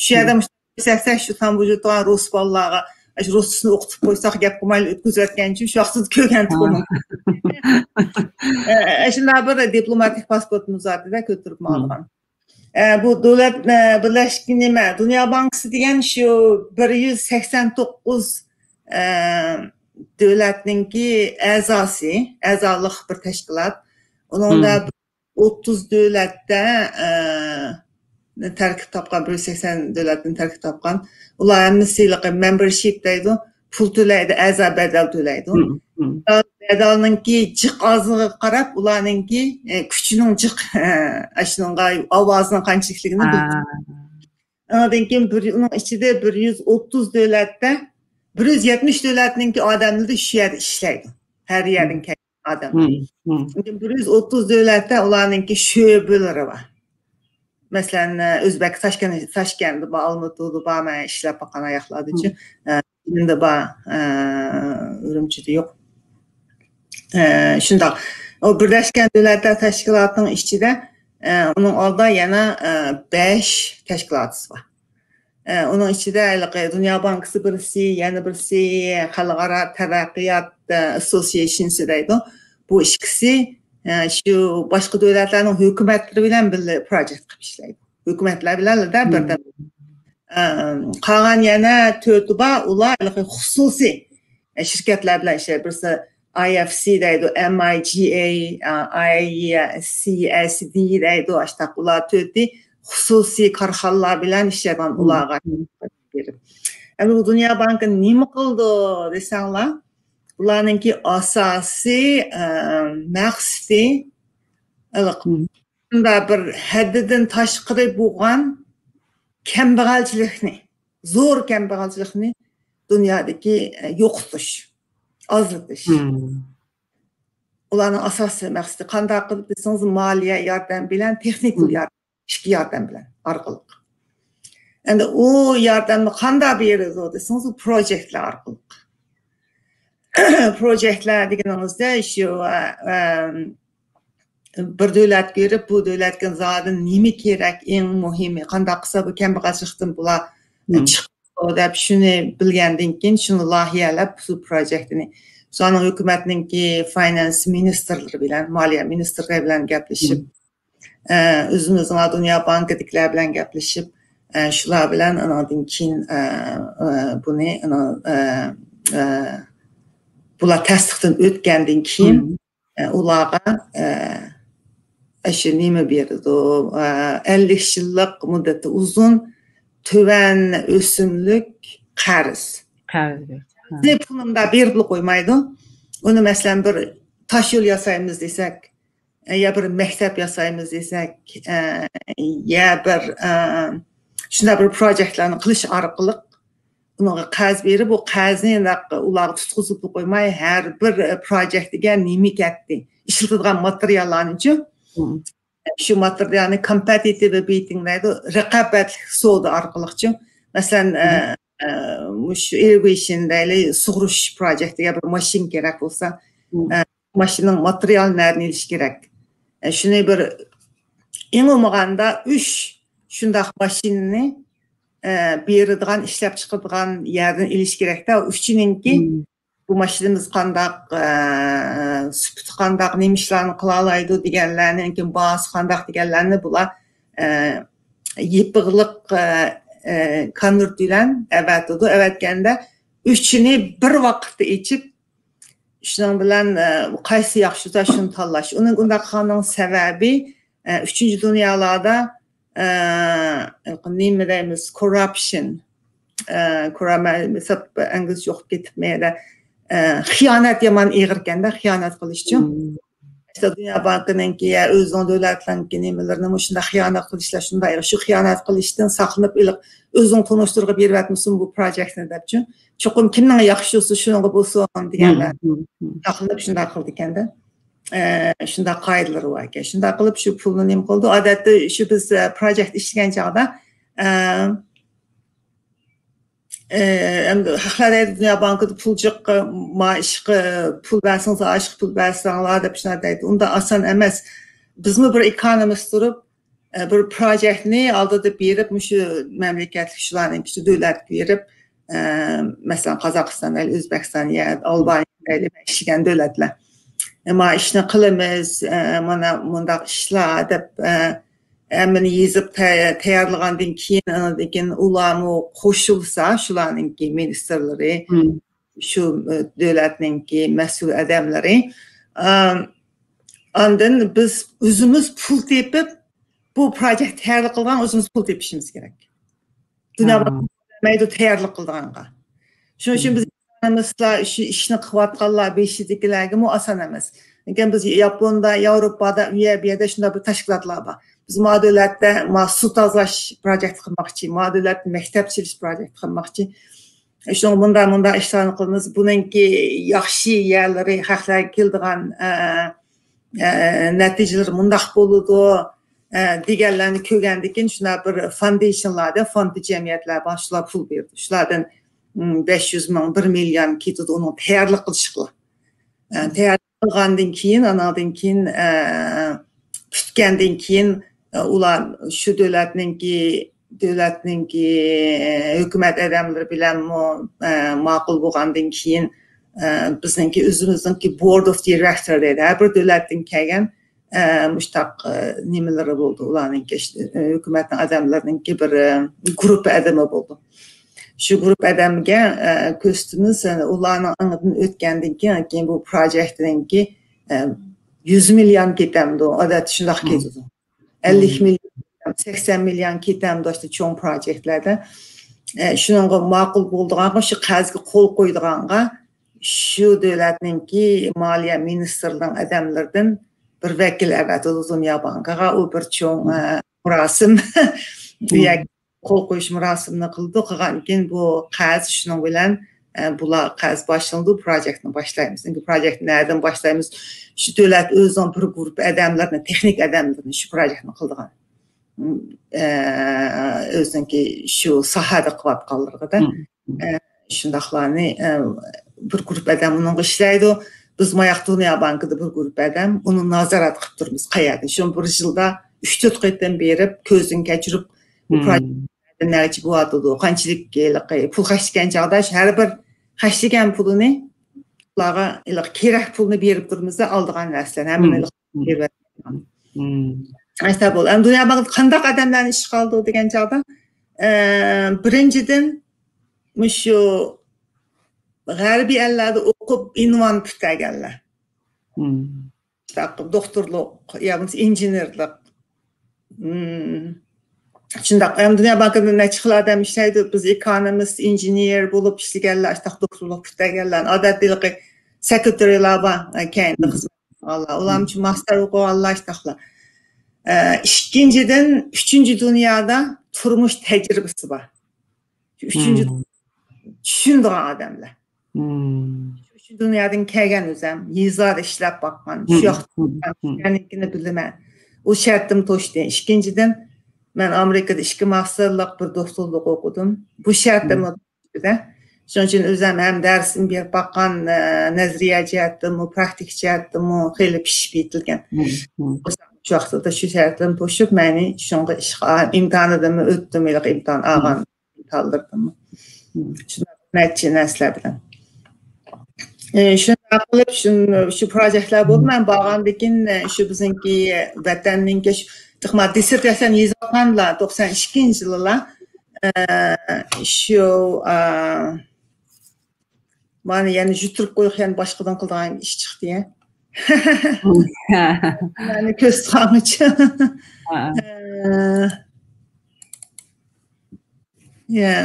شۇ يەردە مۇشۇ كۆرسەتسە، شۇ تامبونجا ئولتۇرغان رۇس بالىلارغا، ئاشۇ رۇسچىسىنى ئوقۇتۇپ قويساق، گەپ قىلمايلا ئۆتكۈزۈۋەتكەن ئۈچۈن، شۇ ۋاقىتتا كۆرگەنتۇقمۇ. ئە، ئە، شۇنداق بىر دىپلوماتىك پاسپورتىمىز بار دېدى، كۆتۈرۈپ ماڭىدىغان. ئە، بۇ دۆلەت، ئە، بىرلەشكەن نېمە، دۇنيا بانكىسى دېگەن شۇ بىر يۈز سەكسەن توققۇز، ئە، دۆلەتنىڭكى ئەزاسى، ئەزالىق بىر تەشكىلات. ئۇنىڭدا ئوتتۇز دۆلەتتە، ئە، تەركىب تاپقان، بىر يۈز سەكسەن دۆلەتتىن تەركىب تاپقان. ئۇلار ھەممىسى ھېلىقى مەمبەرشىپ دەيدۇ، پۇل تۆلەيدۇ، ئەزا بەدەل تۆلەيدۇ. بەدەلنىڭكى جىق ئازلىقىغا قاراپ، ئۇلارنىڭكى، ئە، كۈچىنىڭ جىق، ئە، ئاشۇنىڭغا ئاۋازىنىڭ قانچىلىكلىكىنى بىلىدۇ. ئاندىن كېيىن بىر، ئۇنىڭ ئىچىدە بىر يۈز ئوتتۇز دۆلەتتە، بىر يۈز يەتمىش دۆلەتنىڭكى ئادەملىرى شۇ يەردە ئىشلەيدۇ. ھەر يەردىن كەلگەن ئادەم. لېكىن بىر يۈز ئوتتۇز دۆلەتتە ئۇلارنىڭكى شۆبىلىرى بار. مەسىلەن، ئۆزبەك تاشكەن-، تاشكەندتە بار، ئالمۇتىدا بار، مەن ئىشلەپ باققان ئاياقلاردىچۇ. ئە، ئىلىمدە بار، ئە، ئۈرۈمچىدە يوق. ئە، شۇنداق. ئۇ بىرلەشكەن دۆلەتلەر تەشكىلاتىنىڭ ئىچىدە، ئە، ئۇنىڭ ئالدىدا يەنە، ئە، بەش تەشكىلاتى بار. ئە، ئۇنىڭ ئىچىدە ھېلىقى دۇنيا بانكىسى بىرسى، يەنە بىرسى خەلقئارا تەرەققىيات، ئە، ئاسسوسىيېشنسى دەيدۇ. بۇ ئىككىسى، ئە، شۇ باشقا دۆلەتلەرنىڭ ھۆكۈمەتلىرى بىلەن بىللە پروژېكت قىلىپ ئىشلەيدۇ. ھۆكۈمەتلەر بىلەن بىردەم. ئە، قالغان يەنە تۆتى بار، ئۇلار ھېلىقى خۇسۇسىي، ئە، شىركەتلەر بىلەن ئىشلەيدۇ. بىرسى ئاي ئېف سى دەيدۇ، ئېم ئاي جى ئەي، ئە، ئاي سى ئېس دى دەيدۇ، ئاشتاق ئۇلار تۆتى خۇسۇسىي كارخانىلار بىلەن ئىشلەيدىغان ئۇلارغا بېرىپ. ئەمدى بۇ دۇنيا بانكى نېمە قىلىدۇ دېسەڭلار، ئۇلارنىڭكى ئاساسىي، ئە، مەقسىتى ھېلىقى شۇنداق بىر ھەددىدىن تاشقىرى بولغان كەمبەغەلچىلىكنى، زور كەمبەغەلچىلىكنى دۇنيادىكى، ئە، يوقىتىش، ئازلىتىش. ئۇلارنىڭ ئاساسىي مەقسىتى قانداق قىلىپ دېسىڭىز، مالىيە ياردەم بىلەن، تېخنىكىل ياردەم، ئىچكى ياردەم بىلەن ئارقىلىق. ئەمدى ئۇ ياردەمنى قانداق بېرىدۇ دېسىڭىز، ئۇ پروژېكتلار ئارقىلىق. پروژېكتلار دېگىنىڭىزدە شۇ، ئە، ئە، بىر دۆلەتكە بېرىپ، بۇ دۆلەتكە زادى نېمە كېرەك، ئەڭ مۇھىمى، قانداق قىلسا بۇ كەمبەغەلچىلىقتىن بۇلار چىقىدۇ دەپ، شۇنى بىلگەندىن كېيىن، شۇنى لايىھەلەپ، شۇ پروژېكتنى، شۇنىڭ ھۆكۈمەتنىڭكى فاينانس مىنىستىرلىرى بىلەن، مالىيە مىنىستىرلىرى بىلەن گەپلىشىپ، ئە، ئۆزىمىزنىڭ دۇنيا بانكىدىكىلەر بىلەن گەپلىشىپ، ئە، شۇلار بىلەن ئاناندىن كېيىن، ئە، ئە، بۇنى، ئانا، ئە، ئە، بۇلار تەستىقتىن ئۆتكەندىن كېيىن، ئە، ئۇلارغا، ئە، ئاشۇ نېمە بېرىدۇ، ئە، ئەللىك يىللىق مۇددىتى ئۇزۇن، تۆۋەن ئۆسۈملۈك قەرز. قەرز بېرىدۇ. بىزنى پۇلنى مۇنداق بېرىپلا قويمايدۇ. ئۇنى، مەسىلەن، بىر تاش يول ياسايمىز دېسەك، يا بىر مەكتەپ ياسايمىز دېسەك، ئە، يا بىر، ئە، شۇنداق بىر پروژېكتلارنى قىلىش ئارقىلىق ئۇنىڭغا قەرز بېرىپ، بۇ قەرزنى ئۇلارغا تۇتقۇزۇپلا قويماي، ھەر بىر پروژېكتىگە نېمە كەتتى، ئىشلىتىدىغان ماتېرىياللارنىچۇ، شۇ ماتېرىيالنى كومپېتىتىپ بىددىنگ دەيدۇ، رىقابەتلىك سودا ئارقىلىقچۇ. مەسىلەن، ئە، ئە، مۇشۇ ئىرىگېيشن دەيلى، سۇغۇرۇش پروژېكتىگە بىر ماشىنا كېرەك بولسا، ئە، ماشىنىنىڭ ماتېرىيالى نەدىن ئېلىش كېرەك؟ ئە، شۇنى بىر ئېڭىمىغاندا ئۈچ شۇنداق ماشىنىنى، ئە، بېرىدىغان، ئىشلەپ چىقىدىغان يەردىن ئېلىش كېرەكتە. ئۈچىنىڭكى بۇ ماشىنىمىز قانداق، ئە، سۈپىتى قانداق، نېمە ئىشلارنى قىلالايدۇ دېگەنلەرنى، كېيىن باھاسى قانداق دېگەنلەرنى بۇلار، ئە، يېپىقلىق، ئە، ئە، كونۋېرت بىلەن ئەۋەتىدۇ. ئەۋەتكەندە ئۈچىنى بىر ۋاقىتتا ئېچىپ، شۇنىڭ بىلەن، ئە، قايسى ياخشى بولسا شۇنى تاللاش. ئۇنىڭ ئۇنداق قىلغاننىڭ سەۋەبى، ئە، ئۈچىنچى دۇنيالاردا، ئە، نېمە دەيمىز، كوررۇپشن، ئە، كوررۇ-، مەن ئىنگلىزچە ئوقۇپ كېتىپمەن يەنە، ئە، خىيانەت يامان ئېغىركەندە، خىيانەت قىلىشچۇ. ئىشتە دۇنيا بانكىنىڭكى يا ئۆزىنىڭ دۆلەتلەرنىڭكى نېمىلىرىنىمۇ شۇنداق خىيانەت قىلىشلار شۇنداق ئېغىر. شۇ خىيانەت قىلىشتىن ساقلىنىپ، ئېلىق ئۆزىنىڭ تونۇشلىرىغا بېرىۋەتمىسۇن بۇ پروجېكتنى دەپچۇ. چوقۇم كىمنىڭ ياخشىسى شۇنىڭغا بولسۇن دېگەنلەر ساقلىنىپ شۇنداق قىلىدىكەندە. ئە، شۇنداق قائىدىلىرى بار ئىكەن. شۇنداق قىلىپ شۇ پۇلنى نېمە قىلىدۇ؟ ئادەتتە شۇ بىز، ئە، پروجېكت ئىشلىگەن چاغدا، ئە، ئە، ئەمدى خەقلەر دەيدۇ، دۇنيا بانكىدا پۇل جىق، ما ئىشقا پۇل بەرسىڭىز، ئاشقا پۇل بەرسەڭلار دەپ شۇنداق دەيدۇ. ئۇنداق ئاسان ئەمەس. بىزمۇ بىر ئېكونومىست تۇرۇپ، ئە، بىر پروجېكتنى ئالدىدا بېرىپ، مۇشۇ مەملىكەتلىك شۇلارنىڭكى شۇ دۆلەتكە بېرىپ، ئە، مەسىلەن، قازاقىستان، ئۆزبېكىستان يا ئالبانىيە دەيلى ئىشلىگەن دۆلەتلەر. ئە، ما ئىشنى قىلىمىز، ئە، مانا مۇنداق ئىشلار دەپ، ئە، ھەممىنى يېزىپ تەي-، تەييارلىغاندىن كېيىن، ئاندىن كېيىن ئۇلارمۇ قوشۇلسا، شۇلارنىڭكى مىنىستىرلىرى، شۇ، ئە، دۆلەتنىڭكى مەسئۇل ئادەملىرى. ئام، ئاندىن بىز ئۆزىمىز پۇل تېپىپ، بۇ پروجېكت تەييارلىق قىلغان ئۆزىمىز پۇل تېپىشىمىز كېرەك. دۇنيا بەرمەيدۇ تەييارلىق قىلىدىغانغا. شۇنىڭ ئۈچۈن بىز ئىنسانىمىزلار شۇ ئىشنى قىلىۋاتقانلار بېشىدىكىلەرگىمۇ ئاسان ئەمەس. لېكىن بىز ياپوندا، ياۋروپادا، ئۇ يەر، بۇ يەردە شۇنداق بىر تەشكىلاتلار بار. بىز ما دۆلەتتە ما سۇ تازىلاش پروجېكت قىلماقچى، ما دۆلەتتە مەكتەپ چېلىش پروجېكت قىلماقچى. شۇڭا مۇنداق، مۇنداق ئىشلارنى قىلىمىز. بۇنىڭكى ياخشى يەرلىرى، خەقلەرگە كېلىدىغان، ئە، ئە، نەتىجىلىرى مۇنداق بولىدۇ، ئە، دېگەنلەرنى كۆرگەندىن كېيىن شۇنداق بىر فاندېيشنلاردا، فوند جەمئىيەتلەر بار، شۇلار پۇل بېرىدۇ. شۇلاردىن، م، بەش يۈز مىڭ، بىر مىليون كېتىدۇ ئۇنىڭ تەييارلىق قىلىشقا. ئە، تەييارلىق قىلغاندىن كېيىن، ئاناندىن كېيىن، ئە، پۈتكەندىن كېيىن، ئە، ئۇلار شۇ دۆلەتنىڭكى، دۆلەتنىڭكى، ئە، ھۆكۈمەت ئادەملىرى بىلەنمۇ، ئە، ماقۇل بولغاندىن كېيىن، ئە، بىزنىڭكى ئۆزىمىزنىڭكى بورد ئوف دىرېكتور دەيدۇ. ھەر بىر دۆلەتتىن كەلگەن، ئە، مۇشتاق، ئە، نېمىلىرى بولدى، ئۇلارنىڭكى، ئىشتە، ئە، ھۆكۈمەتنىڭ ئادەملىرىنىڭكى بىر، ئە، گۇرۇپپا ئادىمى بولدى. شۇ گۇرۇپپا ئادەمگە، ئە، كۆرسىتىمىز، ئۇلارنىڭ ئاڭىدىن ئۆتكەندىن كېيىن، كېيىن بۇ پروجېكتنىڭكى، ئە، يۈز مىليون كېتەمدۇ؟ ئادەتتە شۇنداق كېتىدۇ. ئەللىك مىليون، سەكسەن مىليون كېتەمدۇ، ئاشۇ چوڭ پروجېكتلاردا. ئە، شۇنىڭغا ماقۇل بولىدىغانغا، شۇ قەرزگە قول قويىدىغانغا، شۇ دۆلەتنىڭكى مالىيە مىنىستىرلىقىنىڭ ئادەملىرىدىن بىر ۋەكىل ئەۋەتىدۇ دۇنيا بانكىغا. ئۇ بىر چوڭ، ئە، مۇراسىم. قول قويۇش مۇراسىمىنى قىلىدۇ. قىلغاندىن كېيىن بۇ قەرز شۇنىڭ بىلەن، ئە، بۇلار قەرز باشلىنىدۇ، پروجېكتنى باشلايمىز. ئەمدى پروجېكتنى نەدىن باشلايمىز؟ شۇ دۆلەت ئۆزىنىڭ بىر گۇرۇپپا ئادەملىرىنى، تېخنىك ئادەملىرىنى شۇ پروجېكتنى قىلىدىغان. ئە، ئۆزىنىڭكى شۇ ساھەدە قىلىۋاتقانلىرىغىدا. ئە، شۇنداقلارنى، ئە، بىر گۇرۇپپا ئادەم ئۇنىڭغا ئىشلەيدۇ. بىز ماياق دۇنيا بانكىدا بىر گۇرۇپپا ئادەم ئۇنى نازارەت قىلىپ تۇرىمىز. قەيەردىن؟ شۇ بىر يىلدا ئۈچ تۆت قېتىم بېرىپ، كۆزدىن كەچۈرۈپ، بۇ پروجېكت نەچچە بولۇۋاتىدۇ، قانچىلىك ھېلىقى پۇل خەجلىگەن چاغدا، ھەر بىر خەجلىگەن پۇلىنى، ئۇلارغا ھېلىقى كېرەك پۇلنى بېرىپ تۇرىمىز، ئالىدىغان نەرسىلەرنى ھەممىنى ھېلىقى بېرىپ. ئەستا بول. ئەمدى دۇنيا بانكىدا قانداق ئادەملەرنى ئىشقا ئالىدۇ دېگەن چاغدا، ئە، بىرىنچىدىن، مۇشۇ غەربىي ئەللەردە ئوقۇپ ئۇنۋان پۈتتۈرگەنلەر. دوختۇرلۇق يا بولمىسا ئىنژېنېرلىق. شۇنداق، ئەمدى دۇنيا بانكىدا نەچچە خىل ئادەم ئىشلەيدۇ. بىز ئېكونومىست، ئىنژېنېر بولۇپ ئىشلىگەنلەر، ئاشتاق دوختۇرلۇق پۈتتۈرگەنلەر، ئادەتتە ھېلىقى سېكرېتارلار بار، ئە، كەينىدە خىزمەت قىلغانلار. ئۇلارمۇ شۇ ماستېر ئوقۇغانلار ئاشتاقلار. ئە، ئىككىنچىدىن، ئۈچىنچى دۇنيادا تۇرمۇش تەجرىبىسى بار. شۇ ئۈچىنچى چۈشىنىدىغان ئادەملەر. شۇ ئۈچىنچى دۇنيادىن كەلگەن ئۆزەم، يېزىلاردا ئىشلەپ باققان، شۇ ياقتا ئىشلەنگىنىنى بىلىمەن. ئۇ شەرتىم توشتى. ئىككىنچىدىن، مەن ئامېرىكىدا ئىككى ماستېرلىق، بىر دوختۇرلۇق ئوقۇدۇم. بۇ شەرتىم توشتى. شۇنىڭ ئۈچۈن ئۆزەم ھەم دەرسىم بېرىپ باققان، ئە، نەزەرىيە جەھەتتىنمۇ، پراكتىكا جەھەتتىنمۇ خېلى پىشىپ يېتىلگەن. شۇ ۋاقىتتا شۇ شەرتىم توشۇپ، مەنى شۇڭغا ئىشقا، ئىمتىھانىدىنمۇ ئۆتتۈم، ھېلىقى ئىمتىھان ئالغان. تاللىدىم. شۇنداق نەچچە نەرسىلەر بىلەن. ئى، شۇنداق قىلىپ، شۇ، شۇ پروجېكتلار بولدى. مەن بارغاندىن كېيىن، ئى، شۇ بىزنىڭكى ۋەتەننىڭكى شۇ، تېخى دىسسېرتاتسىيەنى يېزىۋاتقانلا، توقسان ئىككىنچى يىلىلا، ئى، شۇ، ئى، مانا يەنە يۈتتۈرۈپ قويۇپ، يەنە باشقىدىن قىلىدىغان ئىش چىقتى يا. مانا كۆز تۇتقانغىچە. يا.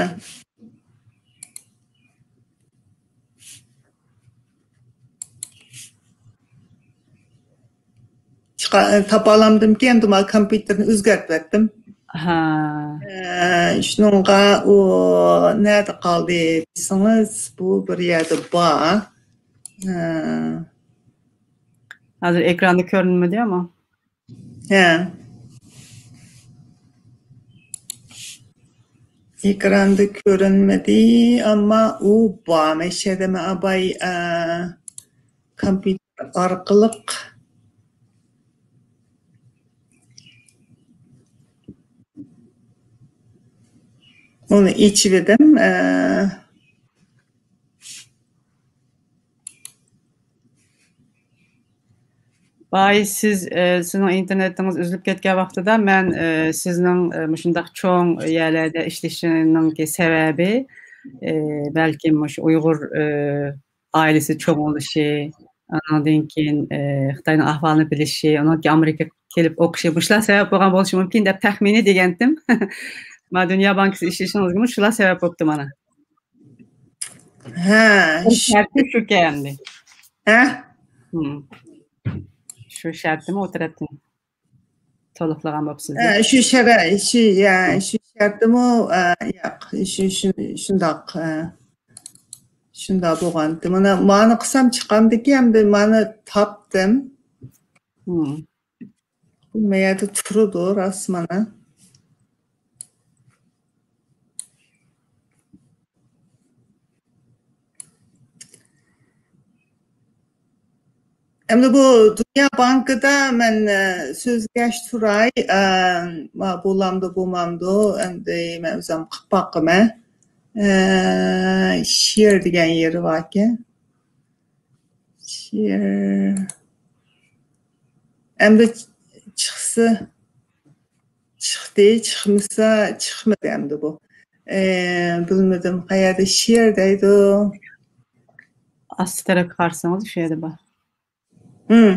چىقا-، تاپالامدىمكى، ئەمدى مانا كومپيۇتېرنى ئۆزگەرتىۋەتتىم. ھە. ئە، شۇنىڭغا ئۇ نەدە قالدى دېسىڭىز، بۇ بىر يەردە بار. ئە. ھازىر ئېكراندا كۆرۈنمىدى ئەمما. ھە. ئېكراندا كۆرۈنمىدى، ئەمما ئۇ بار. مەشەدە مەن ئاباي، ئە، كومپيۇتېر ئارقىلىق ئۇنى ئېچىۋىدىم. ئە، باي، سىز، ئە، سىزنىڭ ئىنتېرنېتىڭىز ئۈزۈلۈپ كەتكەن ۋاقتىدا مەن، ئە، سىزنىڭ، ئە، مۇشۇنداق چوڭ يەرلەردە ئىشلىشىنىڭكى سەۋەبى، ئە، بەلكىم مۇشۇ ئۇيغۇر، ئە، ئائىلىسى چوڭ بولۇشى، ئانىڭدىن كېيىن، ئە، خىتاينىڭ ئەھۋالىنى بىلىشى، ئۇنىڭدىن كېيىن ئامېرىكىغا كېلىپ ئوقۇشى، مۇشۇلار سەۋەب بولغان بولۇشى مۇمكىن دەپ تەخمىنىي دېگەنتىم. مانا دۇنيا بانكىسى ئىشلىشىڭىزگىمۇ شۇلار سەۋەب بوپتۇ مانا. ھە، شۇ شەرتى شۇكەن ئەمدى. ھە؟ شۇ شەرتىمۇ ئۇ تەرەپتىن تولۇقلىغان بوپسىز. ھە، شۇ شەرە-، شۇ، يا، شۇ شەرتىمۇ، ئە، ياق، شۇ، شۇ، شۇنداق، ئە، شۇنداق بولغانتى. مانا، مانا قىلسام چىقامدىكى، ئەمدى مانا تاپتىم. بۇ مەيەردە تۇرىدۇ، راست مانا. ئەمدى بۇ دۇنيا بانكىدا مەن، ئە، سۆزلەش تۇراي، ئە، ما بولامدۇ، بولمامدۇ، ئەمدى مەن ئۆزۈم قىلىپ باقىمەن. ئە، شېئىر دېگەن يېرى باركەن. شېئىر. ئەمدى چىقسا، چىقتى، چىقمىسا، چىقمىدى ئەمدى بۇ. ئە، بىلمىدىم، قەيەردە شېئر دەيدۇ. ئاستى تەرەپكە قارىسىڭىز، شۇ يەردە بار. ھىم.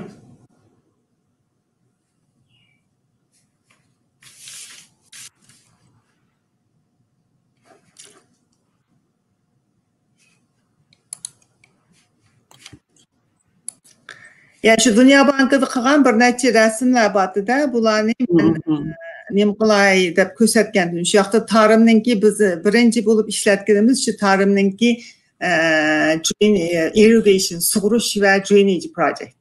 يا، شۇ دۇنيا بانكىدا قىلغان بىر نەچچە رەسىملەر بار ئىدى. بۇلارنى مەن، مم، مم. ئە، نېمە قىلاي دەپ كۆرسەتكەندىم. شۇ ياقتا تارىمنىڭكى، بىز بىرىنچى بولۇپ ئىشلەتكىنىمىز شۇ تارىمنىڭكى، ئە، drain، ئە، irrigation، سۇغۇرۇش ۋە drainage project.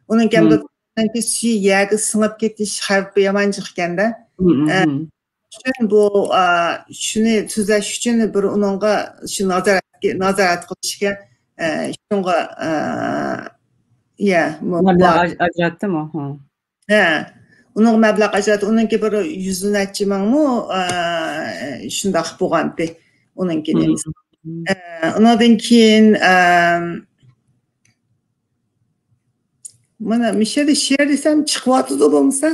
ئۇنىڭكى ھەمدە مم. سۇ يەرگە سىڭىپ كېتىش خەۋپى يامان جىق ئىكەندە. مم، مم، ئە، مم. ئۈچۈن بۇ، ئا، شۇنى تۈزەش ئۈچۈن بىر ئۇنىڭغا شۇ نازارەت، نازارەت قىلىشكە، ئە، شۇنىڭغا، ئە، يە، مۇ-، مەبلەغ بار. ئاج-، ئاجراتتىمۇ؟ ھە. ھە. ئۇنىڭغا مەبلەغ ئاجراتتى. ئۇنىڭكى بىر يۈز نەچچە مىڭمۇ، ئە، شۇنداق بولغانتى. ئۇنىڭكى مم. نېمىسى. ئە، ئۇنىڭدىن كېيىن، ئە، مانا مىشەدە شېئىر دېسەم چىقىۋاتىدۇ بولمىسا.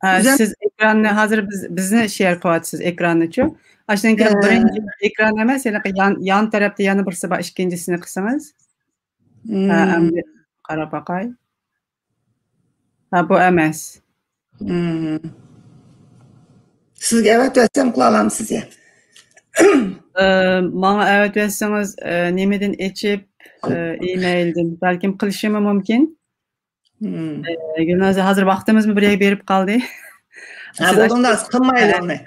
ھە، ئۆزەم سىز ئېكراننى، ھازىر بىز، بىزنى شېئىر قىلىۋاتىسىز، ئېكراننىچۇ؟ ئاشۇنىڭ كېيىن ھە. بىرىنچى ئېكران ئەمەس، يەنە يان، يان تەرەپتە يەنە بىرسى بار، ئىككىنچىسىنى قىلسىڭىز. ھە، مم. ئەمدى قاراپ باقاي. ھە، بۇ ئەمەس. مم. سىزگە ئەۋەتىۋەتسەم قىلالامسىز يا؟ ئە، ماڭا ئەۋەتىۋەتسىڭىز، ئە، نېمىدىن ئېچىپ، ئە، ئىمېيلدىن بەلكىم قىلىشىمۇ مۇمكىن. مم. ئە، گۈلنازە، ھازىر ۋاقتىمىزمۇ بىر يەرگە بېرىپ قالدى. ھە، سىز بولدىڭىز، قىلمايلى ھە. ئۇنى.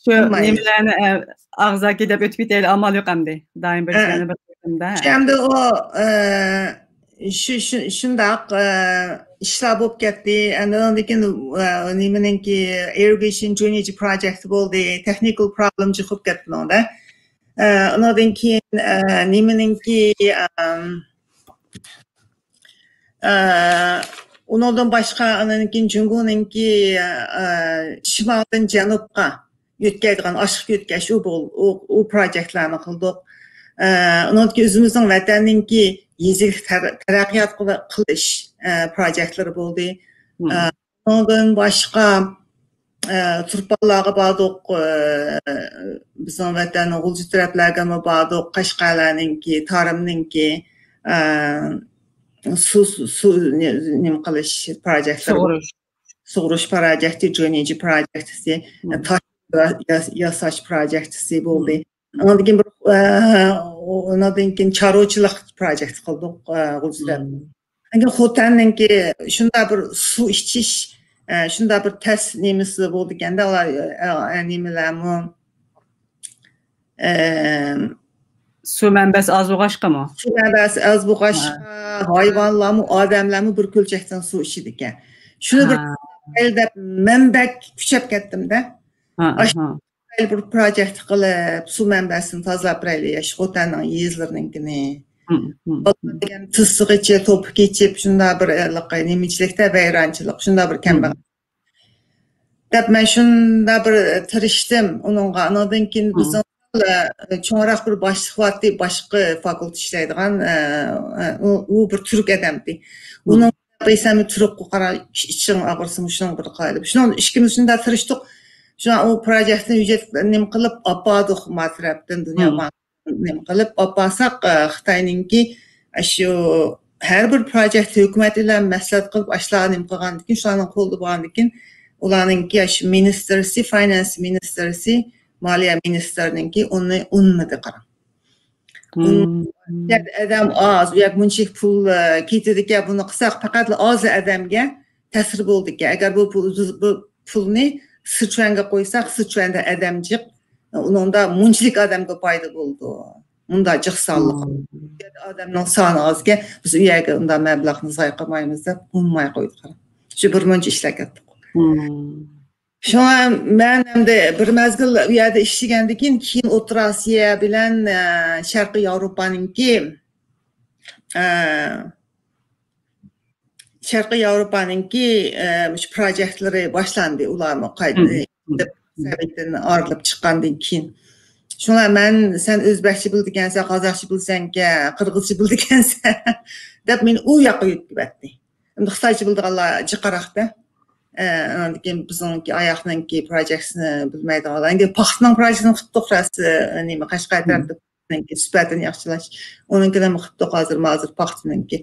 شۇ قىلمايلى. نېمىلەرنى، ئە، ئاغزاكى دەپ ئۆتۈپ كېتەيلى، ئامال يوق ئەمدى. دائىم بىر ھە. ئىشلارنى بىر قېتىمدا. شۇ ئەمدى ئۇ، ئە، شۇ، شۇ، شۇنداق، ئە، ئىشلار بولۇپ كەتتى. ئەمدى ئۇنىڭدىن كېيىن، ئە، نېمىنىڭكى، irrigation drainage project بولدى. Technical problem چىقىپ كەتتى ئۇنىڭدا. ئە، ئۇنىڭدىن كېيىن، ئە، نېمىنىڭكى، ئەم، ئە، ئۇنىڭدىن باشقا، ئاندىن كېيىن جۇڭگونىڭكى، ئە، شىمالدىن جەنۇبقا يۆتكەيدىغان ئاشلىق يۆتكەش، ئۇ بول-، ئۇ، ئۇ پروجېكتلارنى قىلدۇق. ئە، ئۇنىڭدىن كېيىن ئۆزىمىزنىڭ ۋەتەننىڭكى يېزىلىك تەر-، تەرەققىيات قىل-، قىلىش، ئە، پروجېكتلىرى بولدى. مم. ئە، ئۇنىڭدىن باشقا، ئە، تۇرپانلارغا باردۇق، ئە، بىزنىڭ ۋەتەننىڭ غۇلجا تەرەپلەرگىمۇ باردۇق، قەشقەرلەرنىڭكى، تارىمنىڭكى، ئە، سۇ، سۇ، سۇ نېمە قىلىش پروجېكتلىرى بولدى. سۇغۇرۇش. سۇغۇرۇش پروجېكتى، جۆنىجى پروجېكتىسى، مم. تاش يا-، يا-، ياساش پروجېكتىسى بولدى. مم. ئاندىن كېيىن بىر، ئە، ئۇنىڭدىن كېيىن چارۋىچىلىق پروجېكتى قىلدۇق، ئە، غۇلجىدا. مم. كېيىن خوتەننىڭكى شۇنداق بىر سۇ ئىچىش، ئە، شۇنداق بىر تەس نېمىسى بولىدىكەندە، ئۇلار، ئە، ئە، نېمىلەرمۇ، ئە، سۇ مەنبەسى ئاز بولغاچقىمۇ؟ سۇ مەنبەسى ئاز بولغاچقا، ھە. ھايۋانلارمۇ، ئادەملەرمۇ بىر كۆلچەكتىن سۇ ئىچىدىكەن. شۇنى بىر ھە. دەپ مەن بەك كۈچەپ كەتتىم-دە. ھە، ئاش-، ھە. بىر پروجېكت قىلىپ، سۇ مەنبەسىنى تازىلاپ بېرەيلى، ياش خوتەننىڭ يېزىلىرىنىڭكىنى. ھە، ھە. دېگەن تىزىغىچە توپا كېچىپ، شۇنداق بىر، ئە، نېمىچىلىكتە ۋەيرانچىلىق، شۇنداق بىر ھە. كەمبەغەل. دەپ مەن شۇنداق بىر تىرىشتىم ئۇنىڭغا. ئانىڭدىن كېيىن مم. بىزنىڭ، ئە، چوڭراق بىر باشلىق بارتى، باشقا فاكۇلتېتتا ئىشلەيدىغان، ئە، ئە، ئۇ، ئۇ بىر تۈرك ئادەمدى. مم. ئۇنىڭ دېسەم، تۈركقە قارا، ئىچ-، ئىچىڭ ئاغرىسىمۇ شۇنىڭ بىر قايىلى. شۇنىڭ ئىككىمىز شۇنداق تىرىشتۇق. شۇڭا ئۇ پروجېكتنى ھۆججەت نېمە قىلىپ ئاپاردۇق ما تەرەپتىن دۇنيا مم. بانكى. نېمە قىلىپ ئاپارساق، ئە، خىتاينىڭكى، ئە، شۇ ھەر بىر پروجېكت ھۆكۈمەت بىلەن مەسلىھەت قىلىپ، ئاشۇلارغا نېمە قىلغاندىن كېيىن، شۇلارنىڭ قولىدا بولغاندىن كېيىن، ئۇلارنىڭكى، ئە، شۇ مىنىستىرسى، فاينانس مىنىستىرسى، مالىيە مىنىستىرىنىڭكى ئۇنى ئۇنىمىدى، قاراڭ. مم. ئۇ يەردە ئادەم ئاز، ئۇ يەردە مۇنچىلىك پۇل، ئە، كېتىدىكەن، بۇنى قىلساق پەقەتلا ئاز ئادەمگە تەسىر بولىدىكەن. ئەگەر بۇ پۇل، بۇ پۇلنى سىچۈەنگە قويساق، سىچۈەندە ئادەم جىق، ئۇنىڭدا مۇنچىلىك ئادەمگە پايدا بولىدۇ. مۇنداق جىق سانلىق. مم. ئادەمنىڭ سانى ئازكەن، بىز ئۇ يەرگە ئۇنداق مەبلەغنى زايە قىلمايمىز دەپ ئۇنىماي قويدۇق. شۇ بىر مۇنچە ئىشلەپ كەتتۇق. مم. شۇڭا مەن ئەمدى بىر مەزگىل ئۇ يەردە ئىشلىگەندىن كېيىن، كېيىن ئوتتۇرا ئاسىيا بىلەن، ئە، شەرقىي ياۋروپانىڭكى، ئە، شەرقىي ياۋروپانىڭكى، ئە، مۇشۇ پروجېكتلىرى باشلاندى، ئۇلارمۇ قايتا، مم. مم. سوۋېتتىن ئايرىلىپ چىققاندىن كېيىن. شۇڭا مەن، سەن ئۆزبەكچە بىلىدىكەنسەن، قازاقچە بىلىسەنكەن، قىرغىزچە بىلىدىكەنسەن، دەپ مېنى ئۇ ياققا يۆتكىۋەتتى. ئەمدى خىتايچە بىلىدىغانلار جىقراقتا. ئە، ئاندىن كېيىن بىزنىڭكى ئاياغنىڭكى پروجېكتىسىنى بىلمەيدىغانلار. ئەمدى پاختىنىڭ پروجېكتىسىنى قىپتۇق راست، ئە، نېمە، قەشقەر تەرەپتە پاختىنىڭكى سۈپەتىنى ياخشىلاش. ئۇنىڭكىنى قىپتۇق ھازىر، ھازىر پاختىنىڭكى،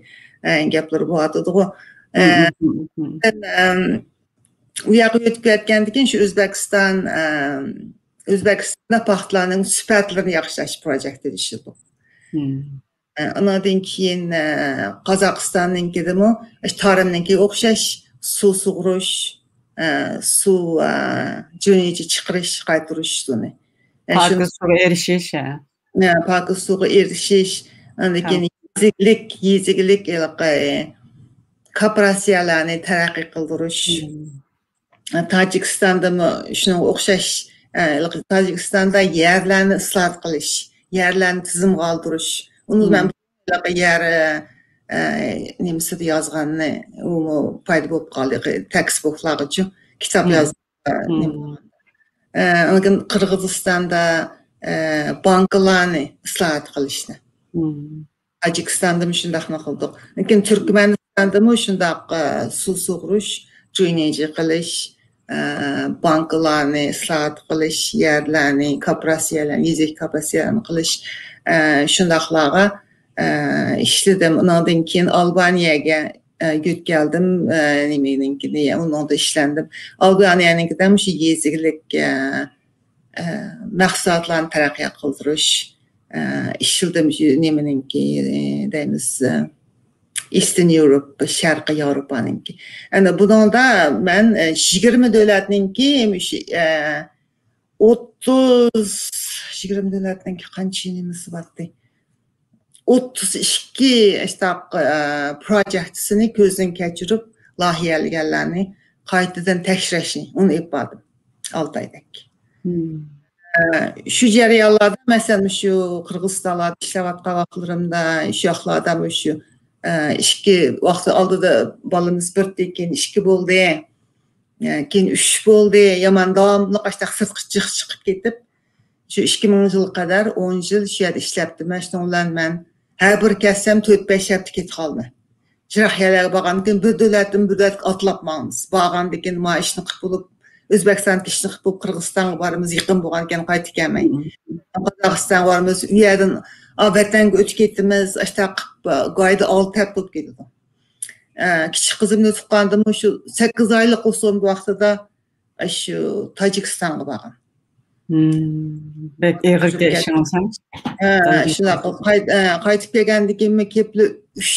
ئە، گەپلىرى بولۇۋاتىدىغۇ. ئە، مم، مم، مم. مەن، ئەم، ئۇ ياققا ئۆتۈپ كەتكەندىن كېيىن شۇ ئۆزبېكىستان، ئەم، ئۆزبېكىستاندا پاختىلارنىڭ سۈپەتلىرىنى ياخشىلاش پروجېكتىدا ئىشلىدۇق. مم. ئە، ئانىڭدىن كېيىن، ئە، قازاقىستاننىڭكىدىمۇ ئاشۇ تارىمنىڭكىگە ئوخشاش سۇ سۇغۇرۇش، ئە، سۇ، ئە، جۆنىجى چىقىرىش، قايتۇرۇش سۇنى. ئە، شۇ پاكىز سۇغا ئېرىشىش، ھە. ئە، پاكىز سۇغا ئېرىشىش، ئاندىن ھە. كېيىن يېزا ئىگىلىك، يېزا ئىگىلىك، ھېلىقى، كوپىراتسىيەلەرنى تەرەققىي قىلدۇرۇش. مم. تاجىكىستاندىمۇ شۇنىڭغا ئوخشاش، ئە، تاجىكىستاندا يەرلەرنى ئىسلاھات قىلىش، يەرلەرنى تىزىمغا ئالدۇرۇش. ئۇنى مم. مەن يەر، ئە، نېمىسىدە يازغاننى، ئۇمۇ پايدا بولۇپ قالدى، تېكىست بۇكلارغىچۇ كىتاب مم. يازغان. مم. ئە، ئاندىن قىرغىزىستاندا، ئە، بانكىلارنى ئىسلاھات قىلىشنى. مم. تاجىكىستاندىمۇ شۇنداقنى قىلدۇق. لېكىن تۈركمەنىستاندىمۇ شۇنداق، ئە، سۇ سۇغۇرۇش، جۇينىجى قىلىش، ئە، بانكىلارنى ئىسلاھات قىلىش، يەرلەرنى، كوپىراتسىيەلەرنى، يېزا كوپىراتسىيەلەرنى قىلىش، ئە، شۇنداقلارغا، ئە، ئىشلىدىم. ئۇنىڭدىن كېيىن ئالبانىيەگە، ئە، يۆتكەلدىم. ئە، نېمىنىڭكىنى، ئۇنىڭدا ئىشلەندىم. ئالبانىيەنىڭكىدە مۇشۇ يېزا ئىگىلىك، ئە، ئە، مەھسۇلاتلارنى تەرەققىي قىلدۇرۇش، ئە، ئىشلىدىم. شۇ نېمىنىڭكى، ئە، دەيمىز، ئە، ئىستېرن يۇروپ، شەرقىي ياۋروپانىڭكى. ئەنە بۇنىڭدا مەن، ئە، يىگىرمە دۆلەتنىڭكى مۇشۇ، ئە، ئوتتۇز، يىگىرمە دۆلەتنىڭكى قانچە نېمىسى بارتى؟ ئوتتۇز ئىككى ئاشتاق، ئە، پروجېكتىسىنى كۆزدىن كەچۈرۈپ، لايىھەلىگەنلەرنى قايتىدىن تەكشۈرۈشنى، ئۇنى ئېلىپ باردىم. ئالتە ئايدەك. مم. ئە، شۇ جەريانلاردا، مەسىلەن، شۇ قىرغىزىستانلاردا ئىشلەۋاتقان ۋاقىتلىرىمدا، شۇ ياقلاردا شۇ، ئە، ئىككى ۋاقىت ئالدىدا بالىمىز بىردىن كېيىن ئىككى بولدى. ئە، كېيىن ئۈچ بولدى. يامان داۋاملىق ئاشتاق سىرتقا جىق چىقىپ كېتىپ، شۇ ئىككى مىڭىنچى يىلغا قەدەر ئون يىل شۇ يەردە ئىشلەپتىمەن. شۇنىڭ بىلەن مەن ھەر بىر كەلسەم تۆت بەش ھەپتە كېتىپ قالىمەن. يىراق يەرلەرگە بارغاندىكىن بىر دۆلەتتىن بىر دۆلەتكە ئاتلاپ ماڭىمىز. بارغاندىكىن ما ئىشنى قىلىپ بولۇپ، ئۆزبېكىستاندىكى ئىشنى قىلىپ بولۇپ، قىرغىزىستانغا بارىمىز، يېقىن بولغانىكەن قايتىپ كەلمەي. مم. قازاقىستانغا بارىمىز، ئۇ يەردىن، ئا، ۋەتەنگە ئۆتۈپ كېتىمىز، ئاشتاق قىلىپ، گايدا ئالتە ھەپتە بولۇپ كېتىدۇ. ئە، كىچىك قىزىمنى تۇغقاندىمۇ شۇ سەككىز ئايلىق بولسام بۇ ۋاقتىدا، ئە، شۇ تاجىكىستانغا بارغان. مم، بەك ئېغىر كەشىڭىز ھەم. ھە، شۇنداق قىلىپ قايت-، ئە، قايتىپ كەلگەندىن كېيىنمۇ كېپىلى ئۈچ،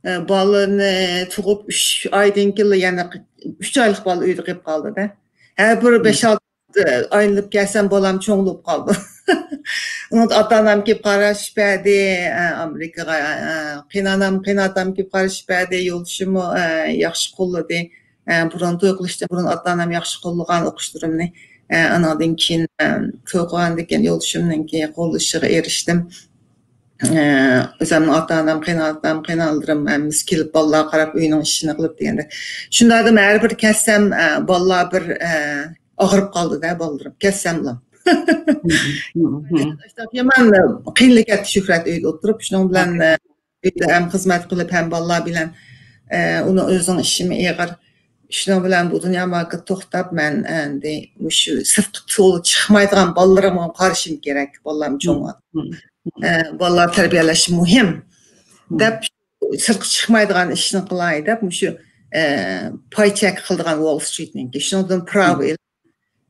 ئە، بالىنى تۇغۇپ ئۈچ ئايدىن كېيىنلا يەنە ئۈچ ئايلىق بالا ئۆيدە قېلىپ قالدى-دە. ھەر بىر بەش-ئالتە ئايلىنىپ كەلسەم، بالام چوڭ بولۇپ قالدى. ئۇنىڭدا ئاتا-ئانام كېلىپ قاراشىپ بەردى، ئە، ئامېرىكىغا، ئە، قېيىنئانام، قېيىنئاتام كېلىپ قارىشىپ بەردى، يولدىشىممۇ، ئە، ياخشى قوللىدى. ئە، بۇرۇن توي قىلىشتىن بۇرۇن ئاتا-ئانام ياخشى قوللىغان ئوقۇشلىرىمنى. ئە، ئانىڭدىن كېيىن، ئە، توي قىلغاندىن كېيىن يولدىشىمنىڭكى قوللىشىغا ئېرىشتىم. ئە، ئۆزۈمنىڭ ئاتا-ئانام، قېيىنئاتام، قېيىنئانىلىرىم ھەممىسى كېلىپ بالىلارغا قاراپ، ئۆينىڭ ئىشىنى قىلىپ دېگەندەك. شۇنداقتىمۇ ھەر بىر كەلسەم، ئە، بالىلار بىر، ئە، ئاغرىپ قالدى-دە بالىلىرىم. كەلسەملا. يامان قىينىلىپ كەتتى شۆھرەت ئۆيدە ئولتۇرۇپ. شۇنىڭ بىلەن، ئە، ئۆيدە ھەم خىزمەت قىلىپ، ھەم بالىلار بىلەن، ئە، ئۇنىڭ ئۆزىنىڭ ئىشىمۇ ئېغىر. شۇنىڭ بىلەن بۇ دۇنيا ماركېت توختاپ، مەن ئەمدى مۇشۇ سىرتقا تولا چىقمايدىغان بالىلىرىمغا قارىشىم كېرەك. بالىلارمۇ چوڭ. ئە، بالىلار تەربىيەلەش مۇھىم دەپ، سىرتقا چىقمايدىغان ئىشنى قىلاي دەپ، مۇشۇ، ئە، پاي چەك قىلىدىغان ۋول سترىتنىڭكى. شۇنىڭدىن پراۋا ئېلىپ،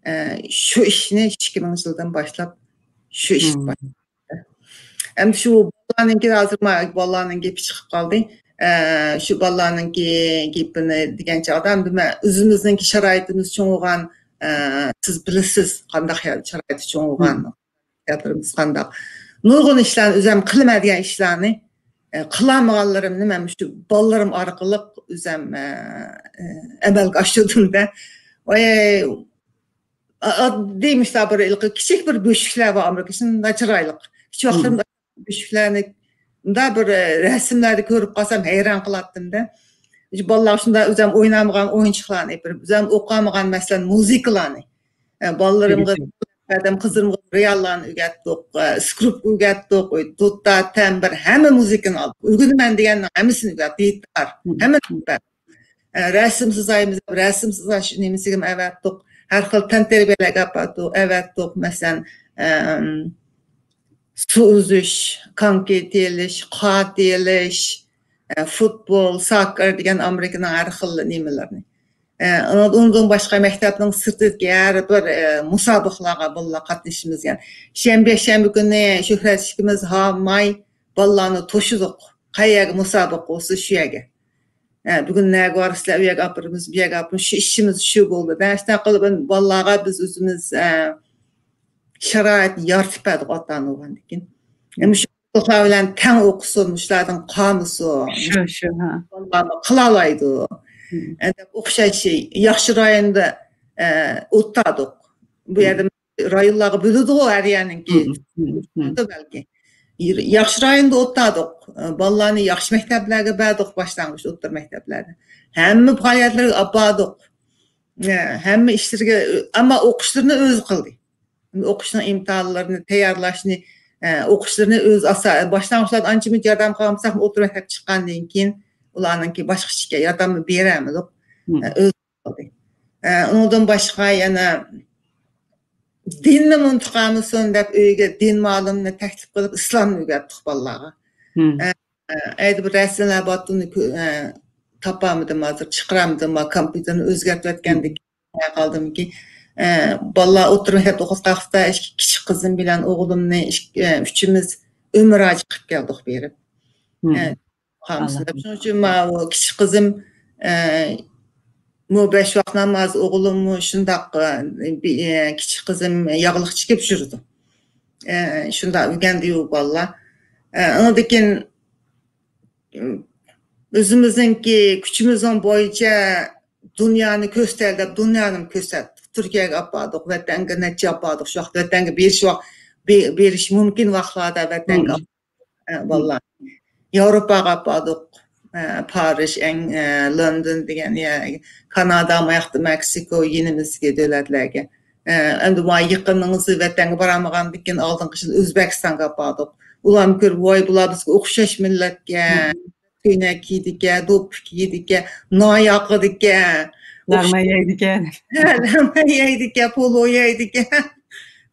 ئە، شۇ ئىشنى ئىككى مىڭىنچى يىلدىن باشلاپ شۇ ئىش بار. ئەمدى شۇ بالىلارنىڭكى، ھازىر ما-، بالىلارنىڭ گېپى چىقىپ قالدى. ئە، شۇ بالىلارنىڭكى گېپىنى دېگەن چاغدا، ئەمدى مەن ئۆزىمىزنىڭكى شارائىتىمىز چوڭ بولغان، ئە، سىز بىلىسىز، قانداق شارائىتى چوڭ بولغان، تىياتىرىمىز قانداق. نۇرغۇن ئىشلارنى ئۆزۈم قىلىمەن دېگەن ئىشلارنى، ئە، قىلالمىغانلىرىمنى مەن شۇ بالىلىرىم ئارقىلىق ئۆزۈم، ئە، ئە، ئەمەلگە ئاشۇردۇم-دە. ۋاي، ئا-، ئاددىي مۇشۇنداق بىر ھېلىقى كىچىك بىر بۆشۈكلەر بار ئامېرىكا، شۇنداق چىرايلىق. كىچىك ۋاقىتلىرىمدا بۆشۈكلەرنى مۇنداق بىر، ئە، رەسىملەردە كۆرۈپ قالسام ھەيران قالاتتىم-دە. بالىلارغا شۇنداق ئۆزۈم ئوينامىغان ئويۇنچۇقلارنى ئېلىپ بېرىپ، ئۆزۈم ئوقۇمىغان، مەسىلەن، مۇزىكىلارنى. ئە، بالىلىرىمغا ئادەم قىزىرمىغان رېئاللارنى ئۆگەتتۇق، ئە، سكرىپكا ئۆگەتتۇق، ئوي، دۇتا، تەمبىر، ھەممە مۇزىكىنى ئالدۇق. ئۆگىنىمەن دېگەننىڭ ھەممىسىنى ئۆگەتتۇق. گىتار، ھەممە. ئە، رەسىم سىزايمىز، رەسىم سىزاش نېمىسىگىمۇ ئەۋەتتۇق. ھەر خىل تەنتەربىيەلەرگە ئاپاردۇق، ئەۋەتتۇق. مەسىلەن، ئەم، سۇ ئۈزۈش، كانكرېت تېيىلىش، قار تېيىلىش، ئە، فۇتبول، ساككېر دېگەن ئامېرىكىنىڭ ھەر خىل نېمىلىرىنى. ئە، ئۇنىڭدىن باشقا مەكتەپنىڭ سىرتىدىكى ھەر بىر، ئە، مۇسابىقىلارغا بالىلار قاتنىشىمىز. يەنى شەنبە، يەكشەنبە كۈنى شۆھرەت ئىككىمىز ھاماي بالىلارنى توشىدۇق. قەيەرگە مۇسابىقە بولسا شۇ يەرگە. ئە، بۈگۈن نەگە بارىسىلەر، ئۇ يەرگە ئاپىرىمىز، بۇ يەرگە ئاپىرىمىز، شۇ ئىشىمىز شۇ بولدى. دە، شۇنداق قىلىپ بالىلارغا بىز ئۆزىمىز، ئە، شارائىتنى يارىتىپ بەردۇق ئاتا-ئانا بولغاندىن كېيىن. ئەمما شۇ ئوقۇغۇچىلار بىلەن تەڭ ئوقۇسۇن، مۇشۇلاردىن قالمىسۇن. شۇ، شۇ، ھە. بالىلارمۇ قىلالايدۇ. ئە، دەپ ئوخشاش ياخشى رايوندا، ئە، ئولتۇردۇق. بۇ يەردە رايونلارغا بۆلىدىغۇ ھەر يەرنىڭكى. بەلكى. ياخشى رايوندا ئولتۇردۇق. ئە، بالىلارنى ياخشى مەكتەپلەرگە بەردۇق، باشلانغۇچ، ئوتتۇرا مەكتەپلەرگە. ھەممە پائالىيەتلەرگە ئاپاردۇق. ئە، ھەممە ئىشلىرىگە، ئەمما ئوقۇشلىرىنى ئۆزى قىلدى. ئوقۇشنىڭ ئىمتىھانلىرىنى تەييارلاشنى، ئە، ئوقۇشلىرىنى ئۆزى ئاسا-، باشلانغۇچلاردا ئانچە مۇنچە ياردەم قىلالمىساقمۇ، ئوتتۇرا مەكتەپكە چىققاندىن كېيىن ئۇلارنىڭكى باشقىچە ياردەمنى بېرەلمىدۇق. ئە، ئۆزى قىلدى. ئە، ئۇنىڭدىن باشقا يەنە دىننى ئۇنتۇپ قالمىسۇن دەپ ئۆيگە دىن مۇئەللىمىنى تەكلىپ قىلىپ ئىسلامنى ئۆگەتتۇق بالىلارغا. ئە، ئەيدە بىر رەسىملەر بارتۇنى كۆ-، ئە، تاپالمىدىم ھازىر، چىقىرالمىدىم، ما كومپيۇتېرنى ئۆزگەرتىۋەتكەندىكىن قالدىمكى. ئە، بالىلار ئوتتۇرا مەكتەپتە ئوقۇۋاتقان ۋاقىتتا ئىككى كىچىك قىزىم بىلەن ئوغلۇمنى ئىك-، ئە، ئۈچىمىز ئۆمرە ھاجى قىلىپ كەلدۇق بېرىپ. ئە، قالمىسۇن دەپ. شۇنىڭ ئۈچۈن ماۋۇ كىچىك قىزىم، ئە، مۇ بەش ۋاق ناماز، ئوغلۇممۇ شۇنداق، ئە، بى-، ئە، كىچىك قىزىم ياغلىق چېكىپ يۈرىدۇ. ئە، شۇنداق ئۆگەندى ئۇ بالىلار. ئە، ئاندىن كېيىن، ئۆزىمىزنىڭكى كۈچىمىزنىڭ بويىچە دۇنيانى كۆرسىتەيلى دەپ دۇنيانىمۇ كۆرسەتتۇق. تۈركىيەگە ئاپاردۇق، ۋەتەنگە نەچچە ئاپاردۇق. شۇ ۋاقىت ۋەتەنگە بېرىش ۋاق-، بې-، بېرىش مۇمكىن ۋاقىتلاردا ۋەتەنگە ئە، بالىلار. ياۋروپاغا ئاپاردۇق. ئە، پارىژ، ئەڭ، ئە، لوندون دېگەن يەر، كانادا، ماياقتا مېكسىكو، يېنىمىزدىكى دۆلەتلەرگە. ئە، ئەمدى ما يېقىنىڭىزى ۋەتەنگە بارالمىغاندىن كېيىن ئالدىنقى يىل ئۆزبېكىستانغا ئاپاردۇق. ئۇلارمۇ كۆرۈپ، ۋاي، بۇلار بىزگە ئوخشاش مىللەتكەن. كۆينەك كىيىدىكەن، دوپپا كىيىدىكەن، ناي ئاقىدىكەن. لەڭمەن يەيدىكەن. ھە، لەڭمەن يەيدىكەن، پولۇ يەيدىكەن.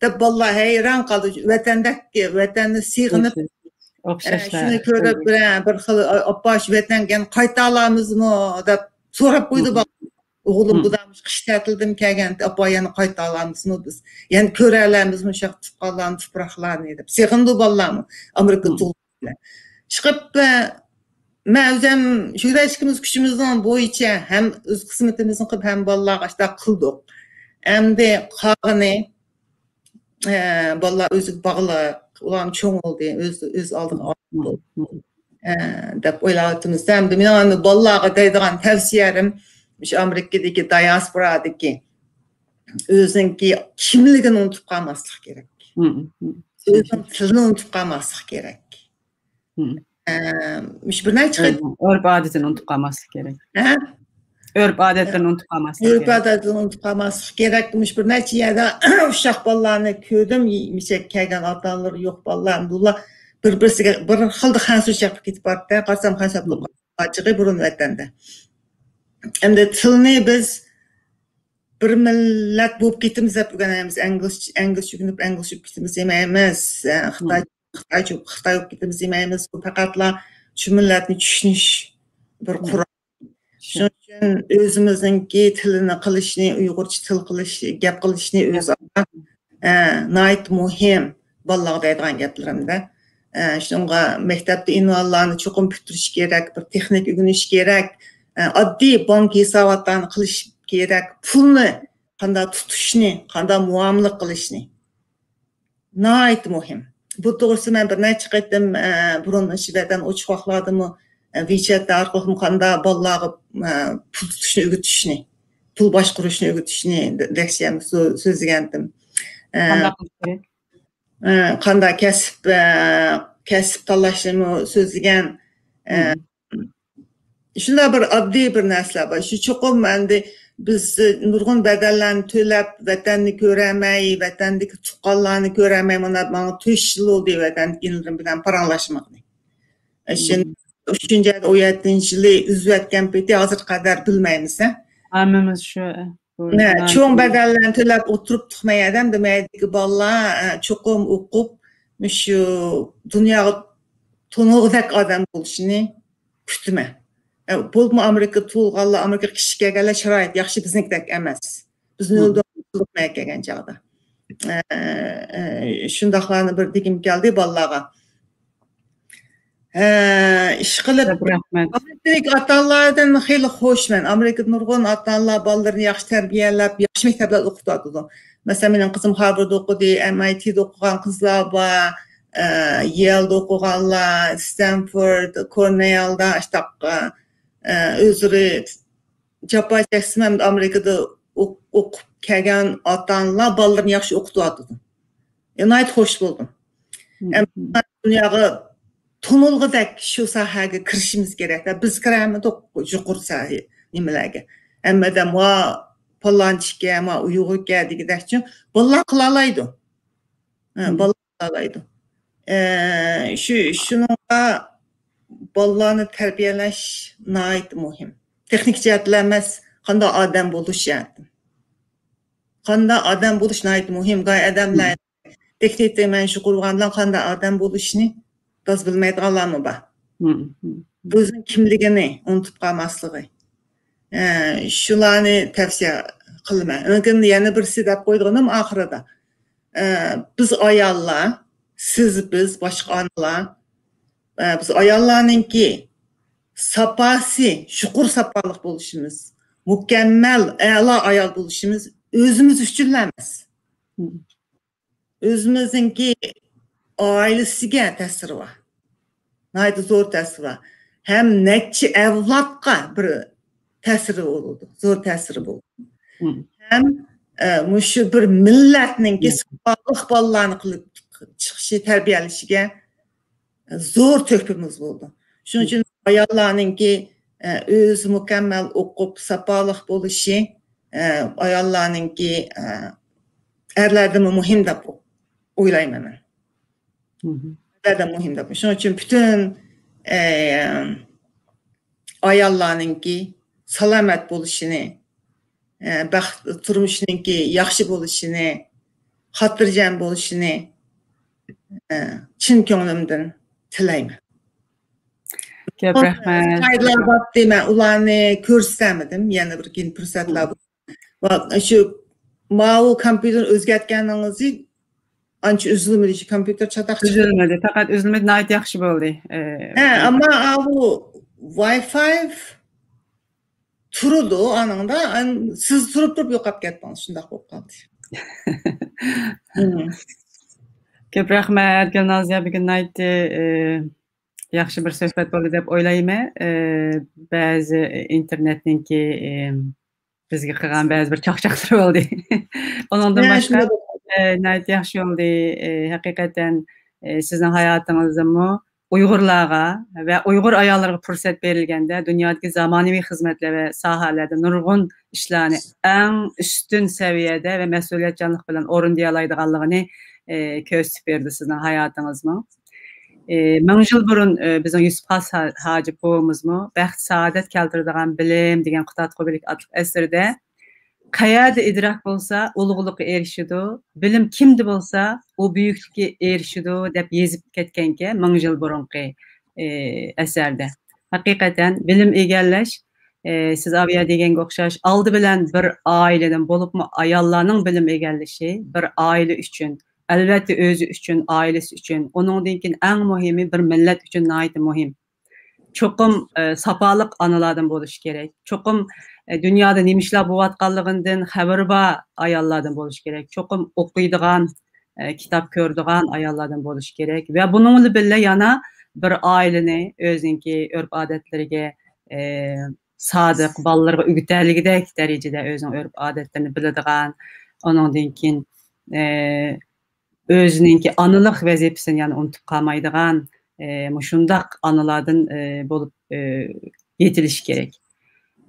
دەپ بالىلار ھەيران قالدى. ۋەتەندەك، ۋەتەننى سېغىنىپ، ئە، شۇنى كۆرۈپ، بىر، بىر خىل، ئاپا، شۇ ۋەتەنگە يەنە قايتالامىزمۇ دەپ سوراپ قويدى بالىلار. ئوغلۇم بۇدام قىش تەتىلدىمۇ كەلگەن، ئاپا، يەنە قايتالامىزمۇ بىز؟ يەنە كۆرەلەمىزمۇ شۇ تۇغقانلارنى، تۇپراقلارنى دەپ سېغىندى بالىلارمۇ. ئامېرىكا تۇغۇلغان بىلەن. ئىشقىلىپ، مەن ئۆزۈم شۆھرەت ئىككىمىز كۈچىمىزنىڭ بويىچە ھەم ئۆز خىزمىتىمىزنى قىلىپ، ھەم بالىلارغا ئاشۇنداق قىلدۇق. ئەمدى قالغىنى، ئە، بالىلار ئۆزىگە باغلىق، ئۇلارمۇ چوڭ بولدى، ئۆز، ئۆز ئالدىغا ئالدى، ئە، دەپ ئويلاۋاتىمىز. ئەمدى مېنىڭ ئەمدى بالىلارغا دەيدىغان تەۋسىيەم، مۇشۇ ئامېرىكىدىكى دىياسپورادىكى ئۆزىنىڭكى كىملىكىنى ئۇنتۇپ قالماسلىق كېرەك. ئۆزىنىڭ تىلىنى ئۇنتۇپ قالماسلىق كېرەك. ئە، مۇشۇ بىر نەچچە خىل ئۆرپ ئادىتىنى ئۇنتۇپ قالماسلىق كېرەك. ھە؟ ئۆرپ ئادەتلىرىنى ئۇنتۇپ قالماسلىق ئۆرپ كېرەك. ئادەتلىرىنى ئۇنتۇپ قالماسلىق كېرەك. مۇشۇ بىر نەچچە يەردە ئۇششاق بالىلارنى كۆردۈم. يېمىشەك كەلگەن ئاتا-ئانىلىرى يوق بالىلار. ئەمدى ئۇلار بىر-، بىرسىگە بىر خىلدا خەنزۇچە گەپ كېتىپ باراتتى. قارىسام خەنزۇ گەپ بولۇپ قالغان چېغى بۇرۇن ۋەتەندە. ئەمدى تىلنى بىز بىر مىللەت بولۇپ كېتىمىز دەپ ئۆگەنمەيمىز. ئىنگلىز، ئىنگلىزچە ئۆگىنىپ، ئىنگلىزچە بولۇپ كېتىمىز دېمەيمىز. ئە، خىتاي، خىتايچە، خىتاي بولۇپ كېتىمىز دېمەيمىز. بۇ پەقەتلا شۇ مىللەتنى چۈشىنىش بىر قورال. شۇنىڭ ئۈچۈن ئۆزىمىزنىڭكى تىلىنى قىلىشنى، ئۇيغۇرچە تىل قىلىش، گەپ قىلىشنى ئۆزئارا، ئە، ناھايىتى مۇھىم بالىلارغا دەيدىغان گەپلىرىمدە. ئە، شۇنىڭغا مەكتەپتە ئۇنۋانلارنى چوقۇم پۈتتۈرۈش كېرەك، بىر تېخنىك ئۆگىنىش كېرەك، ئە، ئاددىي بانكا ھېساباتلارنى قىلىش كېرەك، پۇلنى قانداق تۇتۇشنى، قانداق مۇئامىلە قىلىشنى. ناھايىتى مۇھىم. بۇ توغرىسىدا مەن بىر نەچچە قېتىم، ئە، بۇرۇن شۇ ۋەتەن ئوچۇق ۋاقىتلاردىمۇ، ئە، ۋىچەت ئارقىلىقمۇ قانداق بالىلارغا، ئە، پۇل تۇتۇشنى ئۆگىتىشنى، پۇل باشقۇرۇشنى ئۆگىتىشنى لېكسىيەمدە سۆ-، سۆزلىگەنتىم. ئە، قانداق قىلىش كېرەك؟ ئە، قانداق كەسىپ، ئە، كەسىپ تاللاشنىمۇ سۆزلىگەن. ئە، شۇنداق بىر ئاددىي بىر نەرسىلەر بار. شۇ چوقۇم ئەمدى بىز نۇرغۇن بەدەللەرنى تۆلەپ، ۋەتەننى كۆرەلمەي، ۋەتەندىكى تۇغقانلارنى كۆرەلمەي، مانا ماڭا تۆت يىل بولدى ۋەتەندىكى ئىنىلىرىم بىلەن پاراڭلاشمىغىنى. ئۈچىنچى ئايدا ئون يەتتىنچى يىلى ئۈزۈۋەتكەن پېتى ھازىرغا قەدەر بىلمەيمىز، ھە؟ ھەممىمىز شۇ، بۇ نە، چوڭ بەدەللەرنى تۆلەپ ئولتۇرۇپتۇق مەيەدەم، دېمەيدىكى بالىلار، ئە، چوقۇم ئوقۇپ، مۇشۇ دۇنياغا تونۇلغۇدەك ئادەم بولۇشىنى كۈتىمەن. ئە، بولۇپمۇ ئامېرىكا تۇغۇلغانلار، ئامېرىكا كىچىك كەلگەنلەر شارائىت ياخشى، بىزنىڭكىدەك ئەمەس. بىزنى ئۆلدۈرۈپ مەن كەلگەن چاغدا. ئە، ئە، شۇنداقلارنى بىر دېگۈم كەلدى بالىلارغا. ئە، ئىشقىلىپ، كۆپ رەھمەت. ئامېرىكىدىكى ئاتا-ئانىلاردىن خېلى خۇشمەن. ئامېرىكىدا نۇرغۇن ئاتا-ئانىلار بالىلىرىنى ياخشى تەربىيەلەپ، ياخشى مەكتەپلەردە ئوقۇتۇۋاتىدۇ. مەسىلەن، مېنىڭ قىزىم خارۋارد ئوقۇدى، ئەم ئاي تىدا ئوقۇغان قىزلار بار، ئە، يېلدا ئوقۇغانلار، ستەنفورد، كورنېلدا، ئاشتاق، ئە، ئۆزلىرى جاپا چەكسىمۇ، ئەمدى ئامېرىكىدا ئوق-، ئوقۇپ كەلگەن ئاتا-ئانىلار بالىلىرىنى ياخشى ئوقۇتۇۋاتىدۇ. ئە، ناھايىتى خۇش بولدۇم. مم. ئەمما دۇنياغا تونۇلغۇدەك شۇ ساھەگە كىرىشىمىز كېرەك. بىز كىرەلمىدۇق يۇقىرى ساھە نېمىلەرگە. ھەممە ئادەم، ۋا، پالانچىكەن، ۋا، ئۇيغۇركەن دېگۈدەكچۇ. بالىلار قىلالايدۇ. ھە، مم. بالىلار قىلالايدۇ. ئە، شۇ، شۇنىڭغا بالىلارنى تەربىيەلەش ناھايىتى مۇھىم. تېخنىك جەھەتتىلا ئەمەس، قانداق ئادەم بولۇش جەھەتتىن. قانداق ئادەم بولۇش ناھايىتى مۇھىم. باي ئادەملەر مم. تېخنىكتە مەن شۇغۇللانغان بىلەن قانداق ئادەم بولۇشنى تازا بىلمەيدىغانلارمۇ بار. مم، مم. ئۆزىنىڭ كىملىكىنى ئۇنتۇپ قالماسلىقى. ئە، شۇلارنى تەۋسىيە قىلىمەن. لېكىن يەنە بىرسى دەپ قويىدىغىنىم ئاخىرىدا. ئە، بىز ئاياللار، سىز، بىز، باشقا ئانىلار، ئە، بىز ئاياللارنىڭكى ساپاسى، يۇقىرى ساپالىق بولۇشىمىز، مۇكەممەل، ئەلا ئايال بولۇشىمىز ئۆزىمىز ئۈچۈنلا ئەمەس. مم. ئۆزىمىزنىڭكى ئائىلىسىگە تەسىرى بار. ناھايىتى زور تەسىرى بار. ھەم نەچچە ئەۋلادقا بىر تەسىرى بولىدۇ، زور تەسىرى بولىدۇ. مم. ھەم، ئە، مۇشۇ بىر مىللەتنىڭكى مم. ساپالىق بالىلارنى قىلىپ چىقىشى، تەربىيەلىشىگە زور تۆھپىمىز بولىدۇ. شۇنىڭ ئۈچۈن ئاياللارنىڭكى، ئە، ئۆزى مۇكەممەل ئوقۇپ، ساپالىق بولۇشى، ئە، ئاياللارنىڭكى، ئە، ئەرلەردىنمۇ مۇھىم دەپ ئويلايمەن مەن. مم. ئەرلەردىن مۇھىم دەپ. شۇنىڭ ئۈچۈن پۈتۈن، ئە، ئاياللارنىڭكى سالامەت بولۇشىنى، ئە، بەخت، تۇرمۇشنىڭكى ياخشى بولۇشىنى، خاتىرجەم بولۇشىنى، ئە، چىن كۆڭلۈمدىن تىلەيمەن. كۆپ رەھمەت. سلايدلار بارتى، مەن ئۇلارنى كۆرسىتەلمىدىم. يەنە بىر كېيىن پۇرسەتلەر بولسا. ۋە شۇ ماۋۇ كومپيۇتېرنى ئۆزگەرتكەنلىكىڭىزنى ئانچە ئۈزۈلمىدى، شۇ كومپيۇتېر چاتاق چىقتى. ئۈزۈلمىدى، پەقەت ئۈزۈلمىدى، ناھايىتى ياخشى بولدى. ئە، ھە، ئەمما ئاۋۇ ۋاي فاي تۇرىدۇ، ئانىڭدا، ئان-، سىز تۇرۇپ تۇرۇپ يوقاپ كەتتىڭىز، شۇنداق بولۇپ قالدى. مم. كۆپ رەھمەت، گۈلنازىيە، بۈگۈن ناھايىتى، ئى، ياخشى بىر سۆھبەت بولدى دەپ ئويلايمەن. ئى، بەزى ئىنتېرنېتنىڭكى، ئى، بىزگە قىلغان بەزى بىر چاقچاقلىرى بولدى. ئۇنىڭدىن باشقا، ئى، ناھايىتى ياخشى بولدى. ئى، ھەقىقەتەن، ئى، سىزنىڭ ھاياتىڭىزدىمۇ ئۇيغۇرلارغا ۋە ئۇيغۇر ئاياللىرىغا پۇرسەت بېرىلگەندە، دۇنيادىكى زامانىۋى خىزمەتلەر ۋە ساھەلەردە نۇرغۇن ئىشلارنى ئەڭ ئۈستۈن سەۋىيەدە ۋە مەسئۇلىيەتچانلىق بىلەن ئورۇندىيالايدىغانلىقىنى، ئى، كۆرسىتىپ بېرىدۇ سىزنىڭ ھاياتىڭىزمۇ. ئى، مىڭ يىل بۇرۇن، ئى، بىزنىڭ يۈسۈپ خاس ھا-، ھاجى بوۋىمىزمۇ بەخت سائادەت كەلتۈرىدىغان بىلىم دېگەن قۇتادغۇ بىلىك ئاتلىق ئەسىرىدە، قەيەردە ئىدراك بولسا، ئۇلۇغلۇققا ئېرىشىدۇ، بىلىم كىمدە بولسا، ئۇ بۈيۈكلۈككە ئېرىشىدۇ، دەپ يېزىپ كەتكەنكەن مىڭ يىل بۇرۇنقى، ئى، ئەسەردە. ھەقىقەتەن بىلىم ئىگىلەش، ئى، سىز ئاۋۇ يەردە دېگەنگە ئوخشاش، ئالدى بىلەن بىر ئائىلىدىن، بولۇپمۇ ئاياللارنىڭ بىلىم ئىگىلىشى بىر ئائىلە ئۈچۈن، ئەلۋەتتە ئۆزى ئۈچۈن، ئائىلىسى ئۈچۈن، ئۇنىڭدىن كېيىن ئەڭ مۇھىمى بىر مىللەت ئۈچۈن ناھايىتى مۇھىم. چوقۇم، ئە، ساپالىق ئانىلاردىن بولۇشى كېرەك. چوقۇم، ئە، دۇنيادا نېمە ئىشلار بولۇۋاتقانلىقىدىن خەۋىرى بار ئاياللاردىن بولۇشى كېرەك. چوقۇم ئوقۇيدىغان، ئە، كىتاب كۆرىدىغان ئاياللاردىن بولۇشى كېرەك. ۋە بۇنىڭ بىلەن بىللە يەنە بىر ئائىلىنى ئۆزىنىڭكى ئۆرپ-ئادەتلىرىگە، ئە، سادىق، بالىلىرىغا ئۆگىتەلىگۈدەك دەرىجىدە ئۆزىنىڭ ئۆرپ-ئادەتلىرىنى بىلىدىغان، ئۇنىڭدىن كېيىن، ئە، ئۆزىنىڭكى ئانىلىق ۋەزىپىسىنى يەنە ئۇنتۇپ قالمايدىغان، ئى، مۇشۇنداق ئانىلاردىن، ئى، بولۇپ، ئى، يېتىلىشى كېرەك.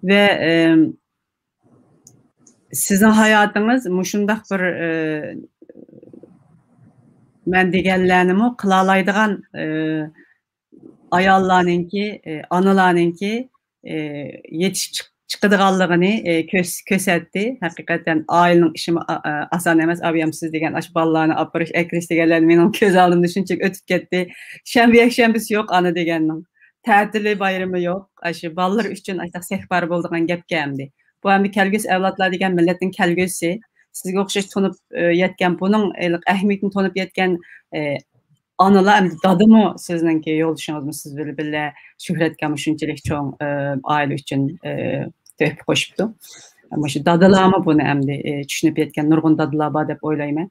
ۋە، ئى، سىزنىڭ ھاياتىڭىز مۇشۇنداق بىر، ئى، مەن دېگەنلەرنىمۇ قىلالايدىغان، ئى، ئاياللارنىڭكى، ئى، ئانىلارنىڭكى، ئى، يېتىشىپ چىق-، چىقىدىغانلىقىنى، ئى، كۆرس-، كۆرسەتتى. ھەقىقەتەن ئائىلىنىڭ ئىشىمۇ ئا-، ئا-، ئاسان ئەمەس. ئابىيام سىز دېگەن ئاشۇ بالىلارنى ئاپىرىش، ئەكىرىش دېگەنلەر مېنىڭ كۆز ئالدىمدا شۇنچىلىك ئۆتۈپ كەتتى. شەنبە، يەكشەنبىسى يوق ئانا دېگەننىڭ. تەتىلى، بايرىمى يوق. ئاشۇ بالىلار ئۈچۈن ئاشۇنداق سەھۋارى بولىدىغان گەپكەن ئەمدى. بۇ ئەمدى كەلگۈسى ئەۋلادلار دېگەن مىللەتنىڭ كەلگۈسى. سىزگە ئوخشاش تونۇپ، ئە، يەتكەن بۇنىڭ، ئە، ئەھمىيىتىنى تونۇپ يەتكەن، ئە، ئانىلار، ئەمدى دادىمۇ سىزنىڭكى يولدىشىڭىزمۇ سىز بىلەن بىللە شۆھرەتكە مۇشۇنچىلىك چوڭ، ئە، ئائىلە ئۈچۈن، ئە، تۆھپە قوشۇپتۇ. مۇشۇ دادىلارمۇ بۇنى ئەمدى، ئە، چۈشىنىپ يەتكەن نۇرغۇن دادىلار بار دەپ ئويلايمەن.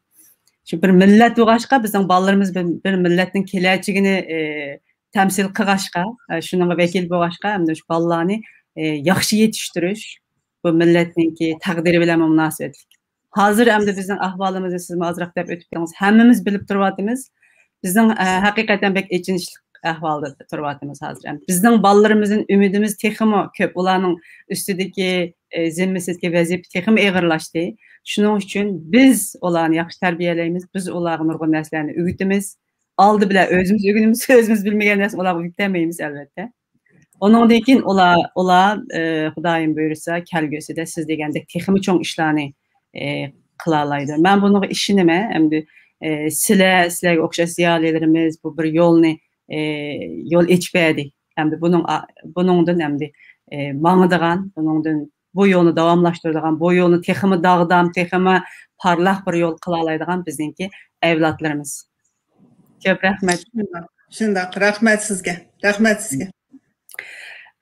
شۇ بىر مىللەت بولغاچقا، بىزنىڭ بالىلىرىمىز بىر، بىر مىللەتنىڭ كېلەچىكىنى، ئە، تەمسىل قىلغاچقا، ئە، شۇنىڭغا ۋەكىل بولغاچقا، ئەمدى شۇ بالىلارنى، ئە، ياخشى يېتىشتۈرۈش، بۇ مىللەتنىڭكى تەقدىرى بىلەن مۇناسىۋەتلىك. ھازىر ئەمدى بىزنىڭ ئەھۋالىمىزنى سىزمۇ ئازراق دەپ ئۆتۈپ كەتتىڭىز. ھەممىمىز بىلىپ تۇرۇۋاتىمىز. بىزنىڭ، ئە، ھەقىقەتەن بەك ئېچىنىشلىق ئەھۋالدا تۇرۇۋاتىمىز ھازىر. ئەمدى بىزنىڭ بالىلىرىمىزدىن ئۈمىدىمىز تېخىمۇ كۆپ. ئۇلارنىڭ ئۈستىدىكى، ئە، زىممىسىدىكى ۋەزىپە تېخىمۇ ئېغىرلاشتى. شۇنىڭ ئۈچۈن بىز ئۇلارنى ياخشى تەربىيەلەيمىز. بىز ئۇلارغا نۇرغۇن نەرسىلەرنى ئۆگىتىمىز. ئالدى بىلەن ئۆزىمىز ئۆگىنىمىز، ئۆزىمىز بىلمىگەن نەرسىنى ئۇلارغا ئۆگىتەلمەيمىز، ئەلۋەتتە. ئۇنىڭدىن كېيىن ئۇلار، ئۇلار، ئى، خۇدايىم بۇيرۇسا، كەلگۈسىدە سىز دېگەندەك تېخىمۇ چوڭ ئىشلارنى، ئى، قىلالايدۇ. مەن بۇنىڭغا ئىشىنىمەن. ئەمدى، ئى، سىلەر، سىلەرگە ئوخشاش زىيالىيلىرىمىز بۇ بىر يولنى، ئى، يول ئېچىپ بەردى. ئەمدى بۇنىڭ، بۇنىڭدىن ئەمدى، ئى، ماڭىدىغان، بۇنىڭدىن بۇ يولنى داۋاملاشتۇرىدىغان، بۇ يولنى تېخىمۇ داغدام، تېخىمۇ پارلاق بىر يول قىلالايدىغان بىزنىڭكى ئەۋلادلىرىمىز. كۆپ رەھمەت. شۇنداق، شۇنداق. رەھمەت سىزگە. رەھمەت سىزگە.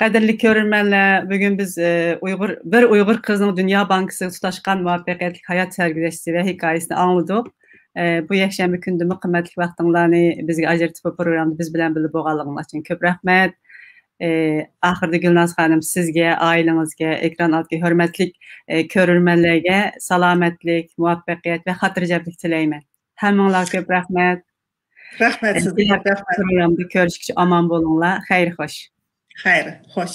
قەدىرلىك كۆرۈرمەنلەر، بۈگۈن بىز، ئى، ئۇيغۇر، بىر ئۇيغۇر قىزنىڭ دۇنيا بانكىسىغا تۇتاشقان مۇۋەپپەقىيەتلىك ھايات سەرگۈزەشتى ۋە ھېكايىسىنى ئاڭلىدۇق. ئى، بۇ يەكشەنبە كۈنىدىمۇ قىممەتلىك ۋاقتىڭلارنى بىزگە ئاجرىتىپ، بۇ پروگراممىدا بىز بىلەن بىللە بولغانلىقىڭلار ئۈچۈن كۆپ رەھمەت. ئى، ئاخىرىدا گۈلناز خانىم، سىزگە، ئائىلىڭىزگە، ئېكران ئالدىدىكى ھۆرمەتلىك، ئى، كۆرۈرمەنلەرگە سالامەتلىك، مۇۋەپپەقىيەت ۋە خاتىرجەملىك تىلەيمەن. ھەممىڭلارغا كۆپ رەھمەت. رەھمەت سىزگە. كېلەر رەھمەت. پروگراممىدا كۆرۈشكىچە ئامان بولۇڭلار. خەير خوش. خەير خوش.